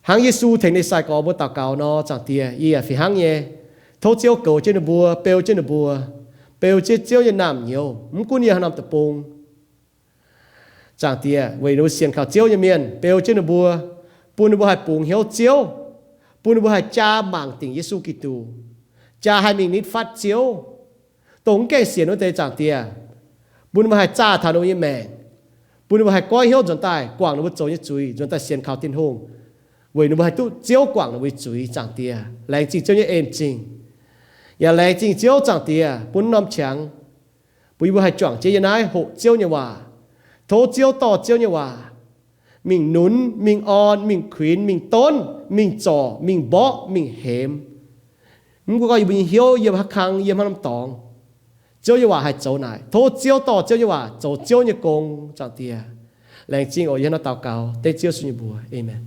Hnangv Yesu tengx ninh sai-gorx mbuo daux gaux nor, Zaangc Diex, yie yaac fih hnangv nyei. Tov Ziouv goux jienv ninh mbuo, beu jienv ninh mbuo, beu jienv Ziouv nyei naamh nyouz, mv gunv yiem haaix norm deic-bung. Zaangc Diex, weic ninh mbuo sienx kaux Ziouv nyei mienh, beu jienv ninh mbuo, bun ninh mbuo haih bungx hnyouv Ziouv, bun ninh mbuo haih jaa mangc dingc Yesu Giduc, jaa haih mingh nitv fatv Ziouv. Dongh mv gaengh sienx wuov deix, Zaangc Diex, bun ninh mbuo haih zaah taux ninh mbuo nyei maengc, bun ninh mbuo haih goiv hnyouv nzuonx daaih guangc ninh mbuo zoux nyei zuiz, nzuonx daaih sienx kaux Tin-Hungh, weic ninh mbuo haih duqv Ziouv guangc ninh mbuo nyei zuiz, Zaangc Diex. Laengz zingh Ziouv nyei en zingh, yaac laengz zingh Ziouv, Zaangc Diex, bun norm qangx, bun yie mbuo haih juangc jienv yiem naaiv hoqc Ziouv nyei waac. Tov Ziouv dorh Ziouv nyei waac mingh nunz, mingh orn, mingh kuinx, mingh donv, mingh zorc, mingh mborqv, mingh hemx. Mv gunv gorngv yie mbuo nyei hnyouv yiem haaix kang, yiem haaix norm dorngx, Ziouv nyei waac haih zoux naaic. Tov Ziouv dorh Ziouv nyei waac zoux Ziouv nyei gong, Zaangc Diex. Laengz zingh oc. Yie hnangv naaiv daux gaux dengv Ziouv Yesu nyei mbuox. Aamen.